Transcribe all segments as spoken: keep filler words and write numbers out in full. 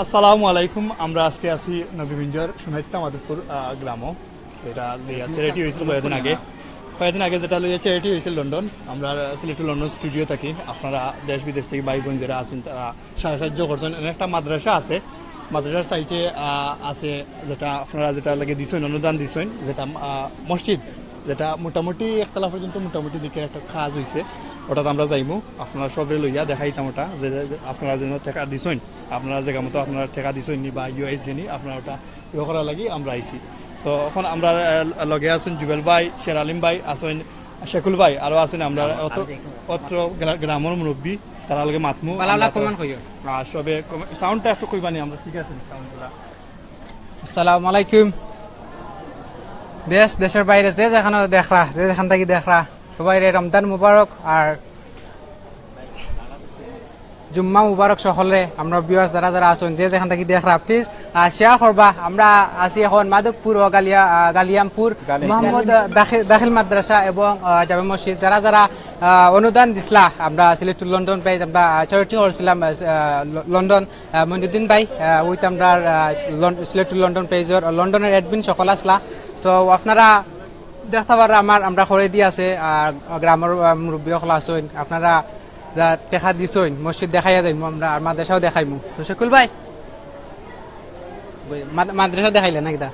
আসসালামু আলাইকুম। আমরা আজকে আছি নবীগঞ্জর সোনাইত্তা মাধবপুর, আহ, গ্রামো। এটা লইয়া চ্যারিটি হয়েছিল কয়েকদিন আগে। কয়েকদিন আগে যেটা লইয়া চ্যারিটি হয়েছিল লন্ডন, আমরা সিলেট টু লন্ডন স্টুডিও থাকি। আপনারা দেশ বিদেশ থেকে ভাই বোন যারা আছেন, তারা সা-, সাহায্য করছেন। এখানে একটা মাদ্রাসা আছে, মাদ্রাসার সাইটে, আহ, আছে, যেটা আপনারা যেটা লাগে দিছেন, অনুদান দিছেন, যেটা, আহ, মসজিদ, যেটা মোটামুটি একতলা পর্যন্ত মোটামুটি দিকে একটা কাজ হয়েছে, ওটাতে আমরা যাইমু। আপনারা সবরে লইয়া দেখাইতাম ওটা, যে, যে আপনারা যেন টেকা দিছেন, আপনারা জায়গা মতো আপনারা টেকা দিছেন নি বা ইয়ে আইছে নি, আপনারা ওটা ইয়ে করার লাগি আমরা আইছি। তো এখন আমরা, আহ, লগে আছেন জুবেল ভাই, শের আলিম ভাই আছেন, শেকুল ভাই, আরও আছেন আমরা অত্র, অত্র গ্রা-, গ্রামর মুরব্বী, তারা লগে মাতমু। বালা বালা আমরা তো কমান কইও। আর সবে কমে-, সাউন্ডটা একটু কইবানি আমরা, ঠিক আছে, সাউন্ডটা। আসসালামু আলাইকুম। দেশ, দেশের বাইরে যে যেখানে দেখরা, যে যেখান থাকি দেখরা, সবাইরে রমজান মুবারক আর জুম্মা মুবারক সকলরে। আমরা ভিউয়ার্স যারা যারা আছেন, যে যেখান থাকি দেখরা, প্লিজ, আহ, শেয়ার করবা। আমরা আছি এখন মাধবপুর ও গালিয়া-, আহ, গালিয়ামপুর, গালিয়ামপুর। মোহাম্মদ, আহ, দাখিল, দাখিল মাদ্রাসা এবং, আহ, জামে মসজিদ। যারা যারা, আহ, অনুদান দিছলা, আমরা সিলেট টু লন্ডন পেজ, আমরা, আহ, চ্যারিটি করছিলাম, আহ, ল-, লন্ডন, আহ, মইনুদ্দিন ভাই, আহ, উইথ আমরা, আহ, লন-, সিলেট টু লন্ডন পেজর, আহ, লন্ডনের অ্যাডমিন সকল আছলা। So আপনারা দেখতা পাররা আমার, আমরা করে দি আছে, আর গ্রামর, আহ, মুরব্বী সকল আছইন, আপনারা যা টেকা দিছইন, মসজিদ দেখাইয়া যাইমু আমরা, আর মাদ্রাসাও দেখাইমু। তো শেকুল ভাই, মাদ-, মাদ্রাসা দেখাইলে না কিতা?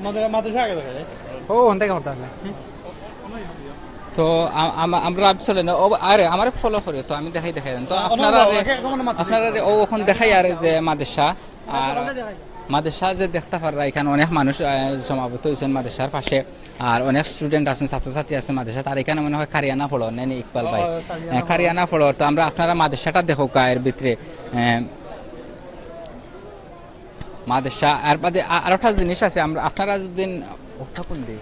মাদ্রা-, মাদ্রাসা আগে দেখা যায়। ও, ওখান থেকে করতে হবে। তো আ-, আম-, আমরা চলে না, ও, আরে, আমারে ফলো করে, তো আমি দেখাই, দেখাই দেন। তো আ, আপনারা ওনারা রে-, একে-, একে মানে মাথা আপনারা রে-, ও, ওখান দেখাই আর যে মাদ্রাসা, আর মাদ্রাসা যে দেখতা পাররা, এখানে অনেক মানুষ, আহ, সমাবেত হয়েছেন মাদ্রাসার পাশে, আর অনেক স্টুডেন্ট আছেন, ছাত্রছাত্রী আছে মাদ্রাসাত। আর এখানে মনে হয় কারিয়ানা পড়ো, নেনি ইকবাল ভাই? ও, কারিয়ানা আহ, পড়ো। কারিয়ানা পড়ো। তো আমরা আপনারা মাদ্রাসাটা দেখো কা এর ভিতরে, আহ, মাদ্রাসা। আর বাদে আ-, আর একটা জিনিস আছে, আমরা আপনারা যদি ওটা কোন দিক?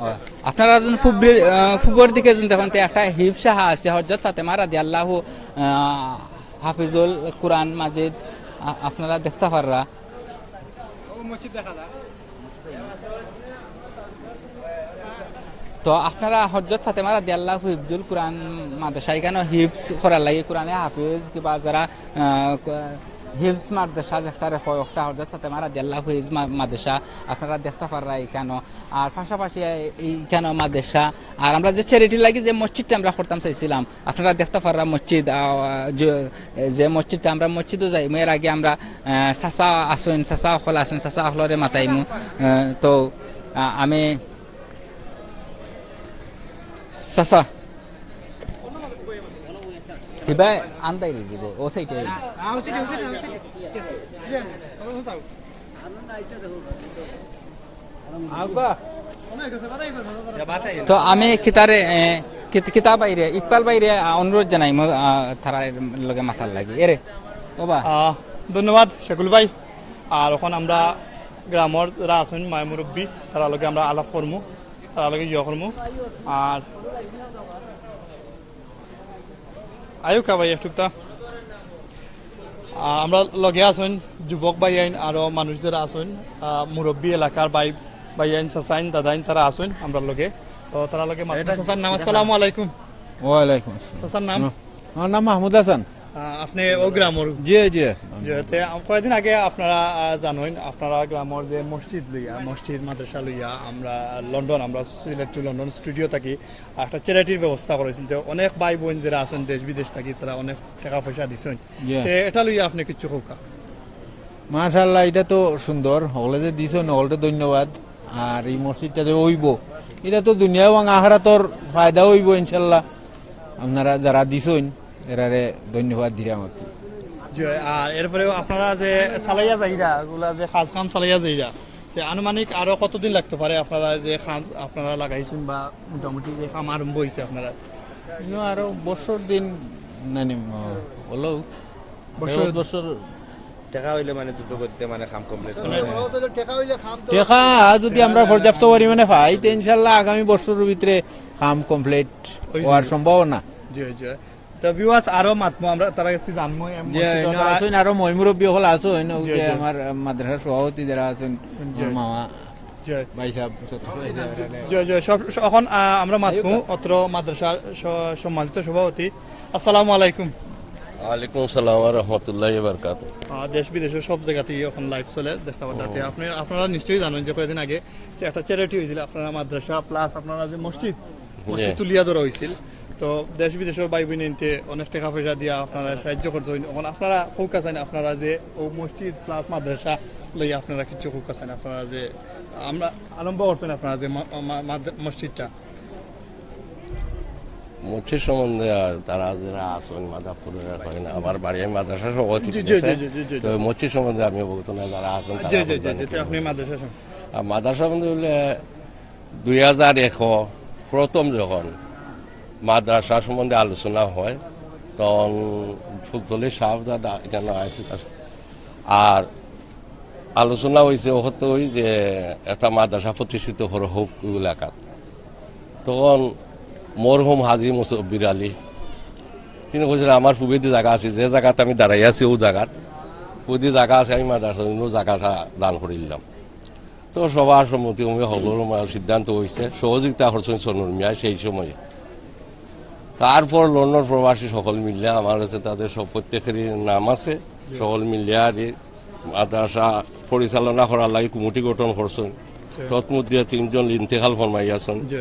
ও, আপনারা যখন ফুবরি-, আহ, ফুবর দিকে যখন দেখেন, তো একটা হিফজ শাখা আছে, হযরত ফাতেমা রাদিয়াল্লাহু, আহ, হাফিজুল কুরআন মাজিদ, আ-, আপনারা দেখতা পাররা। তো আপনারা হযরত ফাতেমা রাদিয়াল্লাহু হিফজুল কুরআন মাদ্রাসা, এখানে হিফজ করার লাগি, কুরআনে হাফিজ কিবা যারা, আহ, ক-, হিফজ মাদ্রাসা যেটারে কয়, ওটা হযরত ফাতেমা রাদিয়াল্লাহু হিফজ মা-, মাদ্রাসা, আপনারা দেখতা পাররা এখানে। আর পাশাপাশি এই-, এইখানে মাদ্রাসা, আর আমরা যে চ্যারিটি লাগি যে মসজিদটা আমরা করতাম চাইছিলাম, আপনারা দেখতা পাররা মসজিদ, আহ, যে, যে মসজিদটা আমরা মসজিদও যাই, এর আগে আমরা, আহ, চাচা আছইন, চাচা অকল আছইন, চাচা অকলরে মাতাইমু। আহ, তো, আহ, আমি চাচা। হিবায় আন্দাই রই যাব, ও সাইডে। তো আমি কিতারে, এ, কিত-, কিতা বাইরে, ইকবাল বাইরে, আ, অনুরোধ জানাই, ম-, আ, তারা লগে মাতার লাগি। এরে, ওবা। আহ, ধন্যবাদ শেকুল ভাই। আর এখন আমরা গ্রামর যারা আছইন, মায় মুরব্বী, তারা লগে আমরা আলাপ করমু, তারা লগে ইয়ে করমু। আর আয়ুকা ভাই একটুকটা। আহ, আমরা লগে আছইন যুবক ভাইয়াইন, আরো মানুষ যারা আছইন, আহ, মুরব্বী এলাকার ভাই, ভাইয়াইন, চাচাইন, দাদাইন, তারা আছইন আমরা লগে। তো তারা লগে মাত-, এটা, চাচার নাম, এটা আসসালামু আলাইকুম। ওয়ালাইকুম আসসালাম। চাচার নাম? আমার নাম মাহমুদ হাসান। আহ, আপনি ও গ্রামর? জি, জি। জি, তে আম-, কয়েকদিন আগে আপনারা, আহ, জানইন, আপনারা গ্রামর যে মসজিদ লইয়া, মসজিদ মাদ্রাসা লইয়া আমরা লন্ডন, আমরা সিলেট টু লন্ডন স্টুডিও থাকি, একটা চ্যারিটির ব্যবস্থা করেছিল। তো অনেক ভাই বোন যারা আছেন দেশ বিদেশ থাকি, তারা অনেক টাকা পয়সা দিছেন। জি। তে এটা লইয়া আপনি কিছু কউক্কা। মাশাআল্লাহ, এটা তো সুন্দর, হকলে যে দিছেন, হকলরে ধন্যবাদ। আর এই মসজিদটা যে অইবো, এটা তো দুনিয়া এবং আখিরাতর ফায়দা অইবো ইনশাল্লাহ। আপনারা যারা দিছেন, এরারে ধন্যবাদ দিলাম আর কি। জি, আর এরপরেও আপনারা যে চালাইয়া যাইরা, ওগুলা যে কাজ কাম চালাইয়া যাইরা, যে আনুমানিক আরো কতদিন লাগতে পারে আপনারা যে কাম আপনারা লাগাইছেন বা মোটামুটি যে কাম আরম্ভ হইছে আপনারা? ইনো আরো বছর দিন নানি, ম-, হলো বছর। বছর। টেকা অইলে মানে দ্রুত গতিতে মানে কাম কমপ্লিট করে। টেকা যদি আমরা পর্যাপ্ত পরিমাণে পাই, তে ইনশাল্লাহ আগামী বছরর ভিতরে কাম কমপ্লিট হওয়ার সম্ভাবনা। জি, জি। তো ভিউয়ার্স, আরো মাতমু আমরা, তারা কাছে জানমু, এমন যে কিছু ইনো আছে। আছইন, আরো ময় মুরব্বী হকল আছইন, ওই জি, যে জি। আমার, আহ, মাদ্রাসার সভাপতি যারা আছইন, জি। আমার মামা। জি। ভাই সাহেব, সত্য ভাই সাহেব, এখানে। জি, জি, সব, স-, এখন, আহ, আমরা মাতমু অত্র মাদ্রাসার স-, সম্মানিত সভাপতি। আসসালামু আলাইকুম। ওয়ালাইকুম আসসালাম ওয়া রাহমাতুল্লাহি ওয়া বারাকাতুহু। আহ, দেশ বিদেশের সব জায়গাতেই এখন live চলে, দেখতে পাচ্ছি। আপনি, আপনারা নিশ্চয়ই জানেন যে কয়েকদিন আগে যে একটা charity হয়েছিল, আপনারা মাদ্রাসা plus আপনারা যে মসজিদ, মসজিদ জি। তুলিয়া ধরা হয়েছিল। তো দেশ বিদেশের ভাই বোন এনতে অনেক টাকা পয়সা দিয়া আপনারা সাহায্য করছেন। এখন আপনারা কউক্কা চাইন, আপনারা যে ও মসজিদ plus মাদ্রাসা লইয়া আপনারা কিছু কউক্কা চাইন, আপনারা যে আমরা আরম্ভ করছেন আপনারা যে মা-, মা-, মাদ্রা-, মসজিদটা। মসজিদ সম্বন্ধে আর তারা যারা আছেন, মাদারপুরের হয় না, আমার বাড়ি, আমি মাদ্রাসা সভাপতি, জি, ঠিক জি, আছে? জি, জি, জি, জি। তো মসজিদ সম্বন্ধে আমি অবগত না, যারা আছেন, জি, তারা জি, জি, বলবেন। জি, জি, আপনি মাদ্রাসা সম- আর মাদ্রাসা সম্বন্ধে বললে দুই হাজার এক প্রথম যখন মাদ্রাসা সম্বন্ধে আলোচনা হয়, তখন ফুলতলি সাহেব দাদা এখানে আসে। আর আলোচনা হয়েছে, ওখানে ওই যে একটা মাদ্রাসা প্রতিষ্ঠিত করা হোক ওই এলাকাত। তখন মরহুম হাজী মুসব্বির আলী, তিনি কইছিলেন, "আমার পূবেদি জাগা আছে, যে জাগাত আমি দাঁড়াই আছি, ওই জাগাত, পূবেদি জাগা আছে, আমি মাদ্রাসার জন্য জাগাটা দান করিলাম।" তো সবার সম্মতি ক্রমে হকলর মা-, সিদ্ধান্ত হয়েছে, সহযোগিতা করছেন সনর মিয়া সেই সময়ে। তারপর লন্ডন প্রবাসী সকল মিললে আমার কাছে তাদের সব প্রত্যেকেরই নাম আছে, সকল মিললে আর এই মাদ্রাসা পরিচালনা করার লাগি কমিটি গঠন করছেন, তৎমধ্যে তিনজন ইন্তেকাল ফরমাইয়াছেন। জি।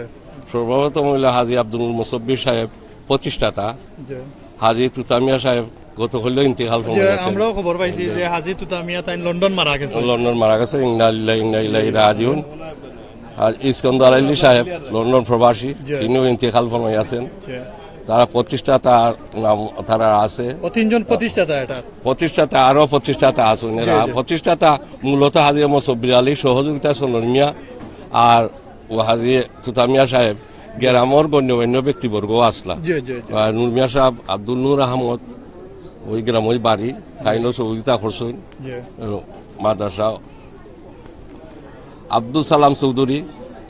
সর্বপ্রথম হইল হাজী আব্দুল মুসব্বির সাহেব, প্রতিষ্ঠাতা। জি। হাজী তুতামিয়া সাহেব গত হইল ইন্তেকাল জি, ফরমাইয়াছেন। আমরাও খবর পাইছি যে হাজী তুতামিয়া তাইন লন্ডন মারা গেছে। লন্ডন মারা গেছে, ইন্না লিল্লাহি ইন্না ইলাইহি রাজিউন। আর ইস্কন্দর আলী সাহেব, লন্ডন প্রবাসী, জি। তিনিও ইন্তেকাল ফরমাইয়াছেন। জি। তারা প্রতিষ্ঠাতা নাম তারা আছে। ও তিনজন প্রতিষ্ঠাতা এটা। প্রতিষ্ঠাতা, আরো প্রতিষ্ঠাতা আছেন। এরা জি, জি। প্রতিষ্ঠাতা মূলত হাজী মুসব্বির আলী, সহযোগিতা সনর মিয়া, আর ও হাজী তুতামিয়া সাহেব, গ্রামর গণ্যমান্য ব্যক্তিবর্গ আসলা। জি, জি, জি। আর নূর মিয়া সাহেব, আব্দুল নূর আহমদ, ওই গ্রামই বাড়ি, তাইনও সহযোগিতা করছেন। জি। এবং মাদ্রাসা আব্দুল সালাম চৌধুরী,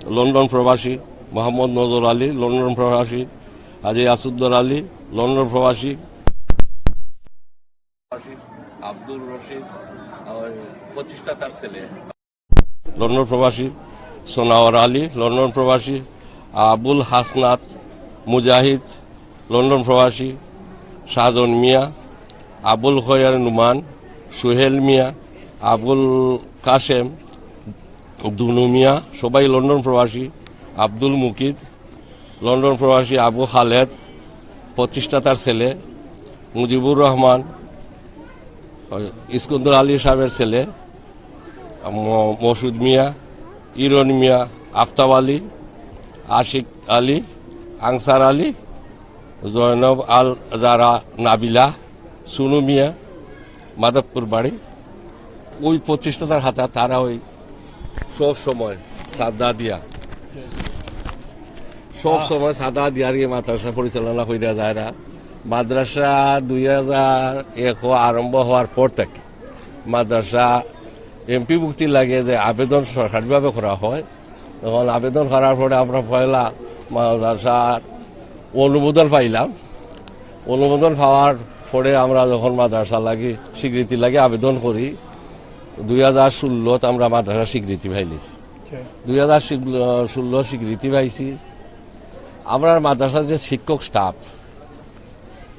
লন্ডন প্রবাসী, মোহাম্মদ নজর আলী, লন্ডন প্রবাসী, হাজী আসুদ্দর আলী, লন্ডন প্রবাসী, আব্দুর রশিদ, ওই প্রতিষ্ঠাতার ছেলে, লন্ডন প্রবাসী, সোনাওয়ার আলী, লন্ডন প্রবাসী, আবুল হাসনাত মুজাহিদ, লন্ডন প্রবাসী, সাজন মিয়া, আবুল খয়ের নুমান, সুহেল মিয়া, আবুল কাশেম, দুনু মিয়া, সবাই লন্ডন প্রবাসী, আব্দুল মুকিদ, লন্ডন প্রবাসী, আবু খালেদ, প্রতিষ্ঠাতার ছেলে, মুজিবুর রহমান, ওই ইস্কন্দর আলী সাহেবের ছেলে, ম-, মসুদ মিয়া, ইরন মিয়া, আফতাব আলী, আশিক আলী, আনসার আলী, জয়নব আল জারা, নাবিলা, সুনু মিয়া, মাধবপুর বাড়ি। ওই প্রতিষ্ঠাতার হাতে তারা ওই সব সময় চাঁদা দিয়া, সব সময় চাঁদা দিয়া আর কি মাদ্রাসা পরিচালনা করিয়া যায় না। মাদ্রাসা দুই হাজার এক আরম্ভ হওয়ার পর থেকে মাদ্রাসা এমপিভুক্তি লাগে যে আবেদন সরকারিভাবে করা হয়, তখন আবেদন করার পরে আমরা পয়লা মাদ্রাসার অনুমোদন পাইলাম। অনুমোদন পাওয়ার পরে আমরা যখন মাদ্রাসা লাগি, স্বীকৃতি লাগি আবেদন করি, দুই হাজার ষোলোত আমরা মাদ্রাসা স্বীকৃতি পাইলিছি। আচ্ছা। দুই হাজার ষোলো স্বীকৃতি পাইছি। আমরা মাদ্রাসার যে শিক্ষক স্টাফ,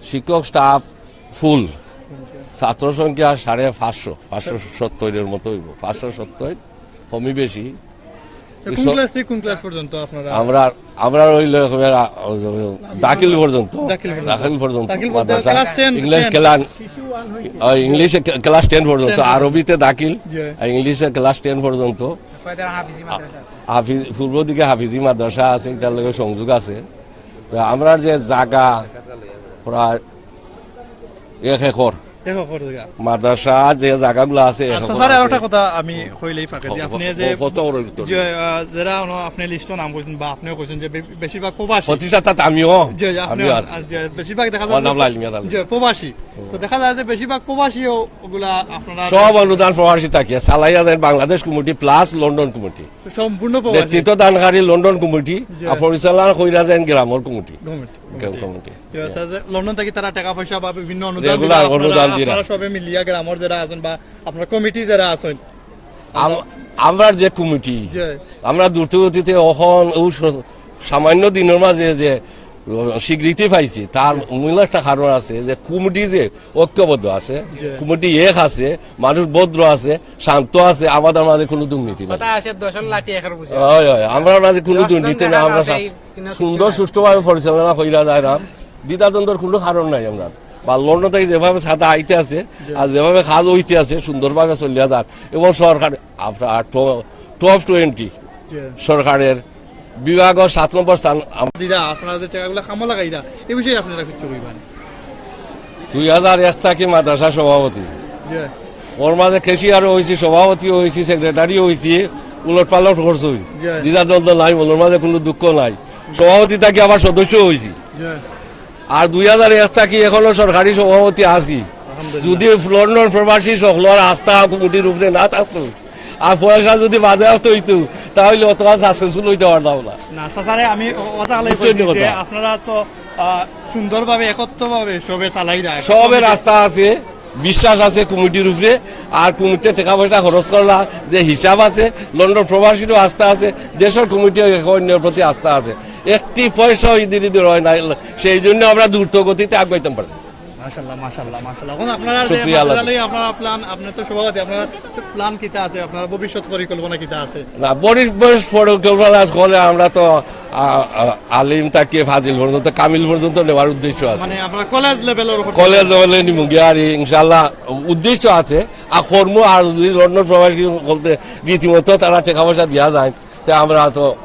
শিক্ষক স্টাফ ফুল, ছাত্র সংখ্যা সাড়ে পাঁচশো, পাঁচশো সত্তরের মতো হইব, পাঁচশো সত্তর, কমই বেশি। তো কোন ক্লাস থেকে কোন ক্লাস পর্যন্ত আপনারা? আমরা, আমরা ওই লে-, ওই লে-, দাখিল পর্যন্ত। দাখিল পর্যন্ত। দাখিল পর্যন্ত। দাখিল বলতে মাদ্রাসা। Class ten, English ten. Class, uh, ইংলিশে ক্লা-, ক্লাস টেন পর্যন্ত, টেন পর্যন্ত। আরবিতে দাখিল, জি। আর ইংলিশে ক্লাস টেন পর্যন্ত। হাফিজ, পূর্ব দিকে হাফিজি মাদ্রাসা আছে, এটার লগে সংযোগ আছে। তো আমরা যে জাগা প্রায় এক একর। এক একর জাগা। মাদ্রাসা যে জাগাগুলো আছে, এক আচ্ছা, একর স্যার, আর আছে। একটা কথা আমি কইলেই ফাঁকে দিই। ও, আপনি ও, যে, ও, কত বড় উত্তর? যে, আহ, যারা হলো আপনি লিস্টও নাম করছেন বা আপনিও কইছেন যে বে-, বেশিরভাগ প্রবাসী। প্রতিষ্ঠাতা তো আমিও, জি, জি, আপনিও আমিও আছি। আছি। যে বেশিরভাগ দেখা আমার যায় নাম যে, লাইল মিয়া লাইল। যে প্রবাসী। হুম। তো দেখা যায় যে বেশিরভাগ প্রবাসীও ওগুলা আপনারা সব অনুদান প্রবাসী থাকে। চালাইয়া যায় Bangladesh committee plus London committee. তো সম্পূর্ণ প্রবাসী। নেতৃত্ব দানকারী লন্ডন কমিটি, জি। আর পরিচালনা কইরা যায় গ্রামর কমিটি। কমিটি। কমিটি। তো তাদের লন্ডন থেকে তারা টাকা পয়সা বা বিভিন্ন অনুদান regular দিলে আপনারা, অনুদান দিরা। আপনারা সবে মিলিয়া গ্রামর যারা আছেন বা আপনার কমিটি যারা আছেন, আম-, আমরার যে কমিটি, জি। আমরা দ্রুতগতিতে অখন ও স-, সামান্য দিনর মাঝে যে স্বীকৃতি পাইছি, তার মূল একটা কারণ আছে যে কমিটি যে ঐক্যবদ্ধ আছে, জি। কমিটি এক আছে, মানুষ ভদ্র আছে, শান্ত আছে, আমাদের মাঝে কোনো দুর্নীতি নাই। কথা আছে, দশর লাঠি একর বুঝে। হয়, হয়, আমরার মাঝে কোনো দশজন দুর্নীতি দেখা নাই, আমরা যাচ্ছে সা-, এই তিনশো সুন্দর, ছয়। সুষ্ঠুভাবে পরিচালনা কইরা যায় না, দ্বিধাদ্বন্দ্বর কোনো কারণ নাই। আমরা বা লন্ডন থেকে যেভাবে চাঁদা আইতে আছে, জি। আর যেভাবে কাজ হইতে আছে, সুন্দরভাবে চলিয়া যার এবং সরকার আপনার টপ টোয়েন্টি জি। সরকারের বিভাগও সাত নম্বর স্থান। আম- দিরা, আপনারা যে টাকাগুলো কামো লাগাইরা, এই বিষয়ে আপনারা কিছু কইবেন? দুই হাজার এক থাকি মাদ্রাসা সভাপতি, জি। ওর মাঝে ক্যাশিয়ারও হইছি, সভাপতিও হইছি, সেক্রেটারিও হইছি, উলট পালট করছই। জি। দ্বিধাদ্বন্দ্ব নাই, মনের মাঝে কোনো দুঃখ নাই। সভাপতি থাকি আবার সদস্য হইছি। জি। আর দুই হাজার এক থাকি এখনো সরকারি সভাপতি আছি। আলহামদুলিল্লাহ। যদি লন্ডন প্রবাসী সকলের আস্থা কমিটির উপরে না থাকতো, আর পয়সা যদি বাজেয়াপ্ত হইতো, তাহলে অত আর সাকসেসফুল হইতে পারতাম না। না, চাচারে আমি অ-, কথা আলাই বুঝছেন কইছি যে কথা? আপনারা তো, আহ, সুন্দরভাবে, একত্রভাবে সবে চালাইরা। সবের আস্থা আছে, বিশ্বাস আছে কমিটির উপরে। আর কমিটির টাকা পয়সা খরচ করলা যে হিসাব আছে, লন্ডন প্রবাসীরও আস্থা আছে, দেশের কমিটি অন্যের প্রতি আস্থা আছে। একটি পয়সা ওই দিদি হয় না, সেই জন্য আমরা দ্রুত গতিতে আগাইতাম পারছি। মাশাআল্লাহ, মাশাআল্লাহ, মাশাআল্লাহ। এখন আপনারা যে শুকরিয়া আল্লাহ। মাদ্রাসা লই আপনারা প্ল্যান, আপনি তো সভাপতি, আপনার প্ল্যান কিতা আছে? আপনার ভবিষ্যৎ পরিকল্পনা কিতা আছে? না, ভবিষ্যৎ পরিকল্পনা আছে বলে আমরা তো, আ, আ, আলিম থাকি ফাজিল পর্যন্ত, কামিল পর্যন্ত নেওয়ার উদ্দেশ্য আছে। মানে আপনার কলেজ লেভেলের উপর? কলেজ লেভেলে নিমুগিয়া আর ইনশাআল্লাহ উদ্দেশ্য আছে। আর কর্ম আর যদি লন্ডন প্রবাসী বলতে রীতিমতো তারা টাকা পয়সা দিয়া যায়, তে আমরা তো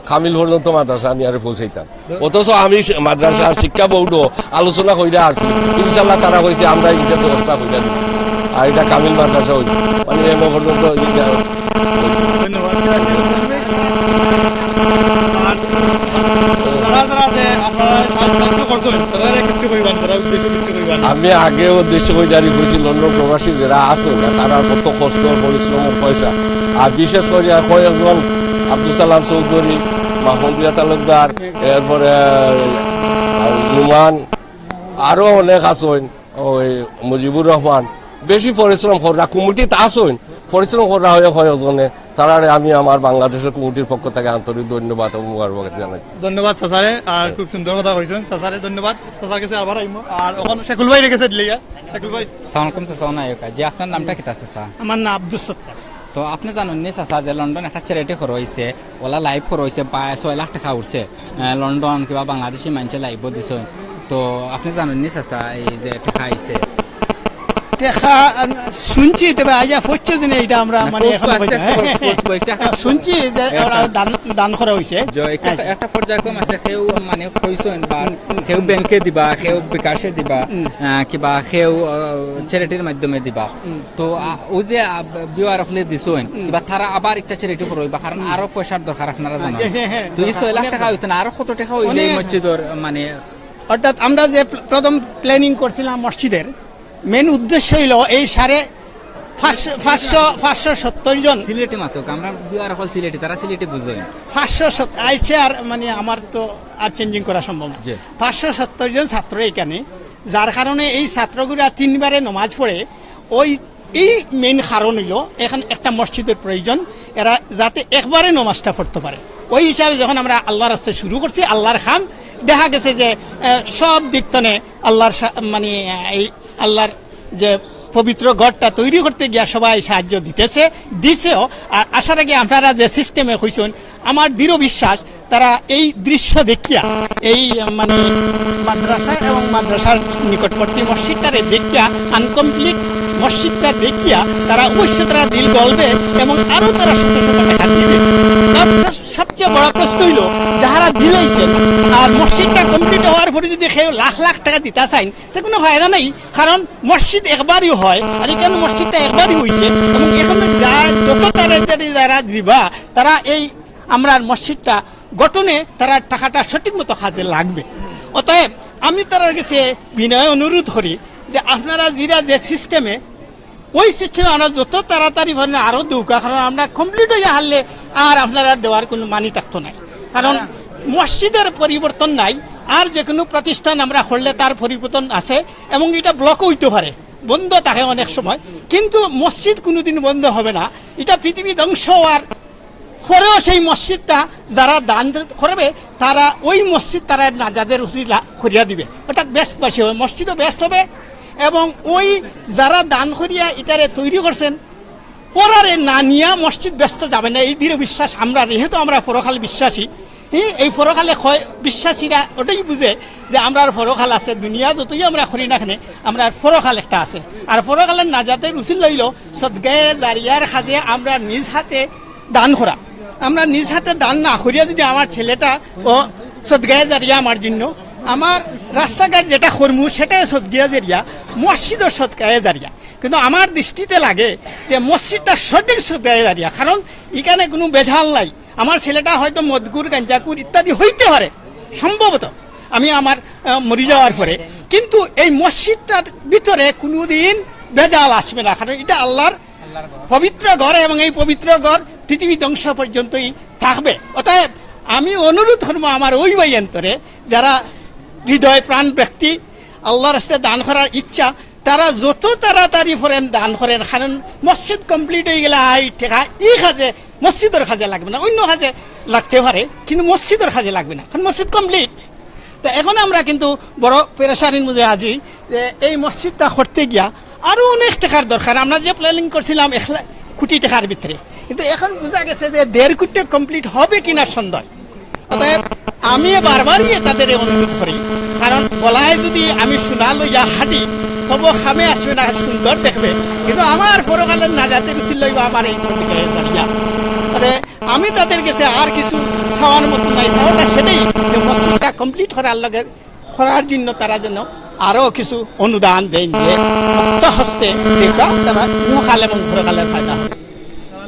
কামিল পর্যন্ত মাদ্রাসা আমি আরে পৌঁছাইতাম। অথচ আমি শি-, মাদ্রাসা শিক্ষা বোর্ডও আলোচনা কইরা আছি, ইনশাআল্লাহ তারা কইছে আমরা এইটা ব্যবস্থা কইরা দিব। আর এটা কামিল মাদ্রাসা হইব, মানে এম এ পর্যন্ত এটা। ধন্যবাদ। আর যারা যারা আছে, আপনারা সাহায্য করছেন, তারা কিছু কইবেন, তারা উদ্দেশ্য কিছু কইবেন। আমি আগে উদ্দেশ্য কইরা কইছি, লন্ডন প্রবাসী যারা আছেন, তারা কত কষ্ট, পরিশ্রম, পয়সা, আর বিশেষ করে আর কয়েকজন আব্দুল সালাম চৌধুরী, মাহমুদিয়া তালুকদার, এরপরে, আহ, রুমান, আরো অনেক আছইন, ওই মুজিবুর রহমান, বেশি পরিশ্রম কররা, কমিটিত আছইন, পরিশ্রম কররা হয় কয়েকজনে, তারারে আমি আমার বাংলাদেশের কমিটির পক্ষ থেকে আন্তরিক ধন্যবাদ এবং মুবারকবাদ জানাচ্ছি। ধন্যবাদ চাচারে, আর খুব সুন্দর কথা কইছেন চাচারে, ধন্যবাদ। চাচার কাছে আবার আইমু, আর এখন শেখুল ভাইরে গেছে দিলে, শেখুল ভাই। সালাম আলাইকুম চাচা, ওনা আয়োকা। জি, আপনার নামটা কিতা চাচা? আমার নাম আব্দুস সত্তার। তো আপনি জানেন নি চাচা যে লন্ডন একটা চ্যারিটি করা হইছে, ওলা লাইভ করা হইছে, বা ছয় লাখ টাকা উঠছে, আহ, লন্ডন কিবা বাংলাদেশি মানুষে লাইভও দিছে। তো আপনি জানেন নি চাচা এই যে টাকা আইছে? টেকা, আম, শুনছি, তবে আইয়া পড়ছে যে না, এটা আমরা না, মানে পৌঁছবো, এখন আস্তে আস্তে পৌঁছবো, পৌঁছবো, এটা শুনছি যে এটা ওরা দান, দান করা হইছে। যে একটা, আচ্ছা। একটা পর্যায়ক্রম আছে, কেউ মানে কইছেন বা হুম, হুম, কেউ হুম। ব্যাংকে দিবা, কেউ বিকাশে দিবা, হুম। আহ, কিবা কেউ, আহ, চ্যারিটির মাধ্যমে দিবা। হুম। তো, আহ, ও যে, আহ, ভিউয়ার অকলে দিছেন, হুম। কিবা তারা আবার একটা চ্যারিটি করইন বা, কারণ হুম। আরো পয়সার দরকার আপনারা জানেন। হ্যাঁ, হ্যাঁ, হ্যাঁ, তো এই দরকার, ছয় লাখ অনেক টাকা দরকার। হইতো না, আরো কত টাকা হইলে এই অনেক। মসজিদর মানে অর্থাৎ আমরা যে প্র-, প্রথম প্ল্যানিং করছিলাম মসজিদের, মেইন উদ্দেশ্য হইল এই সাড়ে পাঁচশো, পাঁচশো, পাঁচশো সত্তর জন। সিলেটি মাতুক, আমরা ভিউয়ার অকল সিলেটি, তারা সিলেটি বুঝইন। পাঁচশো সত-, আইছে আর মানে আমার তো আর চেঞ্জিং করা সম্ভব না। জি। পাঁচশো সত্তর জন ছাত্র এখানে, যার কারণে এই ছাত্রগুলা তিনবারে নমাজ পড়ে। ওই, এই মেইন কারণ হইল এখানে একটা মসজিদের প্রয়োজন, এরা যাতে একবারে নমাজটা পড়তে পারে। ওই হিসাবে যখন আমরা আল্লাহর রাস্তায় শুরু করছি, আল্লাহর কাম, দেখা গেছে যে, আহ, সব দিক তনে আল্লাহর সা-, মানে, আহ, এই আল্লাহর যে পবিত্র ঘরটা তৈরি করতে গিয়া সবাই সাহায্য দিতেছে, দিছেও। আর আসার আগে আপনারা যে সিস্টেমে কইছেন, আমার দৃঢ় বিশ্বাস তারা এই দৃশ্য দেখিয়া, এই, মানে, মাদ্রাসা এবং মাদ্রাসার নিকটবর্তী মসজিদটারে দেখিয়া, আনকমপ্লিট মসজিদটা দেখিয়া তারা অবশ্যই তারা দিল গলবে এবং আরো তারা শত শত টাকা দিবে। তার প্র-, সবচেয়ে বড় প্রশ্ন হইল, যাহারা দিলাইছেন আর মসজিদটা কমপ্লিট হওয়ার পরে যদি কেউ লাখ লাখ টাকা দিতা চাইন, তে কোনো ফায়দা নাই, কারণ মসজিদ একবারই হয়, আর এখানে মসজিদটা একবারই হইছে, এবং এখানে যা যত তাড়াতাড়ি যারা দিবা, তারা এই আমরার মসজিদটা গঠনে তারা টাকাটা সঠিক মতো কাজে লাগবে। অতএব আমি তারার কাছে বিনয় অনুরোধ করি যে আপনারা যেরা যে সিস্টেমে, ওই সিস্টেমে আমরা যত তাড়াতাড়ি পারেন আরো দেউকা, কারণ আমরা কমপ্লিট হইয়া হারলে আর আপনারা দেওয়ার কোনো মানি থাকতো নাই। কারণ মসজিদের পরিবর্তন নাই, আর যে কোনো প্রতিষ্ঠান আমরা করলে তার পরিবর্তন আছে, এবং এটা ব্লকও হইতে পারে, বন্ধ থাকে অনেক সময়। কিন্তু মসজিদ কোনোদিন বন্ধ হবে না। এটা পৃথিবী ধ্বংস হওয়ার পরেও সেই মসজিদটা যারা দান করবে, তারা ওই মসজিদ তারা নাজাতের উসিলা করিয়া দিবে, অর্থাৎ বেহেস্তবাসী হবে, মসজিদও বেহেস্ত হবে। এবং ওই যারা দান করিয়া ইটারে তৈরি করছেন, ওরারে না নিয়া মসজিদ বেহেস্ত যাবে না, এই দৃঢ় বিশ্বাস আমরা, যেহেতু আমরা পরকাল বিশ্বাসী। হ্যাঁ, এই পরকালে হয়, বিশ্বাসীরা ওটাই বুঝে যে আমরার পরকাল আছে, দুনিয়া যতই আমরা করি না কেনে, আমরার পরকাল একটা আছে। আর পরকালের নাজাতের উসিলা অইলো সদগায়ে জারিয়ার কাজে আমরা নিজ হাতে দান করা। আমরা নিজ হাতে দান না করিয়া যদি আমার ছেলেটা ও সদগায়ে জারিয়া আমার জন্য, আমার রাস্তাঘাট যেটা করমু সেটাই সদগায়ে জারিয়া, মসজিদও সদগায়ে জারিয়া। কিন্তু আমার দৃষ্টিতে লাগে যে মসজিদটা সঠিক সদগায়ে জারিয়া, কারণ এখানে কোনো ভেজাল নাই। আমার ছেলেটা হয়তো মদখোর, গাঞ্জাখোর ইত্যাদি হইতে পারে, সম্ভবত আমি আমার, আহ, মরি যাওয়ার পরে, কিন্তু এই মসজিদটার ভিতরে কোনোদিন ভেজাল আসবে না, কারণ এটা আল্লাহর পবিত্র ঘর এবং এই পবিত্র ঘর পৃথিবী ধ্বংস পর্যন্তই থাকবে। অতএব আমি অনুরোধ করবো আমার ওই ভাইয়ান্তরে, যারা হৃদয় প্রাণ ব্যক্তি, আল্লাহর রাস্তায় দান করার ইচ্ছা, তারা যত তাড়াতাড়ি পারেন দান করেন, কারণ মসজিদ কমপ্লিট হয়ে গেলে আর এই টেকা এই কাজে, মসজিদর কাজে লাগবে না, অন্য কাজে লাগতে পারে, কিন্তু মসজিদর কাজে লাগবে না, কারণ মসজিদ কমপ্লিট। তো এখন আমরা কিন্তু বড় পেরেশানির মধ্যে আছি যে এই মসজিদটা করতে গিয়া আরো অনেক টেকার দরকার। আমরা যে প্ল্যানিং করছিলাম এক লা-, কোটি টেকার ভিতরে, কিন্তু এখন বোঝা গেছে যে দেড় কোটি কমপ্লিট হবে কিনা সন্দেহ। অতএব আমি বারবারই তাদের অনুরোধ করি, কারণ গলায় যদি আমি সোনা লইয়া হাঁটি, তবু কামে আসবে না, সুন্দর দেখবে, কিন্তু আমার পরকালের নাজাতের উসিলা অইবো আমার এই সদগায়ে জারিয়া। অতএব আমি তাদের গেছে আর কিছু চাওয়ার মতো নাই, চাওয়াটা সেটাই যে মসজিদটা কমপ্লিট করার লগে, করার জন্য তারা যেন আরো কিছু অনুদান দেন, যে মুক্ত হস্তে দেখা তারা ইহকাল এবং পরকালের ফায়দা হবে।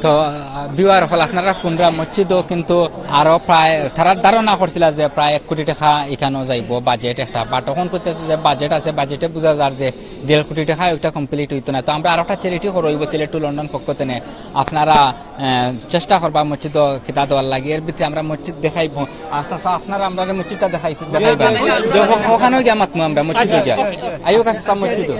তো, আহ, ভিউয়ার অকল, আপনারা হুনরা মসজিদও কিন্তু আরো প্রায়, তারা ধারণা করছিলা যে প্রায় এক কোটি টেকা এখানো যাইবো বাজেট একটা, but অখন কইতে যে বাজেট আছে, বাজেটে বুঝা যার যে দেড় কোটি টেকা ওইটা কমপ্লিট হইতো না। তো আমরা আরো একটা চ্যারিটি করবো, Sylhet to London পক্ষ থেকে। আপনারা, আহ, চেষ্টা করবা মসজিদও কিতা দেওয়ার লাগি, এর ভিতরে আমরা মসজিদ দেখাইবো। আচ্ছা, আচ্ছা, আপনারা আমরা মসজিদটা দেখাই, দেখাইবা। যে ও-, ওখানেও গিয়া মাতমু আমরা, মসজিদও গিয়া। আইও কাছে সব মসজিদও।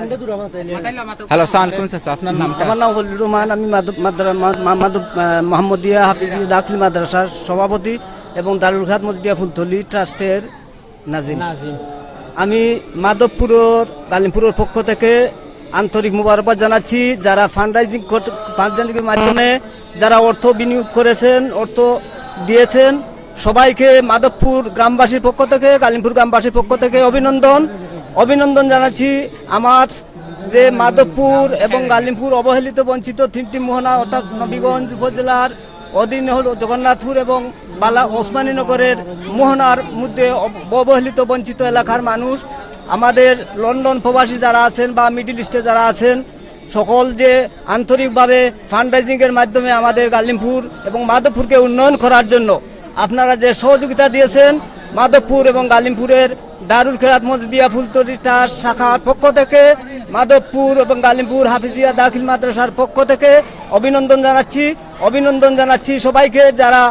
হ্যালো, সালাম আলাইকুম চাচা, আপনার নামটা? আমার নাম খলিলুর রহমান, আমি মাধব-, মাদ্রা-, মা-, মা-, মাধব-, আহ, মোহাম্মদিয়া হাফিজি দাখিল মাদ্রাসার সভাপতি এবং দারুল খেরাত মসজিদিয়া ফুলতলি ট্রাস্টের নাজিম। নাজিম। আমি মাধবপুরর, গালিমপুরর পক্ষ থেকে আন্তরিক মুবারকবাদ জানাচ্ছি, যারা ফান্ডরাইজিং কর-, ফান্ডরাইজিংয়ের মাধ্যমে যারা অর্থ বিনিয়োগ করেছেন, অর্থ দিয়েছেন, সবাইকে মাধবপুর গ্রামবাসীর পক্ষ থেকে, গালিমপুর গ্রামবাসীর পক্ষ থেকে অভিনন্দন, অভিনন্দন জানাচ্ছি। আমার যে মাধবপুর এবং গালিমপুর অবহেলিত বঞ্চিত তিনটি মোহনা অর্থাৎ নবীগঞ্জ উপজেলার অধীন হল জগন্নাথপুর এবং বালা ওসমানীনগরের মোহনার মধ্যে অব-, অবহেলিত বঞ্চিত এলাকার মানুষ, আমাদের লন্ডন প্রবাসী যারা আছেন বা মিডল ইস্টে যারা আছেন, সকল যে আন্তরিকভাবে ফান্ডরাইজিংয়ের মাধ্যমে আমাদের গালিমপুর এবং মাধবপুরকে উন্নয়ন করার জন্য আপনারা যে সহযোগিতা দিয়েছেন, মাধবপুর এবং গালিমপুরের দারুল খেরাত মসজিদিয়া ফুলতলি ট্রাস্ট শাখার পক্ষ থেকে মাধবপুর এবং গালিমপুর হাফিজিয়া দাখিল মাদ্রাসার পক্ষ থেকে অভিনন্দন জানাচ্ছি। অভিনন্দন জানাচ্ছি সবাইকে, যারা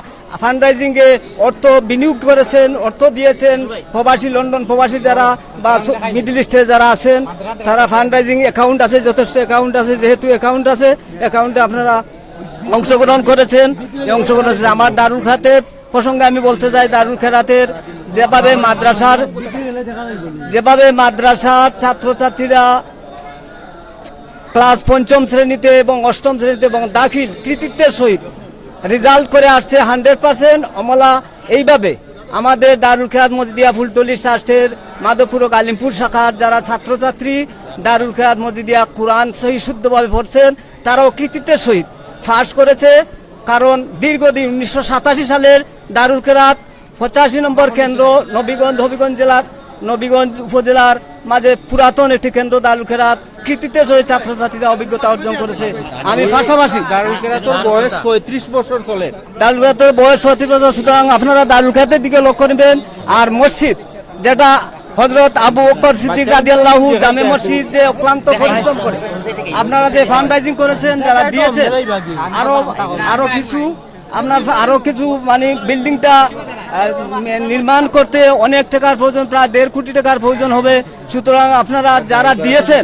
ফান্ডরাইজিংয়ে অর্থ বিনিয়োগ করেছেন, অর্থ দিয়েছেন, প্রবাসী, লন্ডন প্রবাসী যারা বা স-, মিডল ইস্টে যারা আছেন, তারা ফান্ডরাইজিং অ্যাকাউন্ট আছে, যথেষ্ট অ্যাকাউন্ট আছে, যেহেতু অ্যাকাউন্ট আছে, অ্যাকাউন্টে আপনারা অংশগ্রহণ করেছেন, এই অংশগ্রহণ করেছেন। আমার দারুল খেরাতের প্রসঙ্গে আমি বলতে চাই, দারুল খেরাতের যেভাবে মাদ্রাসার, যেভাবে মাদ্রাসার ছাত্রছাত্রীরা ক্লাস পঞ্চম শ্রেণীতে এবং অষ্টম শ্রেণীতে এবং দাখিল কৃতিত্বের সহিত রেজাল্ট করে আসছে হান্ড্রেড পার্সেন্ট অমলা, এইভাবে আমাদের দারুল খেরাত মসজিদিয়া ফুলতলি ট্রাস্টের মাধবপুর ও গালিমপুর শাখার যারা ছাত্রছাত্রী দারুল খেরাত মসজিদিয়া কোরআন সহি শুদ্ধভাবে পড়ছেন, তারাও কৃতিত্বের সহিত পাস করেছে। কারণ দীর্ঘদিন উনিশশো সাতাশি সালের দারুল খেরাত পঁচাশি নম্বর কেন্দ্র, নবীগঞ্জ, হবিগঞ্জ জেলার নবীগঞ্জ উপজেলার মাঝে পুরাতন একটি কেন্দ্র দারুল খেরাত, কৃতিত্বের সহিত ছাত্রছাত্রীরা অভিজ্ঞতা অর্জন করেছে। আমি পাশাপাশি দারুল খেরাতর বয়স ছয়ত্রিশ বছর চলে। দারুল খেরাতর বয়স ছয়ত্রিশ বছর, সুতরাং আপনারা দারুল খেরাতের দিকে লক্ষ্য নেবেন। আর মসজিদ, যেটা হযরত আবু বকর সিদ্দিক রাদিয়াল্লাহু জামে মসজিদে অক্লান্ত পরিশ্রম করে আপনারা যে ফান্ডরাইজিং করেছেন, যারা দিয়েছেন, আরো, আরো কিছু আপনার আরো কিছু মানে বিল্ডিংটা, আহ, নির্মাণ করতে অনেক টাকার প্রয়োজন, প্রায় দেড় কোটি টাকার প্রয়োজন হবে। সুতরাং আপনারা যারা দিয়েছেন,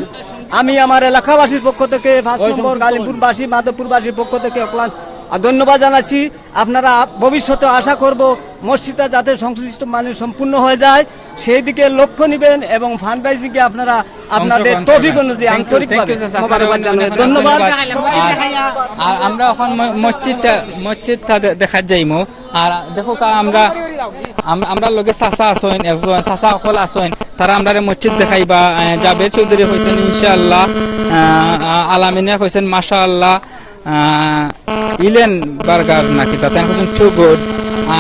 আমি আমার এলাকাবাসীর পক্ষ থেকে, পাঁচ নম্বর গালিমপুরবাসী, মাধবপুরবাসীর পক্ষ থেকে অক্লান্ত, আহ, ধন্যবাদ জানাচ্ছি। আপনারা ভবিষ্যতে আশা করব মসজিদটা যাতে সংশ্লিষ্ট মানে সম্পূর্ণ হয়ে যায়, সেই দিকে লক্ষ্য নেবেন এবং ফান্ড রাইজিংকে আপনারা আপনাদের অংশগ্রহণ তৌফিক করবেন। অনুযায়ী Thank you, আন্তরিকভাবে thank you, sir। মোবারকবাদ জানাই। ধন্যবাদ। আর, আর আমরা এখন ম-, মসজিদটা, মসজিদটা দে-, দেখার যাইমু। আর দেখো কা আমরা, আম-, আমরা লগে চাচা আছইন, একজন চাচা অকল আছইন, তারা আমরারে মসজিদ দেখাইবা। আহ, জাবেদ চৌধুরী কইছেন ইনশাআল্লাহ, আহ, আহ, আলামিনে কইছেন মাশাআল্লাহ, আহ, ইলেন বার্গার নাকি তা, তাই কইছেন too good। আহ,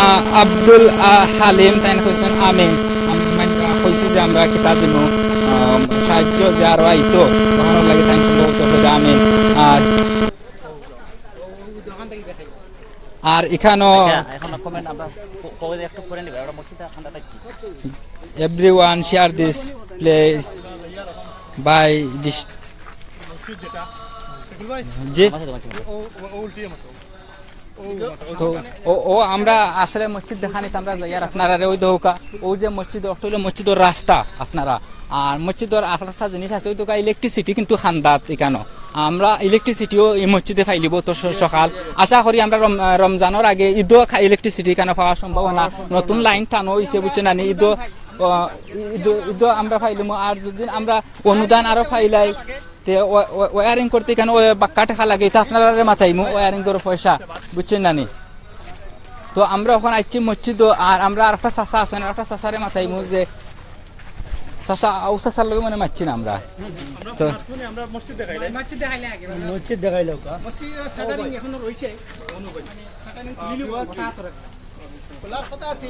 আহ, আব্দুল, আহ, হালিম তাই কইছেন আমিন। আমি মানে, আহ, কইছি যে আমরা কিতা দিমু, আহ, সাহায্য যে আরো আইতো, তখন লাগে তাই সম্ভবত কইরা আমিন। আর আর এখানো আচ্ছা, এখন comment আমরা প-, পরে একটু পরে নিব, আমরা মসজিদটা ঠান্ডা থাকছি। Everyone share this place by this. জি। তো ও, ও আমরা আসলে মসজিদ দেখানিত আমরা যাই, আর আপনারারে ওই দেখউক্কা, ও যে মসজিদ, ওটা হইলো মসজিদর রাস্তা আপনারা। আর মসজিদর আরেকটা জিনিস আছে, ওই দেখউক্কা ইলেকট্রিসিটি কিন্তু খান্দাত এখানো। আমরা ইলেকট্রিসিটিও এই মসজিদে পাইলিব তো স-, সকাল। আশা করি আমরা রম-, রমজানর আগে ঈদও খা-, ইলেকট্রিসিটি এখানো পাওয়ার সম্ভাবনা। নতুন লাইন টানো হইছে, বুঝছেন না নি? ঈদও, আহ, ঈদও, ঈদও আমরা পাইলিমু। আর যদি আমরা অনুদান আরো পাইলাই, তে ওয়া-, ওয়া-, ওয়ারিং করতে এখানো ওয়া-, বাক্কা টেকা লাগে, এটা আপনারারে মাতাইমু, ওয়ারিং করার পয়সা, বুঝছেন না নি? তো আমরা এখন আইছি মসজিদও, আর আমরা আরেকটা চাচা আছেন, আরেকটা চাচারে মাতাইমু যে চাচা, ও চাচার লগে মানে মাতছি না আমরা। তো মসজিদ দেখাইলে আগে। মসজিদ দেখাইলে ওটা। মসজিদ শাটারিং এখনো রইছে। শাটারিং খুলিনি। খোলার কথা আছে।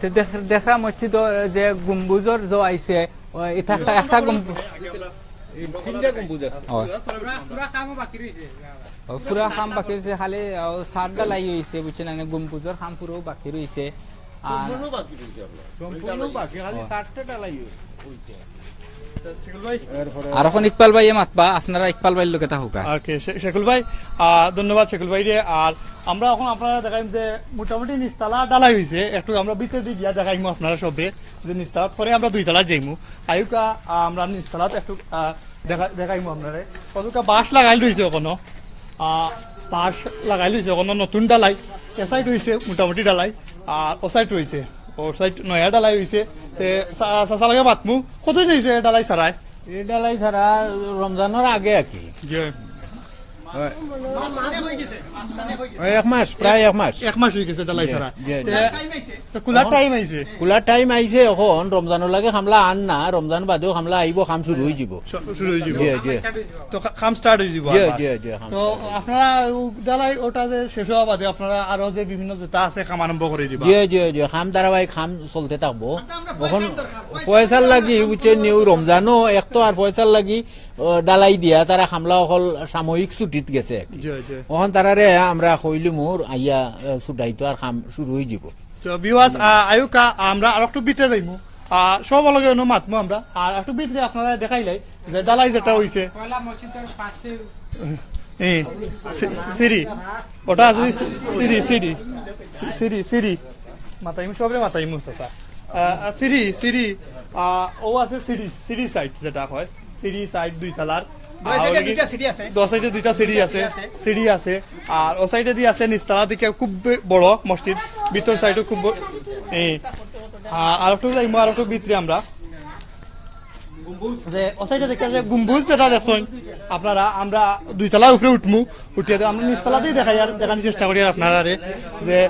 তে দেখ-, দেখা মসজিদ যে গম্বুজর যে আইছে, ও, এটা একটা, একটা গম্বুজ। এই তিনটা গম্বুজ আছে। ও। পুরা, পুরা কামও বাকি রইছে। ও, পুরা কাম বাকি রইছে, খালি, ও, ছাদ ঢালাই হইছে, বুঝছেন না? গম্বুজর কাম পুরো বাকি রইছে। আর সম্পূর্ণ বাকি রইছে আপনার। সম্পূর্ণ বাকি, খালি ও। ছাদটা ঢালাই হইছে। এরপরে আর এখন ইকবাল ভাইয়ে মাতবা, আপনারা ইকবাল ভাইর লগে থাকুক্কা। ওকে, শে-, শেখুল ভাই, আহ, ধন্যবাদ শেখুল ভাইরে। আর আমরা এখন আপনারারে দেখাইমু যে মোটামুটি নিচতলা ঢালাই হইছে, একটু আমরা ভিতরেদি গিয়া দেখাইমু আপনারারে সবরে। যে নিচতলাত পরে আমরা দুইতলাত যাইমু। আইউক্কা, আহ, আমরা নিচতলাত একটু, আহ, দেখা-, দেখাইমু আপনারারে। কতটা বাঁশ লাগাইল রইছে অখনো। আহ, বাঁশ লাগাইল রইছে অখনো, নতুন ঢালাই। এ সাইড হইছে মোটামুটি ঢালাই। আর ও সাইড রইছে। ও সাইড নয়া ঢালাই হইছে। তে চা-, চাচার লগে মাতমু। কতদিন হইছে ঢালাই ছাড়াই? এ ঢালাই ছাড়া রমজানর আগে আর কি। জি। হয়। ওই এক মাস, প্রায় এক মাস। এক মাস হয়ে গেছে ঢালাই জি, ছাড়া। জি, তে, জি। তো কুলার টাইম আইছে। কুলার টাইম আইছে এখন, রমজানর লাগি কামলা আন না, রমজান বাদেও কামলা আইব, কাম শুরু হয়ে যাব। শু-, শুরু হয়ে যাব। জি, জি। তো কা-, কাম স্টার্ট হয়ে যাব জি, আবার। জি, জি, কাম তো স্টার্ট হয়ে যাব। আপনারা ও ঢালাই ওটা যে শেষ হওয়া বাদে আপনারা আরো যে বিভিন্ন যেটা আছে কাম আরম্ভ করে দিবা। জি, জি, জি, কাম ধারাবাহিক কাম চলতে থাকবো। এখন পয়সার লাগি, বুঝছেন নি, ও রমজানও এক তো আর পয়সার লাগি ও, ঢালাই দিয়া তারা কামলা অকল সাময়িক ছুটিত গেছে আর কি। জি, জি। অখন তারারে আমরা কইলিমু আইয়া, এ, ছুটাইতো আর কাম শুরু হয়ে যাব। তো ভিউয়ার্স, আ, আইউক্কা, আমরা আর একটু ভিতরে যাইমু। আ, সব লগে অনু মাতমু আমরা। আর একটু ভিতরে আপনারারে দেখাইলাই যে ঢালাই যেটা হইছে। পয়লা মসজিদর পাশে এ, সি-, সিঁড়ি। ওটা আছে সি-, সিঁড়ি, সিঁড়ি। সি-, সিঁড়ি, সিঁড়ি। মাতাইমু, সবরে মাতাইমু, চাচা। আ, আ, সিঁড়ি, সিঁড়ি। আ, ও আছে সিঁড়ি, সিঁড়ি সাইড যেটা হয়। সিঁড়ি সাইড দুই তলার। দুই আর সাইডে ওদিকে দুইটা সিঁড়ি আছে। দুই সাইডে দুইটা সিঁড়ি আছে। সিঁড়ি আছে। সিঁড়ি আছে। আর ও সাইডেদি আছে নিচতলা দিকে খুব বে-, বড় মসজিদ। ভিতর সাইডও খুব ব-, এ, আ-, আর একটু যাইমু, আর একটু ভিতরে আমরা। যে ও সাইডে দেখি যে গম্বুজ যেটা দেখছইন আপনারা, আমরা দুইতলা উপরে উঠমু, উঠিয়া তো আমরা নিচতলা দিয়ে দেখাই আর দেখানোর চেষ্টা করি আর আপনারারে যে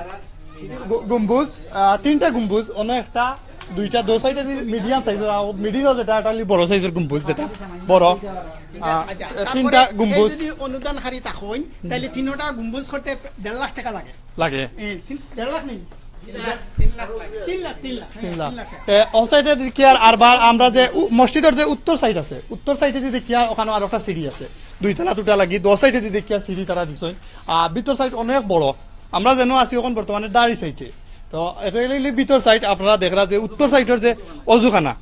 গ-, গম্বুজ, আহ, তিনটা গম্বুজ, অন্য একটা, দুইটা, দো সাইডে মিডিয়াম সাইজের, আর মিডিলও যেটা, এটা হলো বড় সাইজের গম্বুজ যেটা, বড়, আহ, আচ্ছা, তিনটা তারপরে এই গম্বুজ। যদি অনুদানকারী তখন, তাহলে তিনটা গম্বুজ করতে দেড় লাখ টাকা লাগে। লাগে। এ, তিন, দেড় লাখ নেই। তিন লাখ, তিন লাখ, তিন লাখ। তিন লাখ। তিন লাখ টাকা। এ, ও সাইডে দেখি আর, আর বার আমরা যে উ-, মসজিদর যে উত্তর সাইড আছে, উত্তর সাইডে দেখি আর ওখানে আর একটা সিঁড়ি আছে। দুই তলা দুটা লাগি, দো সাইডে দেখি আর সিঁড়ি তারা দিছইন। আর ভিতর সাইড অনেক বড়। আমরা যেন আছি এখন বর্তমানে ডারি সাইডে। তো এটা হইলে ভিতর সাইড আপনারা দেখরা যে উত্তর সাইডর যে অজুখানা।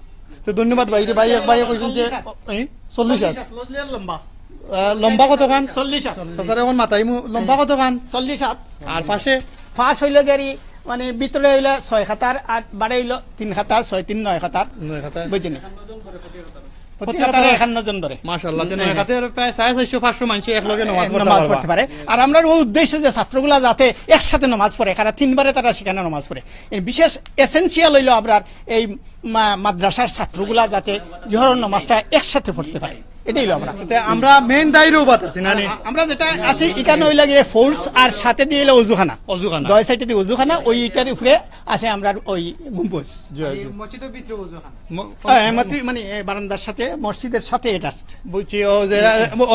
তো ধন্যবাদ ভাই, রে ভাই, এক ভাই কইছেন যে, এই, চল্লিশ হাত। লম্বা। আহ, লম্বা কতখান? চল্লিশ হাত। চাচারে এখন মাতাইমু, লম্বা কতখান? চল্লিশ হাত। আর পাশে? পাশ হইল গেরি মানে ভিতরে অইলো ছয় কাতার, আর বারে অইলো তিন কাতার, ছয় তিন নয় কাতার। নয় কাতার। বুঝছইন নি? প্রতি প্রতি কাতারে কাতারে একান্ন জন ধরে। মাশাআল্লাহ, তে হুম, নয় হুম। কাতার প্রায় সাড়ে চাইরশো পাঁচশো মানুষ একলগে নমাজ পড়তে নমাজ পারবা। পড়তে পারে। আর আমরার অউ উদ্দেশ্য যে ছাত্রগুলা যাতে একসাথে নমাজ পড়ে, কারণ তিনবারে তারা সেখানে নমাজ পড়ে। এর বিশেষ essential অইলো আমরার এই মা-, মাদ্রাসার ছাত্রগুলা যাতে জোহরর নমাজটা একসাথে পড়তে পারে, এটাই অইলো আমরা। তে আমরা main দায়িত্বও বাতাছি, না নি? আ-, আমরা যেটা আছি, এখানে অইলো গিয়া ফোর্স আর সাথে দিয়া অইলো অজুখানা। অজুখানা। দুই সাইডে দিয়া অজুখানা, ওই ইটার উপরে আছে আমরার ওই গম্বুজ। জি, জি। মসজিদর ভিতরে অজুখানা। ম-, হ্যাঁ, মসজিদ, মানে, এ, বারান্দার সাথে, মসজিদের সাথে attached। বুঝছি, ও যে,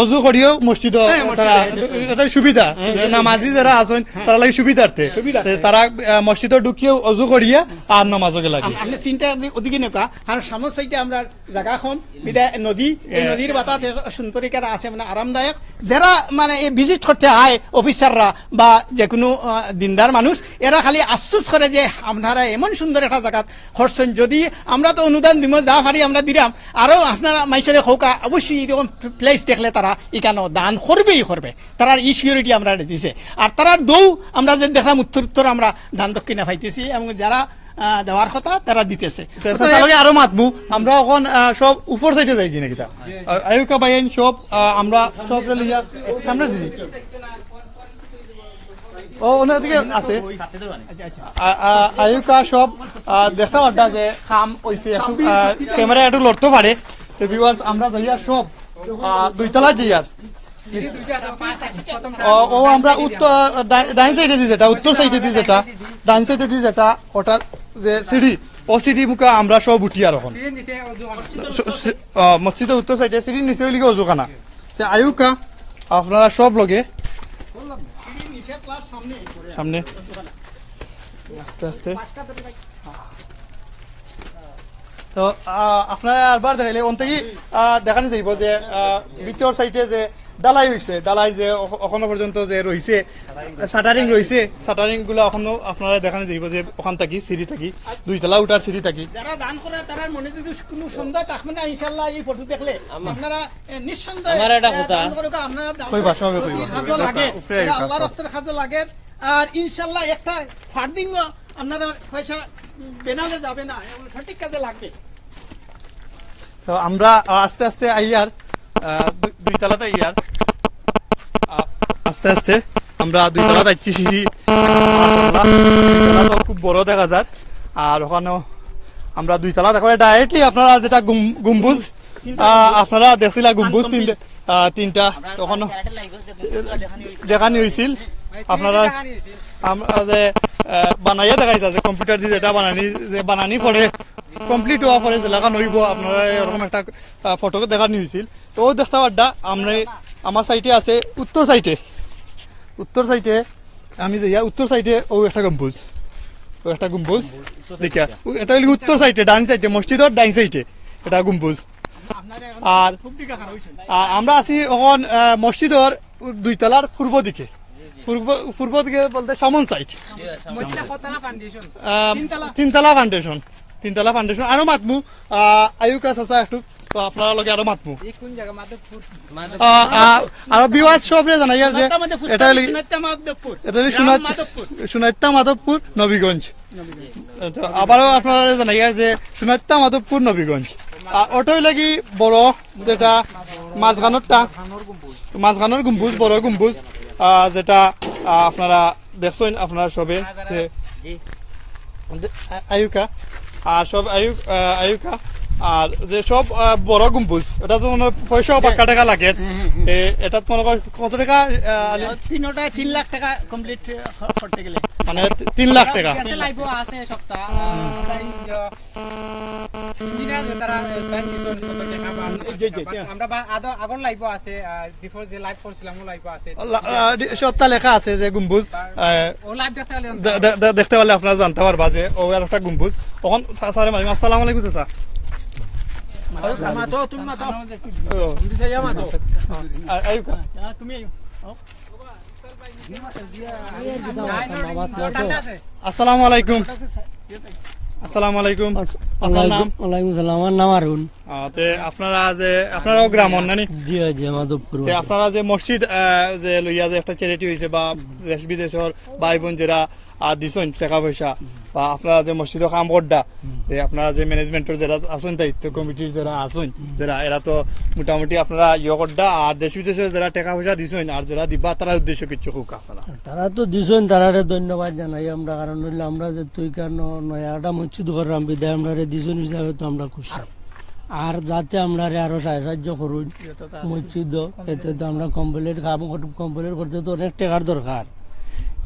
অজু করিও মসজিদো, হ্যাঁ, মসজিদে তারা, attached। এটা সুবিধা। হ্যাঁ, যে হ্যাঁ। নামাজি যারা আছেন, হ্যাঁ। তারা লাগি সুবিধার্থে। সুবিধার্থে। তে তারা, আহ, মসজিদো ঢুকিও অজু করিয়া আর নামাজও লাগে। আম-, আপনি চিন্তা আপনি ওদিকে নেওয়া, কারণ সামনের সাইডে আমরা জাগা কম, বিদায় নদী, এই হ্যাঁ। নদীর বাতাস এত সুন্দর এখানে আছে, মানে, আরামদায়ক। যারা, মানে, এই visit করতে আয়, অফিসাররা বা যে কোনো, আহ, দিনদার মানুষ, এরা খালি আফসোস করে যে আপনারা এমন সুন্দর একটা জাগা করছেন। যদি আমরা তো অনুদান দিমু, যা পারি আমরা দিরাম, আরও আপনারা মাইনষরে কউক্কা, অবশ্যই এরকম place দেখলে তারা ইখানো দান করবেই করবে। তারার ই security আমরা দিছে। আর তারার দৌ আমরা যে দেখলাম উত্তর উত্তর আমরা দান দক্ষিণা পাইতেছি এবং যারা, আহ, দেওয়ার কথা তারা দিতেছে। তো চাচার লগে আরো মাতমু। আমরা অখন, আহ, সব উপর সাইডে যাইগি না কিতা? আহ, আইউকা ভাইয়াইন সব, আহ, আমরা সব লইয়া সামনে দিই। ও, ওনার দিকে আছে। আ-, আ-, আইউকা সব, আ, দেখতা পারতা যে কাম অইছে, একটু, আ, camera একটু লড়তে পারে। তো viewers, আমরা যাইয়ার সব, আ, দুইতলা যাইয়ার। ও, ও, আমরা উত্তর, ডাই-, ডাইন সাইডে দি যেটা, উত্তর সাইডে দি যেটা, ডাইন সাইডে দি যেটা, ওটার যে সিঁড়ি, ও সিঁড়ি মুখা আমরা সব উঠিয়ার অখন। স-, স-, আ, মসজিদর উত্তর সাইডে সিঁড়ির নিচে অইলো গি অজুখানা। তে আইউকা, আপনারা সব লগে। সামনে। আস্তে আস্তে। তো, আহ, আপনারা আরবার দেখাইলে, অন থাকি, আহ, দেখানি যাইব যে, আহ, ভিতর সাইডে যে ঢালাই হইছে, ঢালাই যে অখ-, অখনো পর্যন্ত যে রইছে, shuttering রইছে, shuttering গুলা অখনো আপনারা দেখানি যাইব যে অখান থাকি, সিঁড়ি থাকি, দুইতলা উঠার সিঁড়ি থাকি। যারা দান করে, তারার মনে যদি কোনো সন্দেহ থাকবে না, ইনশাআল্লাহ, এই ফটো দেখলে আপনারা, এ, নিঃসন্দেহে, আমার একটা এ, কথা। দান করুক, আপনারা দান কই বাসা হবে, কই প্রতি বাসা? কাজে লাগে, উপরে এরা আইবা, আল্লাহর কাজে। রাস্তার কাজে লাগে। আর ইনশাআল্লাহ একটা farthing ও আপনারা পয়সা বেনামে যাবে না, এবং সঠিক কাজে লাগবে। তো আমরা আস্তে আস্তে আইয়ার, আহ, দুই, দুই তলাতে আইয়ার। আ-, আস্তে আস্তে আমরা দুই তলাত আইছি, সিঁড়ি, মাশাআল্লাহ, দুই তলা তো খুব বড় দেখা যার। আর অখানো আমরা দুই তলা দেখো, directly আপনারা যেটা গুম-, গম্বুজ, আহ, আপনারা দেখছিলা গম্বুজ তিনটা, আহ, তিনটা, তখনও দেখানি হইছিল। আপনারা আমরা যে, আহ, বানাইয়া দেখাইতা যে computer দি যেটা বানানি, যে বানানি পরে, complete হওয়া পরে যেলাখান হইব, আপনারা এরকম একটা, আহ, ফটো দেখানি হইছিল। তো দেখতা পারতা, আমরা, আমার সাইডে আছে উত্তর সাইডে, উত্তর সাইডে আমি যাইয়া উত্তর সাইডে ও একটা গম্বুজ, ও একটা গম্বুজ দেখিয়া, ও, এটা হইল উত্তর সাইডে, ডাইন সাইডে, মসজিদর ডাইন সাইডে এটা গম্বুজ। আর, আর আমরা আছি অখন, আহ, মসজিদর দুই তলার পূর্ব দিকে, পূর্ব, পূর্ব দিকে বলতে সামন সাইড। মসজিদটা কতলা foundation? আহ, তিনতলা। তিনতলা foundation, তিনতলা foundation। আরো মাতমু, আহ, আইউকা চাচা একটু, তো আপনারা লগে আরো মাতমু। এই কোন জায়গা? মাধবপুর। আহ, আহ, আরো viewers সবরে জানাইয়ার যে সোনাইত্তা মাধবপুর, এটা হইল, সোনাইত্তা মাধবপুর। এটা হইল গ্রাম সোনাইত-, মাধবপুর। সোনাইত্তা মাধবপুর, নবীগঞ্জ। তো আবারও আপনারা জানাইয়ার যে সোনাইত্তা মাধবপুর, নবীগঞ্জ। আর ওটা হইল কি বড় যেটা মাঝখানোরটা, মাঝখানোর গম্বুজ, বড় গম্বুজ, আহ, যেটা, আহ, আপনারা দেখছেন আপনারা সবে যে দে-, আ-, আইউকা, আর সব আইউ-, আহ, আইউকা, আর যে সব, আহ, বড় গম্বুজ, এটা তো মনে হয় পয়সা পাক্কা টাকা লাগে। হুম, হুম, হুম। এ, এটা মনে হয় কত টাকা, আহ, আলী? তিনোটায় তিন লাখ টাকা complete, আহ, করতে গেলে। মানে তি-, তিন লাখ টাকা। আছে, live-ও আছে সবটা। আহ, তাই, আহ, engineer তারা, আহ, তাই নিশ্চয় কত টাকা বা জি, জি, but জি। আমরা বা-, আদৌ আগর live-ও আছে, আহ, before যে live করছিলাম, ও live-ও আছে। লা-, আহ, ডি-, সবটা লেখা আছে যে গম্বুজ, আহ, ও live দেখতে পারলে দে-, দে-, দে-, দেখতে পারলে আপনারা জানতে পারবা যে ও আর একটা গম্বুজ। তখন সা-, স্যারে মারি, আসসালামু আলাইকুম চাচা। মাতো, তুমি মাতো। ও। তুমি যাইয়া মাতো। আ-, আইউকা। তুমি আইও। আসসালামু আলাইকুম। আসসালামু আলাইকুম। আস-, আপনার নাম? ওয়ালাইকুম, ওয়ালাইকুম সালাম। আমার নাম আরুন। আহ, তে আপনারা যে, আপনারাও গ্রামর নানি? জি, জি, মাধবপুর। তে আপনারা যে মসজিদ, আহ, যে লইয়া যে একটা charity হইছে বা দেশ বিদেশর ভাই বোন যারা, আহ, আহ, দিছইন টেকা পয়সা, বা আপনারা যে মসজিদো কাম করডা, যে আপনারা যে ম্যানেজমেন্টর যারা আছইন, দায়িত্ব কমিটির যারা আছইন, যারা, এরা তো মোটামুটি আপনারা ইয়ে করডা, আর দেশ বিদেশে যারা টেকা পয়সা দিছইন আর যারা দিবা, তারার উদ্দেশ্য কিছু কউক্কা আপনারা। তারা তো দিছইন, তারারে ধন্যবাদ জানাই আমরা, কারণ অইলো আমরা যে তুই কেন নয়া একটা মসজিদ করলাম, বিদায় আমরারে দিছইন হিসাবে তো আমরা খুশি। আর যাতে আমরারে আরো সাহায্য করুন মসজিদ, এতে তো আমরা কমপ্লিট কাম কর-, কমপ্লিট করতে তো অনেক টেকার দরকার।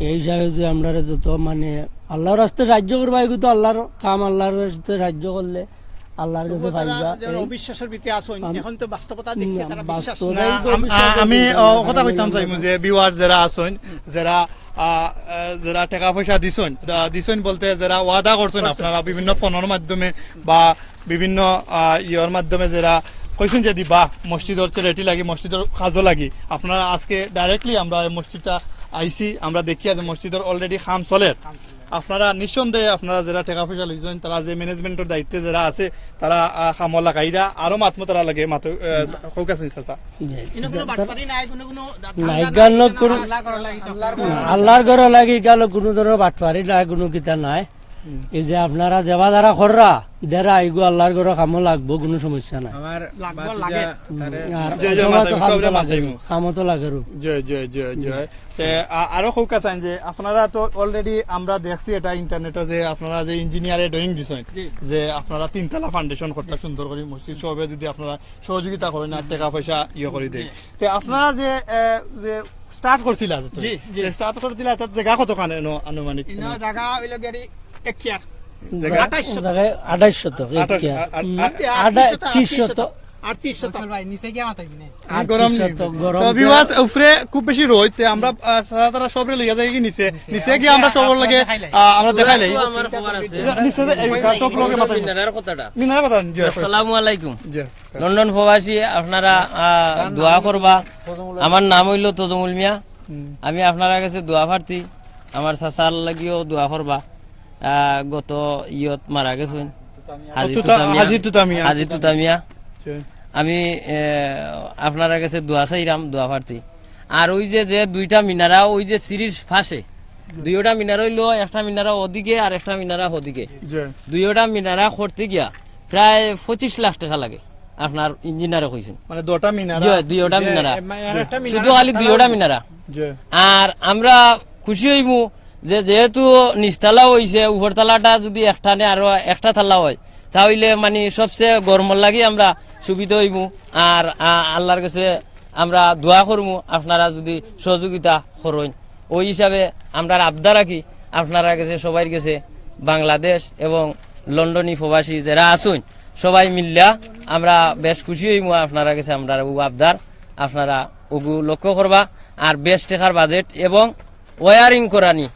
এই হিসাবে যদি আমরারে যত মানে আল্লাহর রাস্তায় সাহায্য করবা, এগুলো তো আল্লাহর কাম, আল্লাহর রাস্তায় সাহায্য করলে আল্লাহর কাছে পাইবা। এই অবিশ্বাসের ভিতরে আছইন, আম-, এখন তো বাস্তবতা দেখে না, তারা বিশ্বাস বাস্তবতাই না, তো আম-, অবিশ্বাস আ-, আমি, অবিশ্বাস অ, কথা কইতাম চাইমু যে ভিউয়ার যারা আছইন, যারা, আ, আ, যারা টেকা পয়সা দিছইন, আ, দিছইন বলতে যারা ওয়াদা করছইন আপনারা বিভিন্ন ফোনের মাধ্যমে বা বিভিন্ন, আ, ইয়ের মাধ্যমে যারা কইছইন যে দিবা মসজিদর চ্যারিটি লাগি, মসজিদর কাজও লাগি, আপনারা আজকে directly আমরা এই মসজিদটা আইছি, আমরা দেখি যে মসজিদর already কাম চলের। আপনারা নিঃসন্দেহে আপনারা যারা টেকা পয়সা লইছইন, তারা যে ম্যানেজমেন্টর দায়িত্বে যারা আছে, তারা, আ, কামো লাগাইরা, আরো মাতমু তারার লগে, মাতো, আ, কউক্কা চাইন চাচা। জি। ইনো কোনো বাটপারি নাই, কোনো, কোনো নাই, ধান্দা গান নাই, লোক কোনো কোনো আল্লাহর ঘরো লাগি, আল্লাহর ঘরো লাগি গেল, কোনো ধরনের বাটপারি নাই, কোনো কিতা নাই। এই যে আপনারা যেবা যারা কররা, যারা আইগো আল্লাহর ঘরো কামো লাগবো, কোনো সমস্যা নাই। আমার লাগবো, ভাতিজা লাগে। তারে হুম, আর জি, জি, অথবা তো মাতাইমু, কামো তো সবরে লাগে, মাতাইমু। কামো তো লাগেরও। জি, জি, জি, জি। তে, আ-, আরো কউক্কা চাইন যে আপনারা তো already আমরা দেখছি এটা ইন্টারনেটে যে আপনারা যে ইঞ্জিনিয়ারে ড্রয়িং দিছইন, জি। যে আপনারা তিনতলা ফাউন্ডেশন করতা সুন্দর করি মসজিদ সবে যদি আপনারা সহযোগিতা করইন আর টেকা পয়সা ইয়ে করি দেই। জি। তে আপনারা যে, এ, যে স্টার্ট করছিলা যে জি, জি। যে স্টার্ট করছিলা, তার জাগা কতখান এনো আনুমানিক? ইনো জাগা অইলো গিয়া এক কিয়ার। জাগা? আঠাইশ শতক। জাগা আঠাইশ শতক, এক আঠাইশ, কিয়ার। আ-, আ-, হুম, আ-, আঠাইশ শতক, আঠাইশ শতক। আঠাইশ শতক। আঠাইশ শতক। আর তিন শতক। ভাই, নিচে গিয়া মাতাইবি না। আর গরম তিন শতক, নেই। গরম তো নেই। ভিউয়ার্স, উপরে খুব বেশি রোদ, তে আমরা, আহ, সারা তারা সবরে লইয়া যাই কি নিচে? নিচে। নিচে গিয়া আমরা সবর লগে, আহ, আমরা দেখাই লাই। আমার খবর আছে। নিচে যে এই সব লগে মাতাই। মিনারার কথাটা। মিনারার কথা, জি। আসসালামু আলাইকুম। জি। লন্ডন প্রবাসী, আপনারা, আহ, দোয়া করবা। আমার নাম অইলো তজমুল মিয়া। হুম। আমি আপনারার গেছে দোয়া প্রার্থী। আমার চাচার লাগিও দোয়া করবা। আহ, গত ইয়ত মারা গেছইন। হাজি তুতা-, তুতামিয়া। হাজি তুতামিয়া। হাজি তুতামিয়া। জি। আমি, এ, আপনারার গেছে দোয়া চাইরাম, দোয়া প্রার্থী। আর ওই যে, যে দুইটা মিনারা, ওই যে সিঁড়ির পাশে, দুইওটা মিনারা অইলো, একটা মিনারা ওদিকে আর একটা মিনারা ওদিকে। জি। দুইওটা মিনারা করতে গিয়া প্রায় পঁচিশ লাখ টেকা লাগে, আপনার ইঞ্জিনিয়ারে কইছইন। মানে দুইটা মিনারা? জি, দুইওটা যে, মিনারা। এ, মানে, একটা মিনারা শুধু খালি দুইওটা মিনারা। জি। আর আমরা খুশি অইমু যে যেহেতু নিচতলা অইছে, উপরতলাটা যদি একটানে আরো একটা তালা অয়, তা অইলে মানে সবচেয়ে গরমর লাগি আমরা সুবিধা অইমু। আর, আ, আল্লাহর গেছে আমরা দোয়া করমু, আপনারা যদি সহযোগিতা করইন। ওই হিসাবে আমরার আবদার রাখি, আপনারার গেছে, সবাইর গেছে, বাংলাদেশ এবং লন্ডনী প্রবাসী যারা আছইন, সবাই মিল্লা আমরা বেশ খুশি অইমু। আপনারার গেছে আমরার ও আবদার, আপনারা ওগু লক্ষ্য করবা। আর বেশ টেকার বাজেট এবং ওয়্যারিং করানি।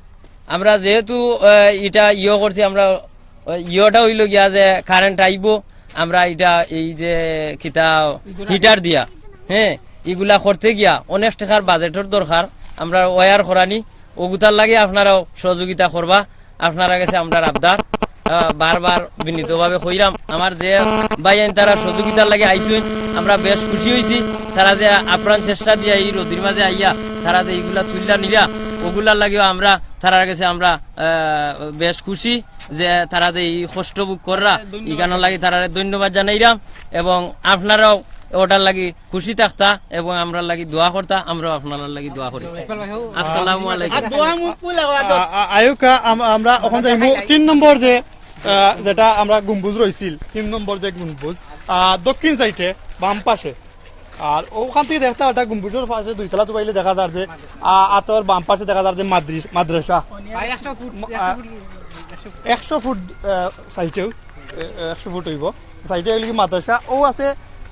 আমরা যেহেতু, আহ, ইটা ইয়ে করছি, আমরা, আহ, ইয়েটা অইলো গিয়া যে কারেন্ট আইবো, আমরা ইটা এই যে কিতা হিটার দিয়া, হ্যাঁ, ইগুলা করতে গিয়া অনেক টেকার বাজেটর দরকার। আমরা ওয়্যার করানি, ওগুতার লাগি আপনারাও সহযোগিতা করবা। আপনারার গেছে আমরার আবদার, আহ, বারবার বিনীতভাবে কইরাম, আমার যে ভাইয়াইন তারা সহযোগিতার লাগি আইছইন, আমরা বেশ খুশি অইছি। তারা যে আপ্রাণ চেষ্টা দিয়া এই রোদির মাঝে আইয়া তারা যে ইগুলা তুইল্লা নিরা, ওগুলার লাগিও আমরা তারার গেছে আমরা, আহ, বেশ খুশি যে তারা যে এই কষ্ট ভোগ কররা, ইখানর লাগি তারারে ধন্যবাদ জানাইরাম। এবং আপনারাও ওটার লাগি খুশি থাকতা এবং আমরার লাগি দোয়া করতা, আমরাও আপনারার লাগি দোয়া করি। আসসালামু আলাইকুম। আর দোয়া মুখ ফুল আবার দোয়া। আ-, আ-, আয়ুকা, আম-, আমরা অখন যাইমু তিন নম্বর যে, আ, যেটা আমরা গম্বুজ রইছিল, তিন নম্বর যে গম্বুজ, আ, দক্ষিণ সাইডে, বাম পাশে। আর ওখান থাকি দেখতা একটা গম্বুজর পাশে দুইতলা তুবাইলে দেখা যার যে, আ, আতর বাম পাশে দেখা যার যে মাদ্রি-, মাদ্রাসা। ভাই, একশো ফুট, ম-, একশো আ, ফুট, একশো ফুট। একশো ফুট, আ, সাইডেও, এ, এ, একশো ফুট অইবো। সাইডে অইলো কি মাদ্রাসা, ও আছে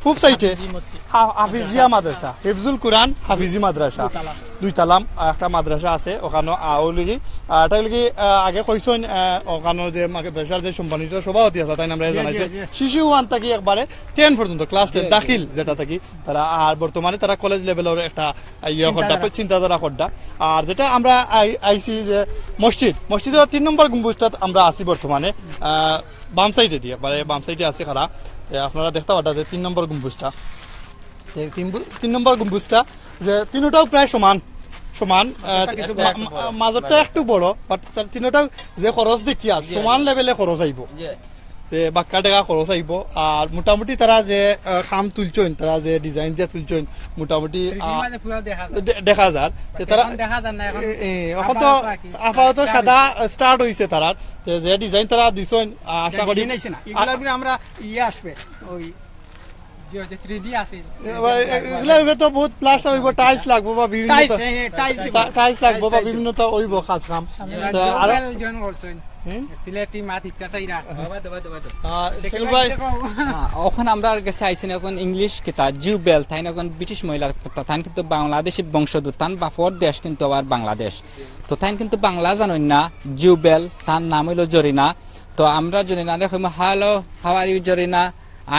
পূব সাইডে হাফিজি মসজিদ। হা-, হাফিজিয়া মাদ্রাসা, হিফজুল কুরআন হাফিজি মাদ্রাসা। দুইতলা। দুইতলা, আহ, একটা মাদ্রাসা আছে, ওখানো, আহ, অইলো কি, আহ, এটা অইলো কি, আহ, আগে কইছইন, আহ, ওখানো যে মাদ্রাসার যে সম্মানিত সভাপতি আছে, তাইন আমরারে জি, জি, জানাইছে। জি। শিশু ওয়ান থাকি একবারে টেন পর্যন্ত, ক্লাস টেন জি, জি। দাখিল যেটা থাকি, তারা আর বর্তমানে তারা কলেজ লেভেলর একটা, আহ, ইয়ে চিন্তাধারা। করতা, চিন্তাধারা করতা। আর যেটা আমরা আই-, আইছি যে মসজিদ, মসজিদর তিন নম্বর গম্বুজটাত আমরা আছি বর্তমানে। আহ, বাম সাইডে দিয়া, মানে বাম সাইডে আছে খাড়া। এ, আপনারা দেখতা পারতা যে তিন নম্বর গম্বুজটা। তে তিন বু-, তিন নম্বর গম্বুজটা যে তিনোটাও প্রায় সমান। সমান, আহ, মা-, মা-, মাঝেরটা একটু বড়, but তারা তিনোটা যে খরচ দেখিয়ার, সমান লেভেলে খরচ আইবো। যে বাক্কা টেকা খরচ আইবো। আর মোটামুটি তারা যে, আহ, খাম তুলছইন, তারা যে design দিয়া তুলছইন, মোটামুটি, আহ, দে-, দেখা যার। তে তারা এখন দেখা যার না, এখন এ, এ, এখন তো আপাতত আর কি। আপাতত সাদা start অইছে তারার। তে যে design তারা দিছইন, আহ, আশা করি ইগুলার উপরে আমরা ইয়ে আসবে, ওই যে, যে three D আছে। এ, ভাই, এ, এগুলার উপরে তো বহুত plaster অইবো, tiles লাগবো বা বিভিন্ন tiles, তো হ্যাঁ, হ্যাঁ, tiles দিব। টা-, tiles লাগবো বা বিভিন্ন তো অইবো কাজ কাম। তা আরো join করছইন। হুম? সিলেটি মাত হিক্কা চাইরা। আহ, সেগুন ভাই। অখন আমরার গেছে আইছইন একজন English কিতা, জুবেল, তাইন একজন British মহিলা, তাইন কিন্তু বাংলাদেশি বংশোদ্ভূত, তান বাপর দেশ কিন্তু আবার বাংলাদেশ। তো তাইন কিন্তু বাংলা জানইন না, জুবেল, তান নাম অইলো জরিনা। তো আমরা জরিনারে কইমু, "Hello, how are you, Jorina?"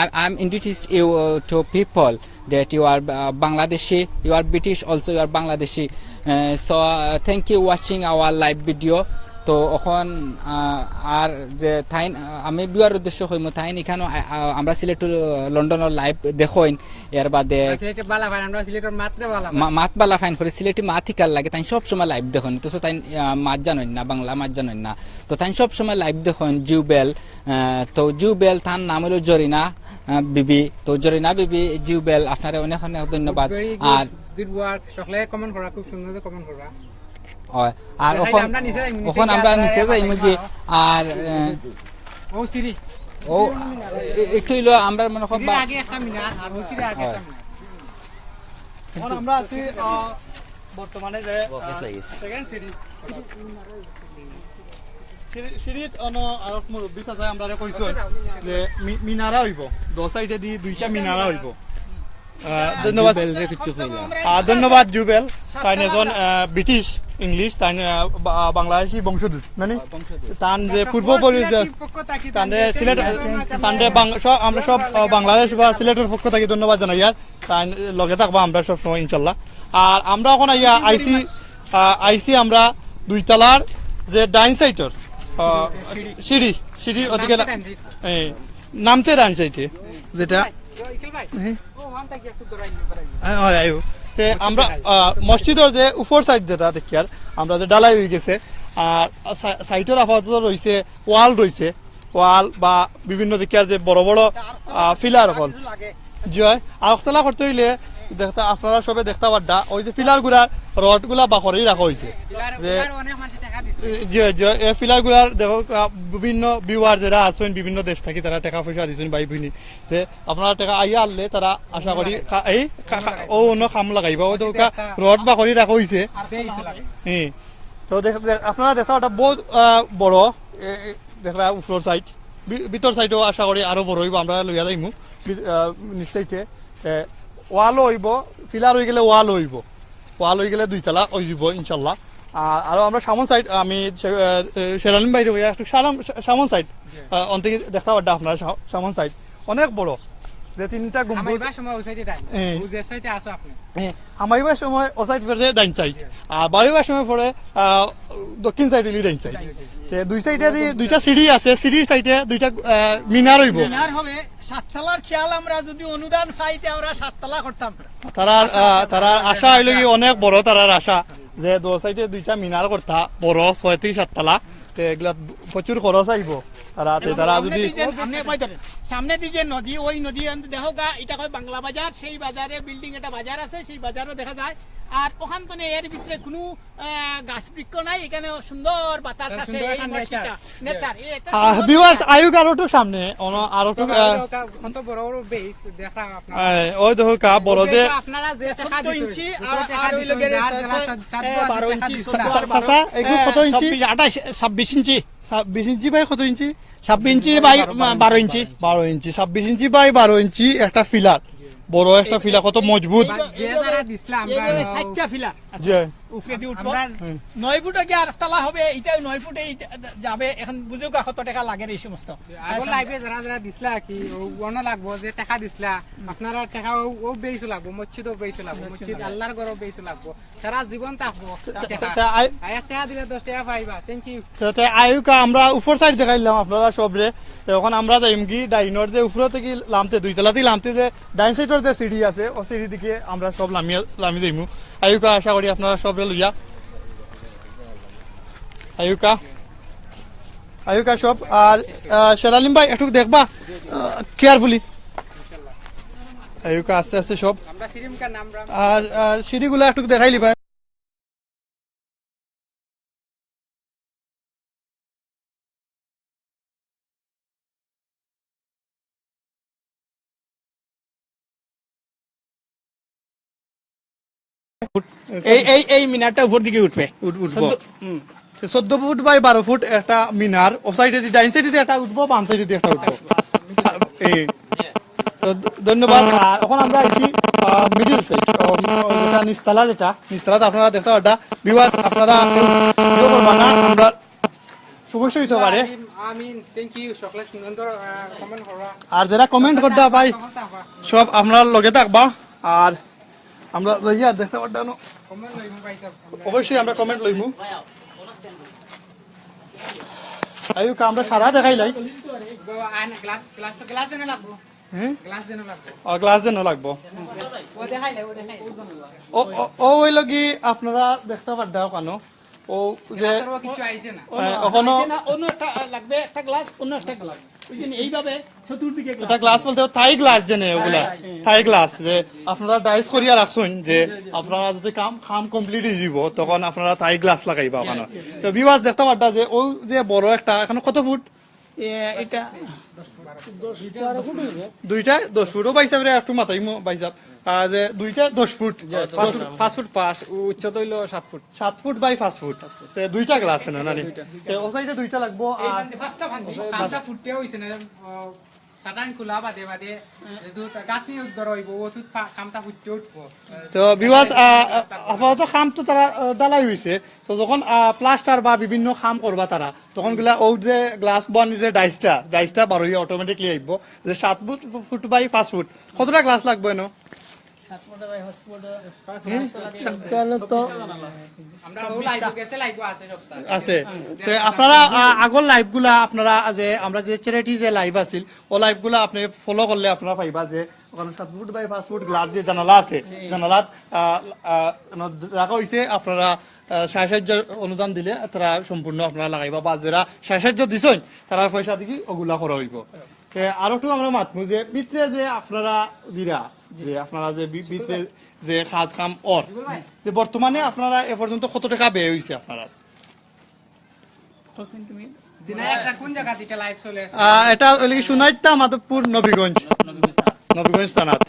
I, I'm introduce you, uh, to people that you are, uh, Bangladeshi, you are British, also you are Bangladeshi. Uh, so, uh, thank you watching our live video. তো অখন, আহ, আর যে তাইন, আহ, আমি viewer উদ্দেশ্যে কইমু, তাইন ইখানো, আহ, আহ, আমরা সিলেট to লন্ডনর live দেখইন, এর বাদে সিলেটে বালা পাইন, আমরা সিলেটর মাতরে বালা পাইন। মা-, মাত বালা পাইন করি, সিলেটি মাত হিকার লাগি, তাইন সব সময় live দেখইন। তো তাইন, আহ, মাত জানইন না, বাংলা মাত জানইন না, তো তাইন সব সময় live দেখইন, জুবেল, আহ, তো জুবেল, তান নাম অইলো জরিনা, আহ, বিবি। তো জরিনা বিবি, জুবেল, আপনারে অনেক অনেক ধন্যবাদ। Very good, আর good work। সকলে comment করা, খুব সুন্দর comment করা। অয়, আর দেখাইলে অখন, আমরা নিচে যাইমু, নিচে অখন গিয়া আমরা আমরা নিচে এবার যাইমু দেখবো। আর, আহ, ও সিঁড়ি। ও, এ-, এ-, একটু অইলো আমরা মনে করি সিঁড়ির আগে একটা মিনার, আর ও সিঁড়ির আগে একটা মিনার। এখন আমরা আছি, আহ, বর্তমানে যে, আহ, second সিঁড়ি। সিঁড়ি, সিঁড়িত অনো আরক মুরব্বি চাচায় আমরারে কইছইন যে মি-, মিনারা অইবো, দো সাইডে দি দুইটা মিনারা অইবো। আহ, ধন্যবাদ। জুবেলরে কিচ্ছু কইলা। আহ, ধন্যবাদ জুবেল। তাইন একজন, আহ, British, English, তাইন, আহ, বা-, বাংলাদেশি বংশোদ্ভূত, নানি? তান যে পূর্বপুরুষ যে, তানরে সিলেট, তানরে বাং-, সব, আমরা সব, আহ, বাংলাদেশ বা সিলেটর পক্ষ থাকি ধন্যবাদ জানাইয়ার। তাইন লগে থাকবা আমরা সব সময় ইনশাল্লাহ। আর আমরা অখন আইয়া আইছি, আহ, আইছি আমরা দুইতলার যে ডাইন সাইডর, আহ, সিঁড়ি, সিঁড়ির ওদিকে না-, এই, নামতে ডাইন সাইডে, যেটা, হ্যাঁ। হ্যাঁ, হয়, আইও। তে আমরা, আহ, মসজিদর যে উপর সাইড যেটা দেখিয়ার, আমরা যে ঢালাই অইগেছে, আর সা-, সাইডর আপাতত রইছে, ওয়াল রইছে, ওয়াল বা বিভিন্ন দেখিয়ার যে বড় বড়, আহ, পিলার অকল। জি অয়, আর একতলা করতে অইলে দেখতা, আপনারা সবে দেখতা পাররা, ওই যে পিলার গুলার রড গুলা বাকরি রাখা অইছে। যে, জি অয়, জি অয়, এই পিলার গুলার দেখো, আহ, বিভিন্ন viewer যেরা আছইন, বিভিন্ন দেশ থাকি তারা টেকা পয়সা দিছইন, ভাই বইনি। যে আপনারা টেকা আইয়া আনলে তারা আশা করি কা-, এই কা-, কা-, ও অন্য কাম লাগাইবা, ওই তো কা-, রড বাকরি রাখা অইছে। হ্যাঁ, তো দেখ, দেখ, আপনারা দেখতা পাররা বহুত, আহ, বড়, এ, এ, দেখরা উপরর সাইড, ভি-, ভিতর সাইডও আশা করি আরো বড় অইবো, আমরা লইয়া যাইমু ভি-, আহ, নিচ সাইডে। এ, ওয়ালও অইবো, পিলার অইগেলে ওয়ালও অইবো, ওয়াল অইগেলে দুইতলা অইযিবো ইনশাল্লাহ। আর আরো আমরা সামন সাইড, আমি শে-, আহ, এ, শেরালিন ভাইরে কইয়া একটু সালাম, সা-, সামন সাইড, আহ, অন্তে দেখতা পাররা আপনারা সা-, সামন সাইড অনেক বড়, যে তিনটা গম্বুজ। হামাইবার সময় ওই সাইডে ডাইন, হ্যাঁ। ওই যে সাইডে আসো আপনি। হ্যাঁ, হামাইবার সময় ও সাইড ফেরছে ডাইন সাইড, আর বাড়িবার সময় পরে, আহ, দক্ষিণ সাইড অইলে ডাইন সাইড। তে দুই সাইডে দি দুইটা সিঁড়ি আছে, সিঁড়ির সাইডে দুইটা, আহ, মিনার অইবো। মিনার হবে, সাততলার খেয়াল আমরা যদি অনুদান পাইতে আমরা সাততলা করতাম। তারার, আহ, তারার আশা অইলো কি অনেক বড়, তারার আশা যে দো সাইডে দুইটা মিনার করতা বড়, ছয় থেকে সাততলা। তে এগুলা প্রচুর খরচ আইবো। তারা, তে তারা সামনে যদি দি যে, সামনে, সামনে দি যে নদী, ওই নদী আন-, দেখো গা, এটা কয় বাংলা বাজার, সেই বাজারে বিল্ডিং, একটা বাজার আছে, সেই বাজারও দেখা যায়। আর ওখান তো নেই, এর ভিতরে কোনো, আহ, গাছ বৃক্ষ নাই, এখানে সুন্দর বাতাস আছে, সুন্দর এই একটা মসজিদটা। Nature। Nature, এ এত আহ, সুন্দর viewers, জায়গা। আইউক আরো একটু সামনে, অন-, আরো একটু, আহ, কত বড় বড় বেইস দেখা আপনারা। আহ, ওই দেখো কা বড় যে আপনারা যে টাকা দিচ্ছেন, ইঞ্চি আর, আর হইলো গেলে যারা, যারা সাত, সাত এ, বারো ইঞ্চি, চাচা, চাচা, এগুলো কত ইঞ্চি? ছাব্বিশ, আঠাশ, ছাব্বিশ ইঞ্চি। ছাব্বিশ ইঞ্চি বাই কত ইঞ্চি? ছাব্বিশ ইঞ্চি বাই বারো ইঞ্চি। বারো ইঞ্চি, ছাব্বিশ ইঞ্চি বাই বারো ইঞ্চি একটা পিলার, বড় একটা পিলার, কত মজবুত। যে যারা দিছলা আমরা এইভাবে চারটা পিলার আছে। জি। উপরে দিয়ে উঠবো। আমরা হুম। নয় ফুট আগে আর তলা হবে, এটাও নয় ফুটেই যাবে। এখন বুঝুক কত টাকা লাগে এই সমস্ত। আগর live-এ যারা যারা দিছলা কি, ও অন্য লাগবো যে টাকা দিছলা, আপনারা টাকা ও, ও বেইসও লাগবো, মসজিদও বেইসও লাগবো, মসজিদ আল্লাহর ঘরও বেইসও লাগবো। সারা জীবন থাকবো। তে, তে, তে, আই-, আর এক টাকা দিলে দশ টাকা পাইবা। Thank you। তে, তে, আইউকা আমরা উপর সাইড দেখাইলাম আপনারা সবরে। তে, এখন আমরা যাইমু কি ডাইনর যে উপরে থেকে লামতে, দুই তলা থেকে লামতে যে ডাইন সাইডর যে সিঁড়ি আছে, ও সিঁড়ি দিকে আমরা সব লামিয়ে, লামি যাইমু। আইউক্কা, আশা করি আপনারা সবরে লইয়া। আইউক্কা, আইউক্কা সব। আর আহ, শেরালিম ভাই, একটু দেখবা কেয়ারফুলি। আইউক্কা, আস্তে আস্তে সব। আমরা সিরিমকা নাম রাম। আর আহ, সিঁড়িগুলা একটু দেখাইলি ভাই। এই এই এই মিনারটা উপর দিকে উঠবে। উঠ- উঠবো। চোদ্দ, হুম। চোদ্দ ফুট বাই বারো ফুট একটা মিনার, ও সাইডে দি, ডাইন সাইডে দি একটা উঠবো, বাম সাইডে দি একটা উঠবো। এই তো ধ- ধন্যবাদ। আর এখন আমরা আইছি মিডিল সাইড, যেটা নিচতলা, যেটা নিচতলাতে আপনারা দেখতে পারটা ভিউয়ার্স, আপনারা কেউ ভিডিও করবা না, আমরা সমস্যা হইতে পারে। আমিন, আমিন, থ্যাংক ইউ। সকলে সুন্দর কমেন্ট করবা। আর যারা কমেন্ট করতে ভাই, সব আপনারা লগে থাকবা। আর আমরা যাইয়া দেখতে পারতাম। কমেন্ট লইমু ভাই সাহেব। অবশ্যই আমরা কমেন্ট লইমু। আইউক্কা, আমরা সারা দেখাইলাই। বাবা, আন গ্লাস, গ্লাস, গ্লাস যেন লাগবো। হ্যাঁ? গ্লাস যেন লাগবো। ও, গ্লাস যেন লাগবো। ও দেখাইলে, ও দেখাইলে। ও, ও, ও হইল কি, আপনারা দেখতে পারতা ওখানো। ও যে গ্লাসের ও কিছু আইছে না। হ্যাঁ, ওখানো আইছে না, অন্য একটা লাগবে, একটা গ্লাস, অন্য একটা গ্লাস। ওই জন্য এইভাবে চতুর্দিকে গ্লাস। এটা গ্লাস বলতে থাই গ্লাস যে নেই ওগুলা, হ্যাঁ, হ্যাঁ। থাই গ্লাস যে আপনারা ডাইস করিয়া রাখছেন, যে আপনারা যদি কাম কাম কমপ্লিট হয়ে যাব, তখন আপনারা থাই গ্লাস লাগাইবা ওখানে। তো ভিউয়ার্স দেখতে পারতা যে ও যে বড় একটা, এখানে কত ফুট? এ, এটা দুইটায় দশ ফুট। ও ভাই সাহেব রে, একটু মাথায় মো-, ভাই সাহেব, আহ, যে দুইটায় দশ ফুট। পাঁচ ফুট, পাঁচ ফুট পাঁচ, উ-, উচ্চতা হইলো সাত ফুট। সাত ফুট বাই পাঁচ ফুট। তে দুইটা গ্লাস না, না নি? দুইটা। তে ও সাইডে দুইটা লাগবো। এই আর বান্দে পাঁচটা ভাঙবি, পাঁচটা ফুটতে হইছে না, আহ, সাটান খোলা বাদে বাদে যেহেতু তা গাঁথনি উদ্ধার হইব, ও তো পা-, কামটা ফুটতে উঠবো। তো ভিউয়ার্স, আহ, আহ, আপাতত কাম তো তারা, আহ, ঢালাই হইছে। তো যখন, আহ, প্লাস্টার বা বিভিন্ন কাম করবা তারা, তখন গুলা ও যে গ্লাস বন যে ডাইসটা, ডাইসটা বারোই অটোমেটিকলি আইব যে সাত ফুট, ফুট বাই পাঁচ ফুট। কতটা গ্লাস লাগবে এনো? সাত ফুট বাই পাঁচ ফুট। হুম? কেন তো আমরা ও লাইভ গেছে, লাইভ আছে সবটা। আছে। তো আপনারা, আহ, আগর লাইভগুলা আপনারা যে, আমরা যে চ্যারিটি যে লাইভ আছিল, ও লাইভগুলা আপনি ফলো করলে আপনারা পাইবা যে ওখানে সাত ফুট বাই পাঁচ ফুট গ্লাস যে জানালা আছে, জানালাত, আহ, আহ, রাখা হইছে। আপনারা, আহ, সাহায্য অনুদান দিলে তারা সম্পূর্ণ আপনারা লাগাইবা, বা যারা সাহায্য দিছইন, তারার পয়সা দিয়ে ওগুলা করা হইব। তে আরো একটু আমরা মাতমু যে ভিতরে যে আপনারা দিরা, যে আপনারা যে ভি-, ভিতরে যে কাজ কাম অর, যে বর্তমানে আপনারা এ পর্যন্ত কত টাকা ব্যয় হইছে আপনারা? জি না, এটা কোন জায়গা থেকে লাইভ চলে? আহ, এটা হইলে কি সোনাইরটা মাধবপুর নবীগঞ্জ, নবীগঞ্জ থানাত।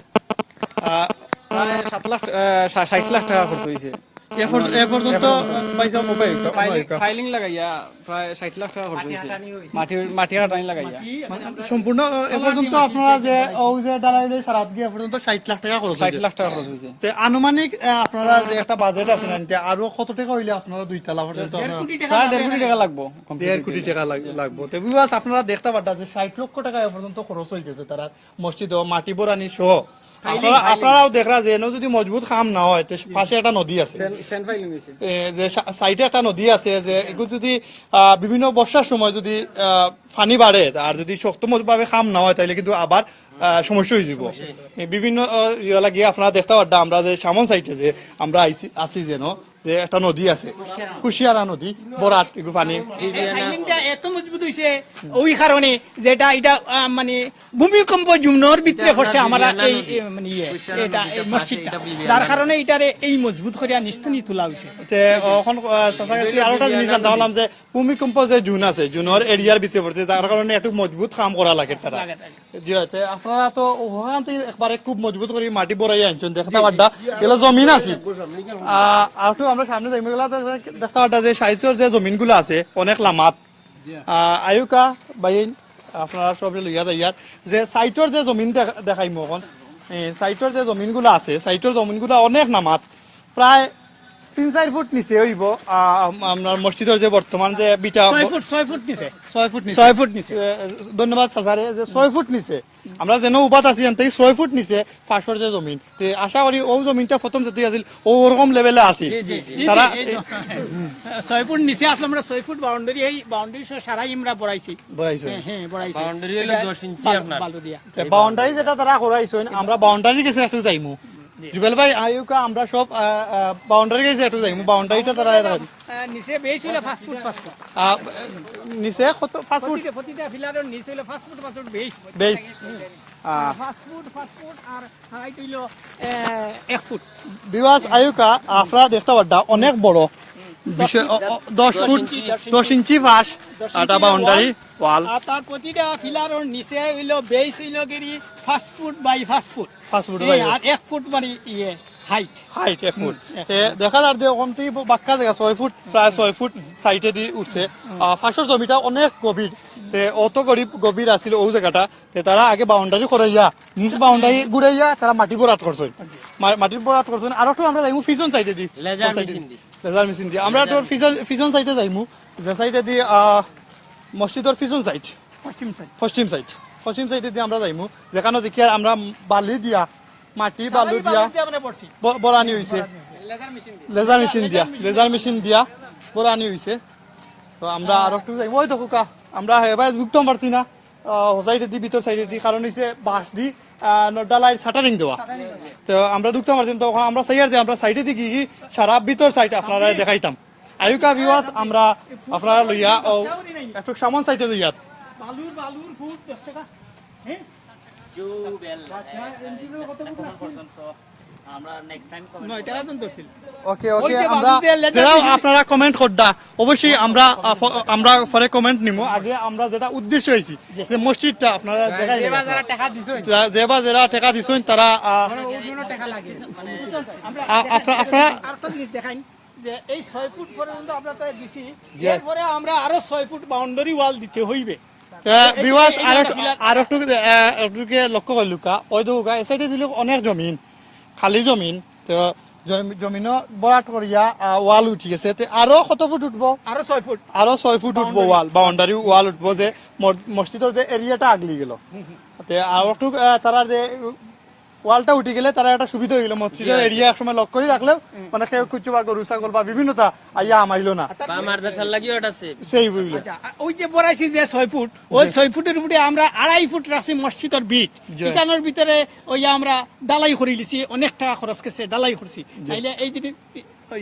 আহ, প্রায় সাত লাখ, আহ, ষা-, ষাট লাখ টাকা খরচ হইছে। এ পর্য-, এ পর্যন্ত, আহ, পয়সা মোবাইল তো, ফাইলিং, মোবাইল তো। ফাইলিং লাগাইয়া প্রায় ষাট লাখ টাকা খরচ হইছে। মাটি, মাটি কাটানি লাগাইয়া। মানে সম্পূর্ণ, আহ, এ পর্যন্ত আপনারা যে, ওই যে ঢালাই দিয়ে সারাত গিয়ে এ পর্যন্ত ষাট লাখ টাকা খরচ ষাট হইছে। লাখ টাকা খরচ হইছে। তে আনুমানিক, আহ, আপনারা যে একটা বাজেট আছে না, তে আরো কত টাকা হইলে আপনারা দুই তালা পর্যন্ত দেড় আপনারা কোটি টাকা প্রায় দেড় কোটি টাকা লাগবো। দেড় কোটি টাকা লাগ-, লাগবো। তো ভিউয়ার্স, আপনারা দেখতে পারতা যে ষাট লক্ষ টাকা এ পর্যন্ত খরচ হয়ে গেছে তারা মসজিদ ও মাটি বরানি সহ। আপনারা, আপনারাও দেখরা যে এনে যদি মজবুত কাম না হয়, তে পাশে একটা নদী আছে। সেন, সেন ফাইলিং হইছে। এ, যে সা-, সাইডে একটা নদী আছে, যে এগুলো যদি, আহ, বিভিন্ন বর্ষার সময় যদি, আহ, পানি বাড়ে আর যদি শক্তভাবে কাম না হয়, তাহলে কিন্তু আবার, আহ, সমস্যা হয়ে যাব। এই বিভিন্ন, আহ, ইয়ে লাগিয়ে আপনারা দেখতে পারতা, আমরা যে সামন সাইডে যে আমরা আইছি, আছি যেন, যে একটা নদী আছে, কুশিয়ারা নদী, বরাট এগু পানি। এই ফাইলিংটা এত মজবুত হইছে ওই কারণে, যেটা এটা, আহ, মানে ভূমিকম্প জুমনর ভিতরে পড়ছে আমরা এই, এই, মানে ইয়ে, এটা এই মসজিদটা, যার কারণে এটারে এই মজবুত করিয়া নিস্তুনি তোলা হইছে। তে, অখন, আহ, চাচা কাছে আরো একটা জিনিস জানতে পারলাম যে ভূমিকম্প যে জুন আছে, জুনর এরিয়ার ভিতরে পড়ছে, যার কারণে একটু মজবুত কাম করা লাগে তারা। লাগে, লাগে। জি, তে আপনারা তো ওখান থেকে একবারে খুব মজবুত করে মাটি বড়াই আনছেন, দেখতে পারতা, এগুলো জমিন আছে। আহ, আর একটু আমরা সামনে যাই, এগুলো তো দেখতে পারতা যে সাইটর যে জমিনগুলো আছে, অনেক লামাত। আহ, আইউক্কা ভাই, আপনারা সব লইয়া যাইয়ার যে সাইটর যে জমিন দেখ-, দেখাইমু অখন, এ, সাইটর যে জমিনগুলো আছে, সাইটর জমিনগুলো অনেক লামাত, প্রায় তিন চার ফুট নিচে হইব। আহ, আম-, আপনার মসজিদর যে বর্তমান যে বিটা ছয় ফুট, ছয় ফুট নিচে। ছয় ফুট নিচে। ছয় ফুট নিচে। এ, ধন্যবাদ চাচারে, যে ছয় ফুট নিচে। আমরা যেন উবাত আছি, এন থেকে ছয় ফুট নিচে ফাঁসর যে জমিন। তে আশা করি ও জমিনটা প্রথম যেতে আছিল, ও ওরকম লেভেলে আছে। জি, জি, জি। তারা জি, জি, এই তো। ছয় ফুট নিচে আসলে আমরা ছয় ফুট বাউন্ডারি, এই বাউন্ডারি সহ সারাই আমরা বড়াইছি। বড়াইছি। হ্যাঁ, হ্যাঁ, বড়াইছি। বাউন্ডারি হলো এটা দশ ইঞ্চি বালু, আপনার। বালু দিয়া। তে বাউন্ডারি যেটা তারা করাইছেন, আমরা বাউন্ডারি গেছে একটু যাইমু। জুবেল ভাই, আইউক্কা আমরা সব, আহ, আহ, বাউন্ডারি গেছে একটু যাইমু, বাউন্ডারিটা তারা দেখাইন। আহ, নিচে বেস অইলো পাঁচ ফুট পাঁচ ফুট। আহ, নিচে কত, পাঁচ ফুট? প্রতিটা প্রতিটা পিলারর নিচে অইলো পাঁচ ফুট পাঁচ ফুট বেস। বেস। আহ, পাঁচ ফুট পাঁচ ফুট আর হাইট অইলো আহ, এক ফুট। ভিউয়ার্স, আইউক্কা আপনারা দেখতা পাররা অনেক বড় বিষয়, অ, অ, দশ ফুট, দশ ইঞ্চি পাশ একটা বাউন্ডারি ওয়াল। আর তার প্রতিটা পিলারর নিচে অইলো বেস অইলো গিরি পাঁচ ফুট বাই পাঁচ ফুট। পাঁচ ফুট এই, বাই আর এক ফুট মানে ইয়ে হাইট। হাইট এক ফুট। তে দেখা যার যে ওখান থেকে বাক্কা জাগা ছয় ফুট, প্রায় ছয় ফুট সাইডে দি উঠছে। আহ, পাশর জমিটা অনেক গভীর, তে অত গরিব গভীর আছিল ও জাগাটা, তে তারা আগে বাউন্ডারি করাইয়া, নিচ বাউন্ডারি ঘুরাইয়া তারা মাটি ভরাট করছইন। মা-, মাটি ভরাট করছইন। আর একটু আমরা যাইমু পিছন সাইডে দি, লেজার সাইডে দি। মেশিন দি। লেজার মেশিন দি। আমরা তোর পিছন, পিছন সাইডে যাইমু, যে সাইডে দি, আহ, মসজিদর পিছন সাইড, পশ্চিম সাইড। পশ্চিম সাইড, পশ্চিম সাইডে দি আমরা যাইমু, যেখানে দেখি আর আমরা বালি দিয়া, মাটি বালু দিয়া দিয়ে আমরা পড়ছি। ব-, বরানি হইছে। লেজার মেশিন দিয়া, লেজার মেশিন দিয়া বরানি হইছে। তো আমরা আর একটু যাইমু, ওই দেখো কা, আমরা এবার ঢুকতাম পারছি না। আহ, ও সাইডে দি, ভিতর সাইডে দি, কারণ হইছে বাঁশ দি, আহ, ন-, ডালাইর শাটারিং দেওয়া। তো আমরা ঢুকতাম পারছি না, তো ওখানে আমরা চাইয়ার যে আমরা সাইডে দি গিয়ে সারা ভিতর সাইড আপনারা দেখাইতাম। আইউক্কা ভিউয়ার্স, আমরা আপনারা লইয়া ও একটু সামন সাইডে যাইয়ার। বালুর বালুর ফুট দশ টাকা। হ্যাঁ? জুবেল। আমরা নেক্সট টাইম কমেন্ট নয় টাকা জন ধরছিল। ওকে, ওই ওকে, যে আমরা বালুতে লেজার যারা মেশিন। আপনারা কমেন্ট করবা, অবশ্যই আমরা, আহ, ফ-, আমরা পরে কমেন্ট নিমু। আগে আমরা যেটা উদ্দেশ্য হইছি, যে মসজিদটা আপনারা দেখাই যে দিলাম। বাজারে টাকা দিছইন, যা-, যে বা যারা টাকা দিছইন, তারা, আহ, মানে ওই জন্য টাকা লাগে। আ-, আপনারা, আপনারা আর তো জিনিস দেখাইন যে এই ছয় ফুট পর্যন্ত আমরা তাই দিছি, এরপরে আমরা আরো ছয় ফুট বাউন্ডারি ওয়াল দিতে হইবে। ভিউয়ার্স, আর একটু, আর একটু, আহ, একটুকে লক্ষ্য করলুকা, ওই দেখুকা, এই সাইডে দিলে অনেক জমিন, খালি জমিন, তো জমি-, জমিনও ভরাট করিয়া, আহ, ওয়াল উঠি গেছে, তে আরো কত ফুট উঠবো? আরো ছয় ফুট। আরো ছয় ফুট উঠবো ওয়াল, বাউন্ডারি ওয়াল উঠবো, যে ম-, মসজিদর যে এরিয়াটা আগলি গেল, তে আর একটু, আহ, তারা যে ওয়ালটা উঠি গেলে তারা একটা সুবিধা হইলো, মসজিদর এরিয়া একসময় লক করি রাখলেও মানে কেউ কুচু বা গরু ছাগল বা বিভিন্নতা আইয়া হামাইলো না। বা মাদ্রাসার লাগিও এটা সেফ। সেই বুঝলে। আচ্ছা, ওই যে বড়াইছি যে ছয় ফুট, ওই ছয় ফুটের উপরে আমরা আড়াই ফুট রাখছি মসজিদর বিট। ইখানোর ভিতরে ওই আমরা ডালাই করি লিছি, অনেক টাকা খরচ গেছে, ডালাই করছি। তাইলে এই জিনিস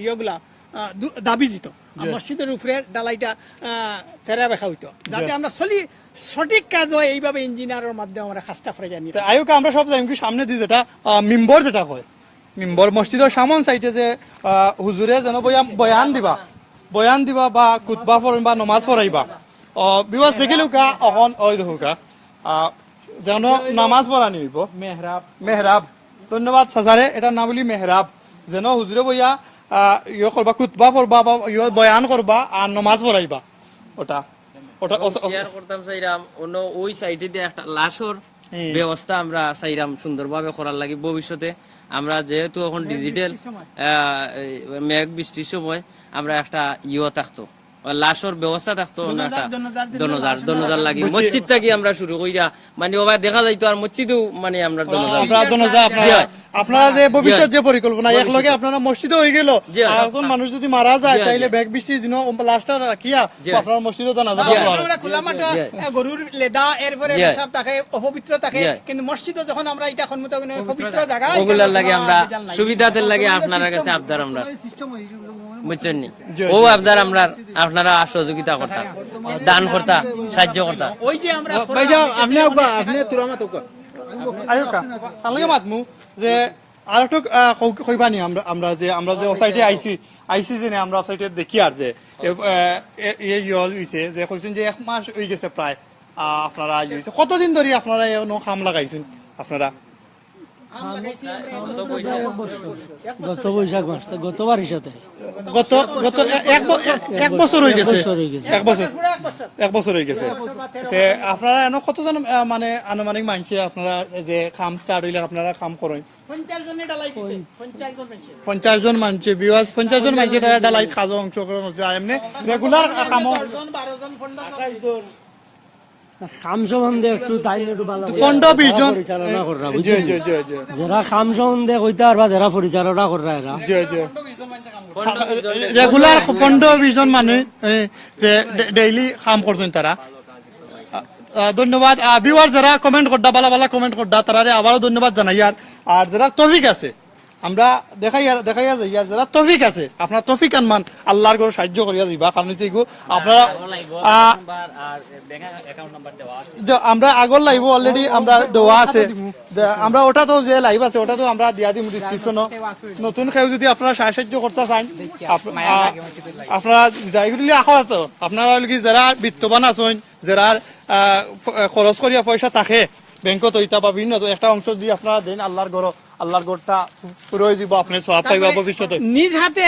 ইয়েগুলা, আহ, দু-, দাবি দিত। আর মসজিদর উপরে ডালাইটা, আহ, তেরা বেখা হইতো, যাতে আমরা চলি সঠিক কাজ হয়, এইভাবে ইঞ্জিনিয়ারের মাধ্যমে আমরা কাজটা করে জানি। তো আইউক্কা আমরা সব যাইমু কি সামনে দি যেটা, আহ, মিম্বর যেটা হয়, মিম্বর মসজিদর সামন সাইডে যে, আহ, হুজুরে যেন বয়া-, বয়ান দিবা, বয়ান দিবা বা কুতবা পড়ইন বা নমাজ পড়াইবা। ভিউয়ার্স দেখিলুকা, অখন ওই দেখুকা, আহ, যেন নামাজ পড়ানি হইব। মেহরাব। মেহরাব। ধন্যবাদ চাচারে, এটার নাম হলি মেহরাব। যেন হুজুরে বইয়া, আহ, ইয়ে করবা, কুতবা পড়বা বা ইয়ে বয়ান করবা আর নমাজ পড়াইবা। ওটা, ওটা, ও-, ও-, শেয়ার করতাম চাইরাম, অন্য ওই সাইডে দিয়ে একটা লাশর ব্যবস্থা আমরা চাইরাম সুন্দরভাবে করার লাগি ভবিষ্যতে। আমরা যেহেতু এখন ডিজিটাল, মেঘ বৃষ্টির সময় আমরা একটা ইয়ে থাকতো, লাশর ব্যবস্থা থাকতো, অন্য একটা দনজার, দনজার লাগি। মসজিদ থাকি আমরা শুরু কইরা, মানে, ওবা দেখা যাইতো আর মসজিদেও, মানে, আমরা দনজার। আপনারা দনজা, আপনারা, আপনারা যে ভবিষ্যৎ যে পরিকল্পনা, এক লগে আপনারা মসজিদও হয়ে গেল, আর একজন মানুষ যদি মারা যায়, তাইলে মেঘ বৃষ্টির দিনও লাশটা রাখিয়া আপনারা মসজিদও দনজা। আমরা খোলা মাঠে, আহ, গরুর লেদা, এরপরে পেশাব থাকে, অপবিত্র থাকে, কিন্তু মসজিদও যখন আমরা এটা সম্মত করি, পবিত্র জায়গা, ওগুলার লাগি আমরা সুবিধাতে লাগি আপনার কাছে আবদার আমরা, বুঝছেন নি? ও আবদার আমরা, আপনারা সহযোগিতা করতা, দান করতা, সাহায্য করতা। ওই যে আমরা ভাইজান, আপনি আউক্কা, আপনি তুরামা তো আউক্কা। আইউক্কা, তার লগে মাতমু যে আর একটু, আহ, কই-, কইবানি আমরা, আমরা যে, আমরা যে ও সাইডে আইছি, আইছি যে আমরা ও সাইডে দেখি আর যে, এ, আহ, এ, এ ইয়ে হইছে যে কইছেন যে এক মাস হয়ে গেছে প্রায়, আহ, আপনারা ইয়ে হইছে। কতদিন ধরে আপনারা এনো কাম লাগাইছেন আপনারা? গত বৈশাখ মাস, তো গতবার হিসাবে। গত, গত এ-, এক ব-, এক, এক বছর হয়ে গেছে। এক বছর হয়ে গেছে। এক বছর, এক বছর হয়ে গেছে। তে আপনারা এনো কতজন, আহ, মানে আনুমানিক মানষে আপনারা যে কাম স্টার্ট হইলে আপনারা কাম করেন? পঞ্চাশ জনে ডালাই দিছে, পঞ্চাশ জন মানষে। পঞ্চাশ জন মানষে, ভিউয়ার্স, পঞ্চাশ জন মানষে তারা ডালাইত কাজো অংশগ্রহণ করছে। আর এমনি রেগুলার কামো দশ জন, বারো জন, পনেরো জন। কাম সম্বন্ধে একটু তাইন একটু ভালা করি পনেরো বিশ জন। পরিচালনা কররা, জি, বুঝছেন? জি, জি, জি। যারা কাম সম্বন্ধে কইতা পারবা, যারা পরিচালনা কররা এরা। জি, জি। রেগুলার পনেরো বিশ জন মানুষ, এ, যে ডে-, ডেইলি কাম করছেন তারা। আহ, ধন্যবাদ। আহ, ভিউয়ার যারা কমেন্ট কররা, ভালা ভালা কমেন্ট কররা, তারারে আবারও ধন্যবাদ জানাই। আর, আর যারা তৌফিক আছে, আমরা দেখাইয়া, দেখাইয়া যাইয়ার যারা তৌফিক আছে, আপনারা তৌফিক আনমান আল্লার ঘরো সাহায্য করিয়া দিবা, কারণ হচ্ছে এগু আপনারা, আগর লাগবো, আহ, নাম্বার আর ব্যাংক অ্যাকাউন্ট নাম্বার দেওয়া আছে। যে আমরা আগর লাইভও already আমরা দেওয়া আছে। যে আমরা ওটা তো যে লাইভ আছে, ওটা তো আমরা দিয়া দিমু ডেসক্রিপশনো। নতুন কেউ যদি আপনারা সাহায্য করতে চান, আপ-, আহ, আপনারা যাই করলে আখো তো, আপনারা হইল কি যারা বিত্তবান আছেন, যারা, আহ, খ-, খরচ করিয়া পয়সা থাকে ব্যাংকত, ওইটা বা বিভিন্ন একটা অংশ যদি আপনারা দেন আল্লার ঘরো, আল্লার ঘরটা পুরো হয়ে দিব, আপনি সওয়াব পাইবা ভবিষ্যতে। নিজ হাতে,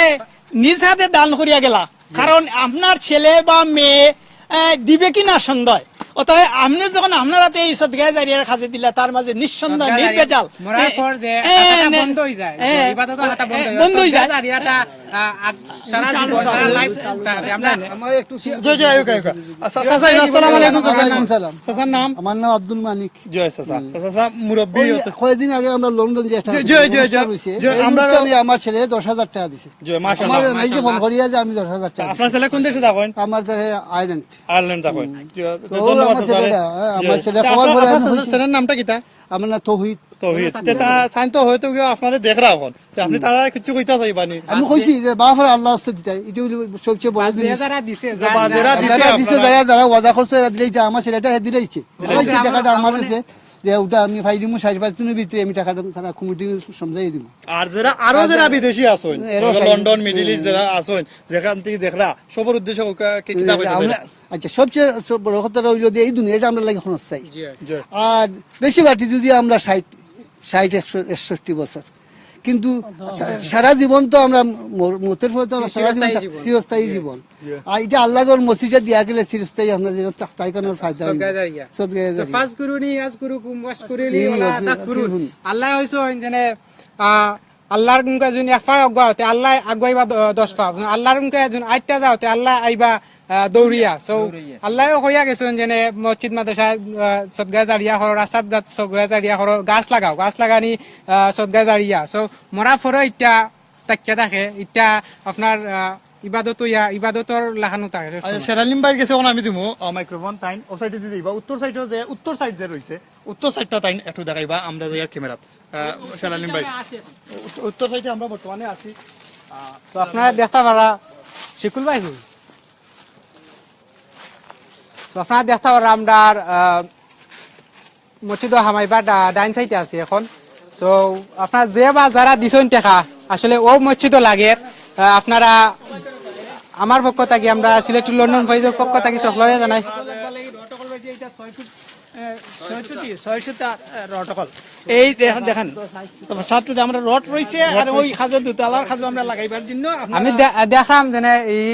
নিজ হাতে দান করিয়া গেলা, কারণ আপনার ছেলে বা মেয়ে, আহ, দিবে কি না সন্দেহ। অতএব আপনি যখন আপনার হাতে এই সদগায়ে জারিয়ার কাজে দিলা, তার মাঝে নিঃসন্দেহ, সদগায়ে জারিয়া নির্ভেজাল, মরার এ, পর যে এ, হাতাটা নে-, বন্ধ হয়ে যায়, এ, ইবাদতর হাতা বন্ধ এ, হয়ে যায়, বন্ধ হয়ে সদগায়ে যায়। জারিয়াটা, আহ, আগ-, সারা জীবন, সারা life থাকতে আমরা না, না। আমার একটু জি, জি, জি, ওকে, ওকে। আচ্ছা, চাচা, আসসালামু আলাইকুম, চাচা। ওয়ালাইকুম সালাম। চাচার নাম? আমার নাম আব্দুল মানিক। জি, চাচা। চাচা, চাচা, মুরব্বী ওই হতে। কয়দিন আগে আমরা লন্ডন যে একটা জি, জি, জি, জি। অনুষ্ঠান হইছে, জি, এই আমরা অনুষ্ঠানে আমার ছেলে দশ হাজার টাকা দিছে। জি, মাশাআল্লাহ। আমার নিজে ফোন করিয়া যে আমি দশ হাজার টাকা আপনার দিছি। ছেলে কোন দেশে থাকেন? আমার ছেলে আয়ারল্যান্ড। আয়ারল্যান্ড থাকেন। হুম। জি, তো ধন্যবাদ, আমার চাচা। ছেলেটা, হ্যাঁ, জি। আমার ছেলে তা খবর আপনার, করে আপনার আমি চাচা কইছি। ছেলের নামটা কিতা? আমার নাম তৌহিদ। তৌহিদ। তে তা-, তাই তো হয়তো কেউ আপনারে দেখরা এখন। তে আপনি তারা কিছু কইতা চাইবানি? আমি কইছি যে বাফরে আল্লার ওয়াস্তে দিতাই, এটা হইল সবচেয়ে বড় আর যে জিনিস। যারা দিছে, যে যারা, বা যারা যারা দিছে যারা দিছে, আপনারা। যারা, যারা ওয়াদা করছে, এরা দিলেই যা, আমার ছেলেটা হে দিলেইছে। দিলেইছে, দিলেইছে, টাকাটা আমার আমার কাছে, যে ওটা আমি পাই দিমু চার পাঁচ দিনের ভিতরে আমি টাকাটা তারা কমিটি সমঝাই দিমু। আর যারা আরো আর যারা যারা বিদেশি আছেন, এরাও চাই। লন্ডন, মিডল ইস্ট যারা আছেন, যেখান থেকে দেখরা, সবার উদ্দেশ্যে ওকে কি কিতা কইতে আমরা, চাইবেন? আচ্ছা, সবচেয়ে সব বড় কথা হইল যে এই দুনিয়াটা আমরা লাগি খরচ চাই। জি। জি। আর বেশি বাটি যদি আমরা ষাট, ষাট, একশো, একষট্টি বছর, কিন্তু সারা জীবন তো আমরা মর-, মরতে পরে তো আমরা সারা জীবন চিরস্থায়ী থাক-, জীবন। চিরস্থায়ী জি। জীবন। জি। আর এটা আল্লাহর মসজিদে দিয়া গেলে চিরস্থায়ী আমরা যে তাই কোনো ফায়দা হইব। সদগায়ে জারিয়া। সদগায়ে তো জারিয়া। ফাজকুরুনি আজকুরুকুম ওয়াশকুরুলি জি, ওয়ালা জি, তাকফুরুন। তাকফুরুন। আল্লাহ হইছে যেন, আহ, আল্লাহর মুখে যদি এক পা আগুয়া হতে আল্লাহ আগুয়াইবা দ-, দশ পা। আল্লাহর মুখে যদি আটটা যাওতে আল্লাহ আইবা, আহ, দৌড়িয়া। So, দৌড়িয়া। আল্লাহও কইয়া গেছেন যেন মসজিদ মাদ্রাসা, আহ, সদগায়ে জারিয়া করো, রাস্তাত যাত সদগায়ে জারিয়া করো, গাছ লাগাও, গাছ লাগানি, আহ, সদগায়ে জারিয়া। So, মরা ফরো ইটা তাকিয়া থাকে, ইটা আপনার, আহ, ইবাদত হইয়া, ইবাদতর লাখানো থাকে। আচ্ছা, শেরালিম ভাইর গেছে এখন আমি দিমু, আহ, মাইক্রোফোন তাইন, ও সাইডে দিতে দিবা, উত্তর সাইডে যে, উত্তর সাইড যে রইছে, উত্তর সাইডটা তাইন একটু দেখাইবা, আমরা যাইয়ার ক্যামেরাত। আহ, শালালিম ভাই। উত্ত-, উত্তর সাইডে আমরা বর্তমানে আছি। আহ, তো আপনারা দেখতা পারা, শিকুল ভাই কই? তো আপনারা দেখতা পারা, আমরা আর, আহ, মসজিদও হামাইবা ডা-, ডাইন সাইডে আছি এখন। So, আপনারা যে বা যারা দিছইন টেকা, আসলে ও মসজিদও লাগের, আহ, আপনারা আমার পক্ষ থাকি, আমরা সিলেট টু লন্ডন ফয়েজর পক্ষ থাকি সকলরে জানাই। এ, ছয়শো কি? ছয়শো তা, এ, রড অকল। এই দেখেন, দেখেন। তো সাত ফুট আমরা রড রইছে, আর ওই খাজো দুতলার খাজো আমরা লাগাইবার জন্য আপনারা আমি দে-, দেখলাম যে না, এই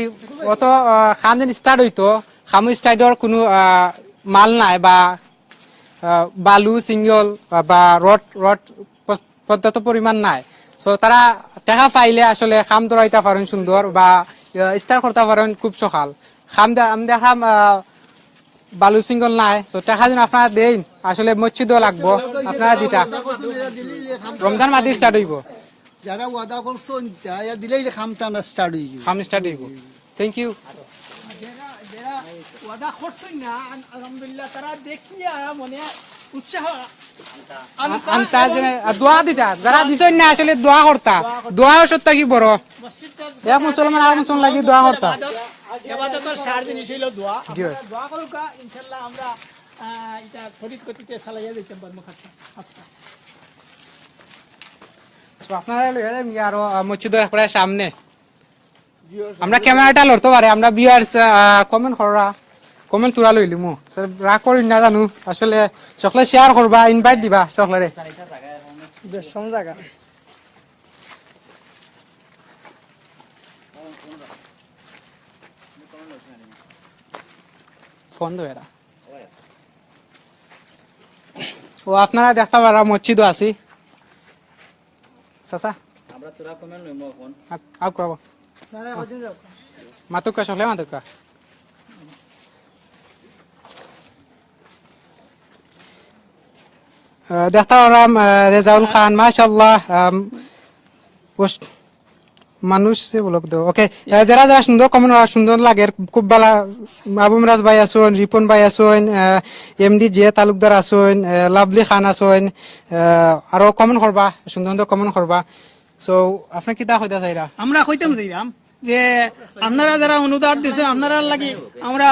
অত, আহ, খাম যেন স্টার্ট হইতো, খামু স্টার্টর কোনো, আহ, মাল নাই বা, আহ, বালু, সিঙ্গল, আহ, বা রড, রড পস-, পর্যাপ্ত পরিমাণ নাই। So, তারা টেকা পাইলে আসলে খাম ধরাইতা পারেন সুন্দর বা, আহ, স্টার্ট করতা পারেন খুব সকাল। খাম দে-, আমি দেখলাম, আহ, বালু সিঙ্গল নাই, তো টেকা যেন আপনারা দেইন, আসলে মসজিদও লাগবো, আপনারা দিতা। রমজান মাসে স্টার্ট হইব। যারা ওয়াদা করছেন, তা ইয়া দিলেই যে কামটা আমরা স্টার্ট হইব। কাম স্টার্ট হইব। Thank you. যারা, যারা ওয়াদা করছেন না, আল-, আলহামদুলিল্লাহ, তারা দেখিয়া মনে উৎসাহ আন-, আনতা। আনতা যে, আর দোয়া দিতা, যারা দিছেন না আসলে দোয়া করতা, দোয়া সত্য কি বড়। মসজিদটা এক মুসলমান আর মুসলমান লাগি দোয়া করতা। এবাদতর সার জিনিস হইল দোয়া। জি। আপনারা দোয়া করুকা, ইনশাআল্লাহ আমরা, আহ, এটা তড়িৎ গতিতে চালাইয়া যাইতাম পারবো খাতটা, খাতটা। তো আপনারা লইয়া যাইন গিয়া আরো, আহ, মসজিদর একবারে সামনে। আমরা ক্যামেরাটা লড়তে পারে, আমরা ভিউয়ার্স, আহ, কমেন্ট কররা, কমেন্ট তুরা লইলিমু। So, রাগ করি না জানু, আসলে সকলে শেয়ার করবা, ইনভাইট দিবা সকলরে। বেশ কম জায়গা। ফোন দেবে এরা। ও, আপনারা দেখতা পারা মসজিদও আছি। চাচা। আমরা তোরা কমেন্ট লইমু এখন। আ-, আও কও। মাতুক্কা, সকলে মাতুক্কা। আহ, দেখতা পারা, আহ, রেজাউল খান, মাশাআল্লাহ, আম, ওস-, মানুষ সে বলক দো। ওকে, আহ, যারা যারা সুন্দর কমেন্ট করা সুন্দর লাগে, খুব ভালা, আবু মিরাজ ভাই আছইন, রিপন ভাই আছইন, আহ, এমডি জে তালুকদার আছইন, আহ, লাভলি খান আছইন, আহ, আরো কমেন্ট করবা, সুন্দর সুন্দর কমেন্ট করবা। So, আপনে কিতা কইতা চাইরা? আমরা কইতাম চাইরাম যে আপনারা যারা অনুদান দিছেন, আপনারার লাগি আমরা,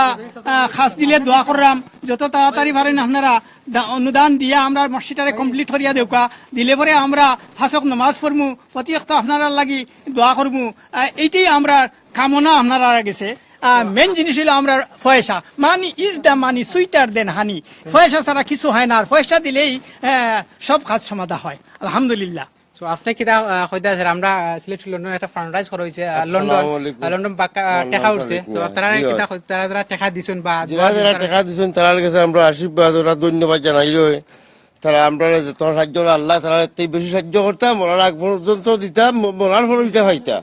আহ, খাস দিলে দোয়া কররাম, যত তাড়াতাড়ি পারেন আপনারা দা-, অনুদান দিয়া আমরা মসজিদটারে complete করিয়া দেউকা। দিলে পরে আমরা পাঁচ ওয়াক্ত নামাজ পড়মু, প্রতি ওয়াক্ত আপনারার লাগি দোয়া করমু। আহ, এইটাই আমরা কামনা আপনারার গেছে। আহ, main জিনিস হইলো আমরা পয়সা। Money is the money, sweeter than honey। পয়সা ছাড়া কিছু হয় না, আর পয়সা দিলেই, আহ, সব কাজ সমাধা হয়। আলহামদুলিল্লাহ। So, আপনে কিতা, আহ, কইতা আছেন? আমরা, আহ, সিলেট লন্ডন একটা fundraise করা হইছে, আহ, লন্ডন, আসসালামু আলাইকুম। আহ, লন্ডন বাক্কা, আহ, ওয়ালাইকুম টেকা উঠছে। আসসালাম। So, তারা জি কিতা হয়। কই-, তারা যারা টেকা দিছইন বা যারা দোয়া যারা দিছইন, তারা টেকা দিছইন, তারার গেছে আমরা আশীর্বাদ, ওরা ধন্যবাদ জানাই রই। তারা আমরা যত সাহায্য করে আল্লাহ, তারা এর থেকে বেশি সাহায্য করতাম, ওরা আগ পর্যন্ত দিতাম, ম-, মরার পর ওইটা পাইতা।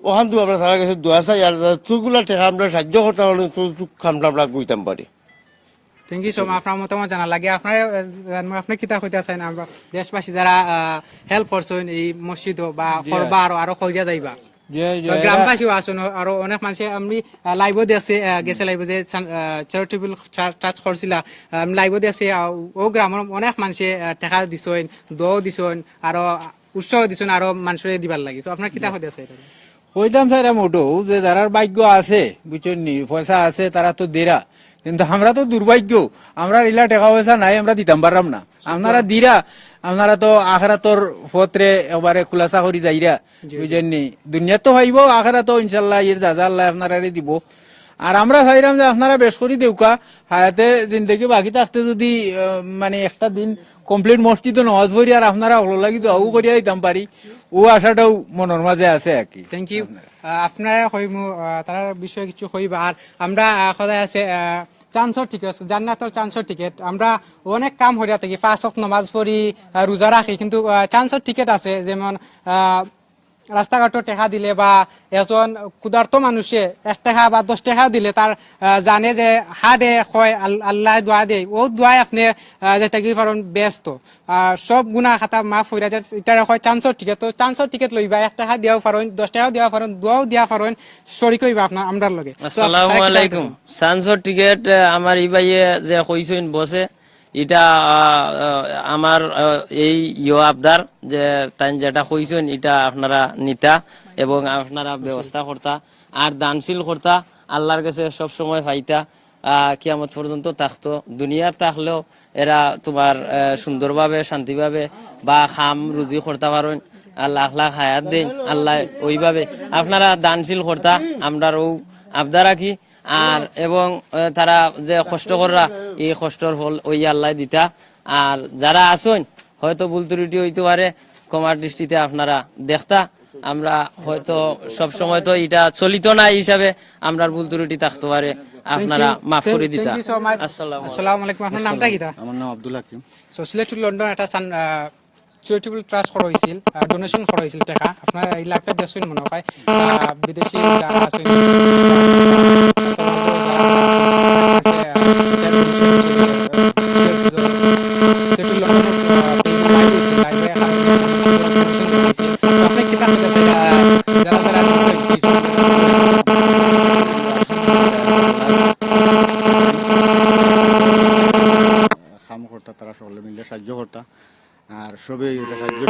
ওখান থেকে আমরা তারার গেছে দোয়া চাই, আর যারা যতগুলা টেকা আমরা সাহায্য করতাম, আমরা ততটুক আমরা, আমরা কইতাম পারি। Thank you so much। আপনার মতামত জানা লাগে। আপনার, আহ, জানবো, আপনে কিতা কইতা চাইন? আমরা দেশবাসী যারা, আহ, help করছইন এই মসজিদও বা জি। করবা আরো, আরো কইরা যাইবা। জি, জি, তো এরা গ্রামবাসীও আছইন, আরো অনেক মানুষে আমি, আহ, live-ও দেখছি, আহ, গেছে live-ও যে চান-, আহ, charitable tru-, trust করছিলা, আহ, আমি live-ও দেখছি, আহ, ও গ্রামর অনেক মানুষে, আহ, টেকা দিছইন, দোয়াও দিছইন, আরো উৎসাহ দিছইন আরো মানুষরে দিবার লাগি। So, আপনার কিতা কইতা চাইন? কইতাম চাইরাম ওটাও যে যারার ভাগ্য আছে, বুঝছইন নি, পয়সা আছে, তারা তো দেরা, কিন্তু আমরা তো দুর্ভাগ্য, আমরা ইলা টেকা পয়সা নাই, আমরা দিতাম পাররাম না। আপনারা দিরা, আপনারা তো আখেরাতর পথরে একবারে খুলাসা করি যাইরা, জি, জি। বুঝছইন নি? দুনিয়াত তো পাইবো, আখেরাতও ইনশাল্লাহ এর যা যা আল্লাহ আপনারারে দিবো। আর আমরা চাইরাম যে আপনারা বেশ করি দেউকা, হায়াতে জিন্দেগি বাকি থাকতে যদি, আহ, মানে একটা দিন complete মসজিদো নামাজ পড়ি আর আপনারা হকলর লাগি দোয়াও করিয়া দিতাম পারি, ও আশাটাও মনর মাঝে আছে আর কি। Thank you। আহ, আপনারা কইমু, আহ, তারার বিষয়ে কিছু কইবা। আর আমরা, আহ, কথায় আছে, আহ, chance-র ticket, জান্নাতর chance-র ticket। আমরা অনেক কাম করিয়া থাকি, পাঁচ ওয়াক্ত নামাজ পড়ি, আহ, রোজা রাখি, কিন্তু, আহ, chance-র ticket আছে, যেমন, আহ, রাস্তাঘাটো টেকা দিলে বা একজন ক্ষুধার্ত মানুষে এক টেকা বা দশ টেকা দিলে তার, আহ, জানে যে হার্ডে হয় আল-, আল্লাহ দোয়া দেয়, ও দোয়ায় আপনে, আহ, যাইতা কি পারইন বেহেস্তো। আর সব গুনাহ খাতা মাফ হইরা যায়, ইটারে কয় chance-র ticket। তো chance-র ticket লইবা, এক টেকা দিয়াও পারইন, দশ টেকাও দিয়া পারইন, দোয়াও দিয়া পারইন, শরিক হইবা আপনার, আমরার লগে। তো আসসালামু তারা কিতা আলাইকুম। কইতাছেন? Chance-র ticket, আহ, আমার ই ভাইয়ে যে কইছইন বসে, ইটা, আহ, আহ, আমার, আহ, এই ইয়ো আবদার যে তাইন যেটা কইছইন, ইটা আপনারা নিতা এবং আপনারা ব্যবস্থা করতা, আর দানশীল করতা, আল্লাহর গেছে সব সময় পাইতা, আহ, কিয়ামত পর্যন্ত থাকতো। দুনিয়াত থাকলেও এরা তোমার, আহ, সুন্দরভাবে, শান্তিভাবে বা কাম রুজি করতা পারইন, আর লাখ লাখ হায়াত দেইন আল্লাহ। ওইভাবে আপনারা দানশীল করতা, আমরার অউ আবদার রাখি। আর এবং, আহ, তারা যে কষ্ট কররা, এই কষ্টর ফল ওই আল্লাহ দিতা। আর যারা আছইন, হয়তো ভুল ত্রুটি হইতে পারে, ক্ষমার দৃষ্টিতে আপনারা দেখতা। আমরা হয়তো সব সময় তো ইটা চলিত না, এই হিসাবে আমরার ভুল ত্রুটি থাকতে পারে, আপনারা মাফ করে দিতা। Thank you so much। আসসালামু আলাইকুম। আসসালামু আলাইকুম। আপনার নামটা কিতা? আমার নাম আব্দুল হাকিম। So, সিলেট to লন্ডন একটা চান-, আহ, charitable trust করা হইছিল, আহ, donation করা হইছিল টেকা। আপনারা এই live-টা দেখছইন মনে হয়, আহ, বিদেশি যারা আছইন, সিলেট to লন্ডন, আহ, page live হইছিল, live-এ donation করা হইছিল। তো আপনি কিতা কইতা চাইরা, আহ, যারা যারা দিছইন, কাম করতা, তারা সকলে মিলে সাহায্য করতা। আর সবে এটা সাহায্য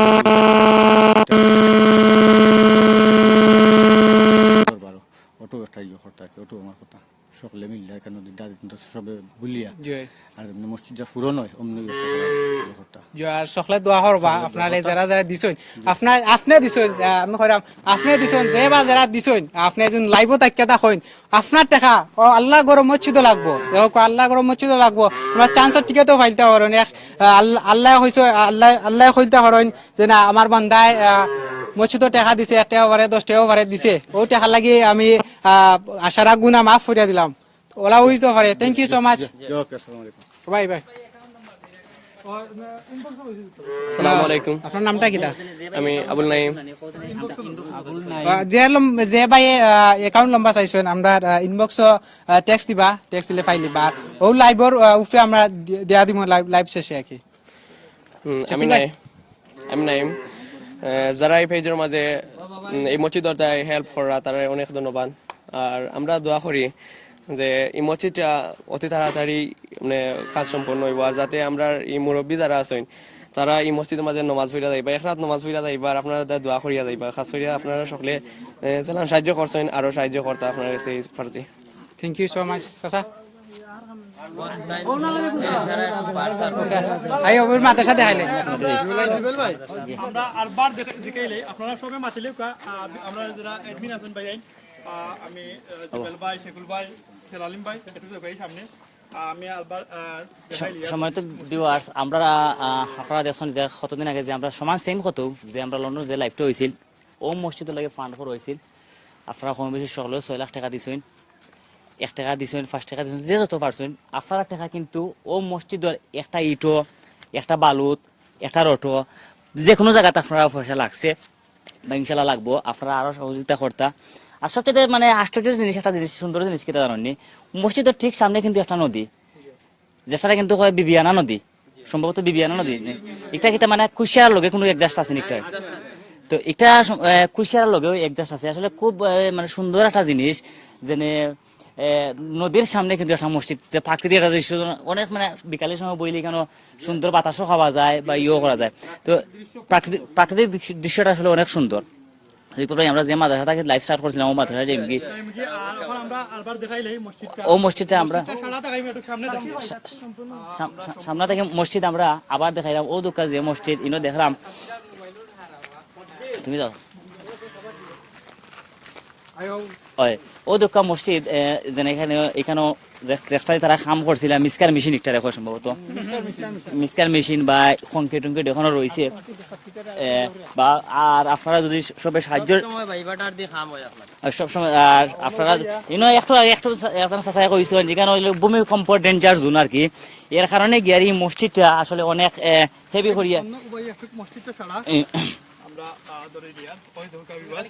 করতে পারো। ওটাও একটা ইয়ে করতে আর কি, ওটাও আমার কথা। সকলে মিললে কেন দিদা দিন তো সবে বলিয়া। জি। আর এমনি মসজিদটা পুরো নয়, অমনি একটা ইয়ে করতে। জি, আর সকলে দোয়া করবা, সকলে দোয়া আপনারা করতা। যারা যারা দিছইন, জি। আপনার, আপনি দিছইন, আহ, আমি কইরাম, আপনি দিছইন, যে বা যারা দিছইন, আপনি একজন live-ও থাকিয়া তা কইন, আপনার টেকা, ও আল্লাহ গরম মসজিদও লাগবো। দেখো, আল্লাহ গরম মসজিদও লাগবো। আমরা chance-র ticket-ও পাইতা পারইন। এক, আহ, আল্লাহ, আল্লাহ কইছে, আল্লাহ, আল্লাহ কইতা পারইন যে না, আমার বান্দায়, আহ, মসজিদও টেকা দিছে, এক টেকা পারে, দশ টেকা পারে দিছে। ও টেকার লাগি আমি, আহ, আশারা গুনা মাফ করিয়া দিলাম। ওলা হইতে পারে। Thank you so much। জি, ওকে, আসসালামু আলাইকুম। Bye, bye। আসসালামু আলাইকুম। আপনার নামটা কিতা? আমি আবুল নাইম। আহ, যে লম-, যে ভাই, আহ, account লম্বা চাইছেন, আমরা, আহ, inbox-ও, আহ, text দিবা, text দিলে পাইলিবা। আর ও live-র, আহ, উপরে আমরা দি-, দিয়া দিমু live, live শেষে আর কি। হুম, আমি ভাই। নাই-, আমি নাইম। আহ, যারা এই page-র মাঝে, উম, এই মসজিদর তাই help করা, তারা অনেক ধন্যবাদ। আর আমরা দোয়া করি যে এই মসজিদটা অতি তাড়াতাড়ি, মানে, কাজ সম্পন্ন হইব, আর যাতে আমরা এই মুরব্বী যারা আছেন, তারা ই মসজিদর মাঝে নমাজ পড়িয়া যাইবা, এক রাত নমাজ পড়িয়া যাইবা, আর আপনারা তার দোয়া করিয়া যাইবা। খাস করিয়া আপনারা সকলে, এ, যেলান সাহায্য করছইন, আরো সাহায্য করতা আপনার কাছে এই প্রার্থী। Thank you so much, চাচা। আই ওর মাদ্রাসা দেখাইলে। জুবেল ভাই, আমরা আরবার দেখা-, জিকাইলে, আপনারা সবে মাতিলে কা-, আ, আমরা যারা admin আছেন ভাই, আ, আমি, আ, জুবেল ভাই, শেখুল ভাই, খেলালিম ভাই, একটু যাও ভাই সামনে। আ, আমি আরবার, আ, স-, দেখাইলি। সম্মানিত viewers, আমরা, আ, আপনারা দেখছেন যে কতদিন আগে যে আমরা সমান same কত, যে আমরা লন্ডন যে live টা হইছিল, ও মসজিদর লাগি fund করা হইছিল। আপনারা কম বেশি সকলে ছয় লাখ টাকা দিছইন, এক টাকা দিছইন, পাঁচ টাকা দিছইন, যে যত পারছইন, আপনারা টাকা কিন্তু ও মসজিদর একটা ইটো, একটা বালুত, একটা রটো, যে কোনো জায়গাতে আপনারা পয়সা লাগছে বা ইনশাল্লাহ লাগবো, আপনারা আরো সহযোগিতা করতা। আর সবচেয়ে মানে আশ্চর্য জিনিস, একটা জিনিস, সুন্দর জিনিস কিতা জানেননি, মসজিদর ঠিক সামনে কিন্তু একটা নদী, যেটা কিন্তু কয় বিবিয়ানা নদী, সম্ভবত বিবিয়ানা নদী। এটা কিতা মানে কুশিয়ার লগে কোনো adjust আছে নি একটা? তো এটা সম-, আহ, কুশিয়ার লগেও adjust আছে। আসলে খুব, আহ, মানে সুন্দর একটা জিনিস, যেনে, আহ, নদীর সামনে কিন্তু একটা মসজিদ, যে প্রাকৃতিক একটা দৃশ্য, অনেক মানে বিকালের সময় বইলে এখানে সুন্দর বাতাসও খাওয়া যায় বা ইয়েও করা যায়। তো প্রাকৃতিক, প্রাকৃতিক দৃশ্য-, দৃশ্যটা আসলে অনেক সুন্দর। এই পর্বে আমরা যে মাদ্রাসা থাকি live start করছিলাম, ও মাদ্রাসা যাইমু কি? আর এখন আমরা আরবার দেখাইলাই মসজিদটা। ও মসজিদটা আমরা মসজিদটা সারা দেখাইমু, একটু সামনে দেখি। সা-, সা-, সাম-, সা-, সামনে থেকে মসজিদ আমরা আবার দেখাইলাম। ও দোকান যে মসজিদ, ইনো দেখলাম। তুমি যাও। ওই, ও দোকান মসজিদ, এ, যেন এখানে, এখানেও যে-, যেটাই তারা কাম করছিলা, মিক্সার মেশিন একটা রেখো সম্ভবত। মিক্সার মেশিন বা কংক্রিট টংক্রিট এখনো রইছে। এ, বা আর আপনারা যদি সবে সাহায্য সবসময় ভাই বাটার দিয়ে কাম হয় আপনার। আর সবসময়, আর আপনারা, ইনো একটু আগে একটু সা-, একজন চাচায় কইছেন, যেখানে হইলো ভূমিকম্প danger zone আর কি। এর কারণে গিয়া এই মসজিদটা আসলে অনেক, এ, heavy করিয়া। অন্য উপায় একটু মসজিদটা ছাড়া এ, আমরা, আহ, ধরে দিয়া, ওই দেখুন, viewers।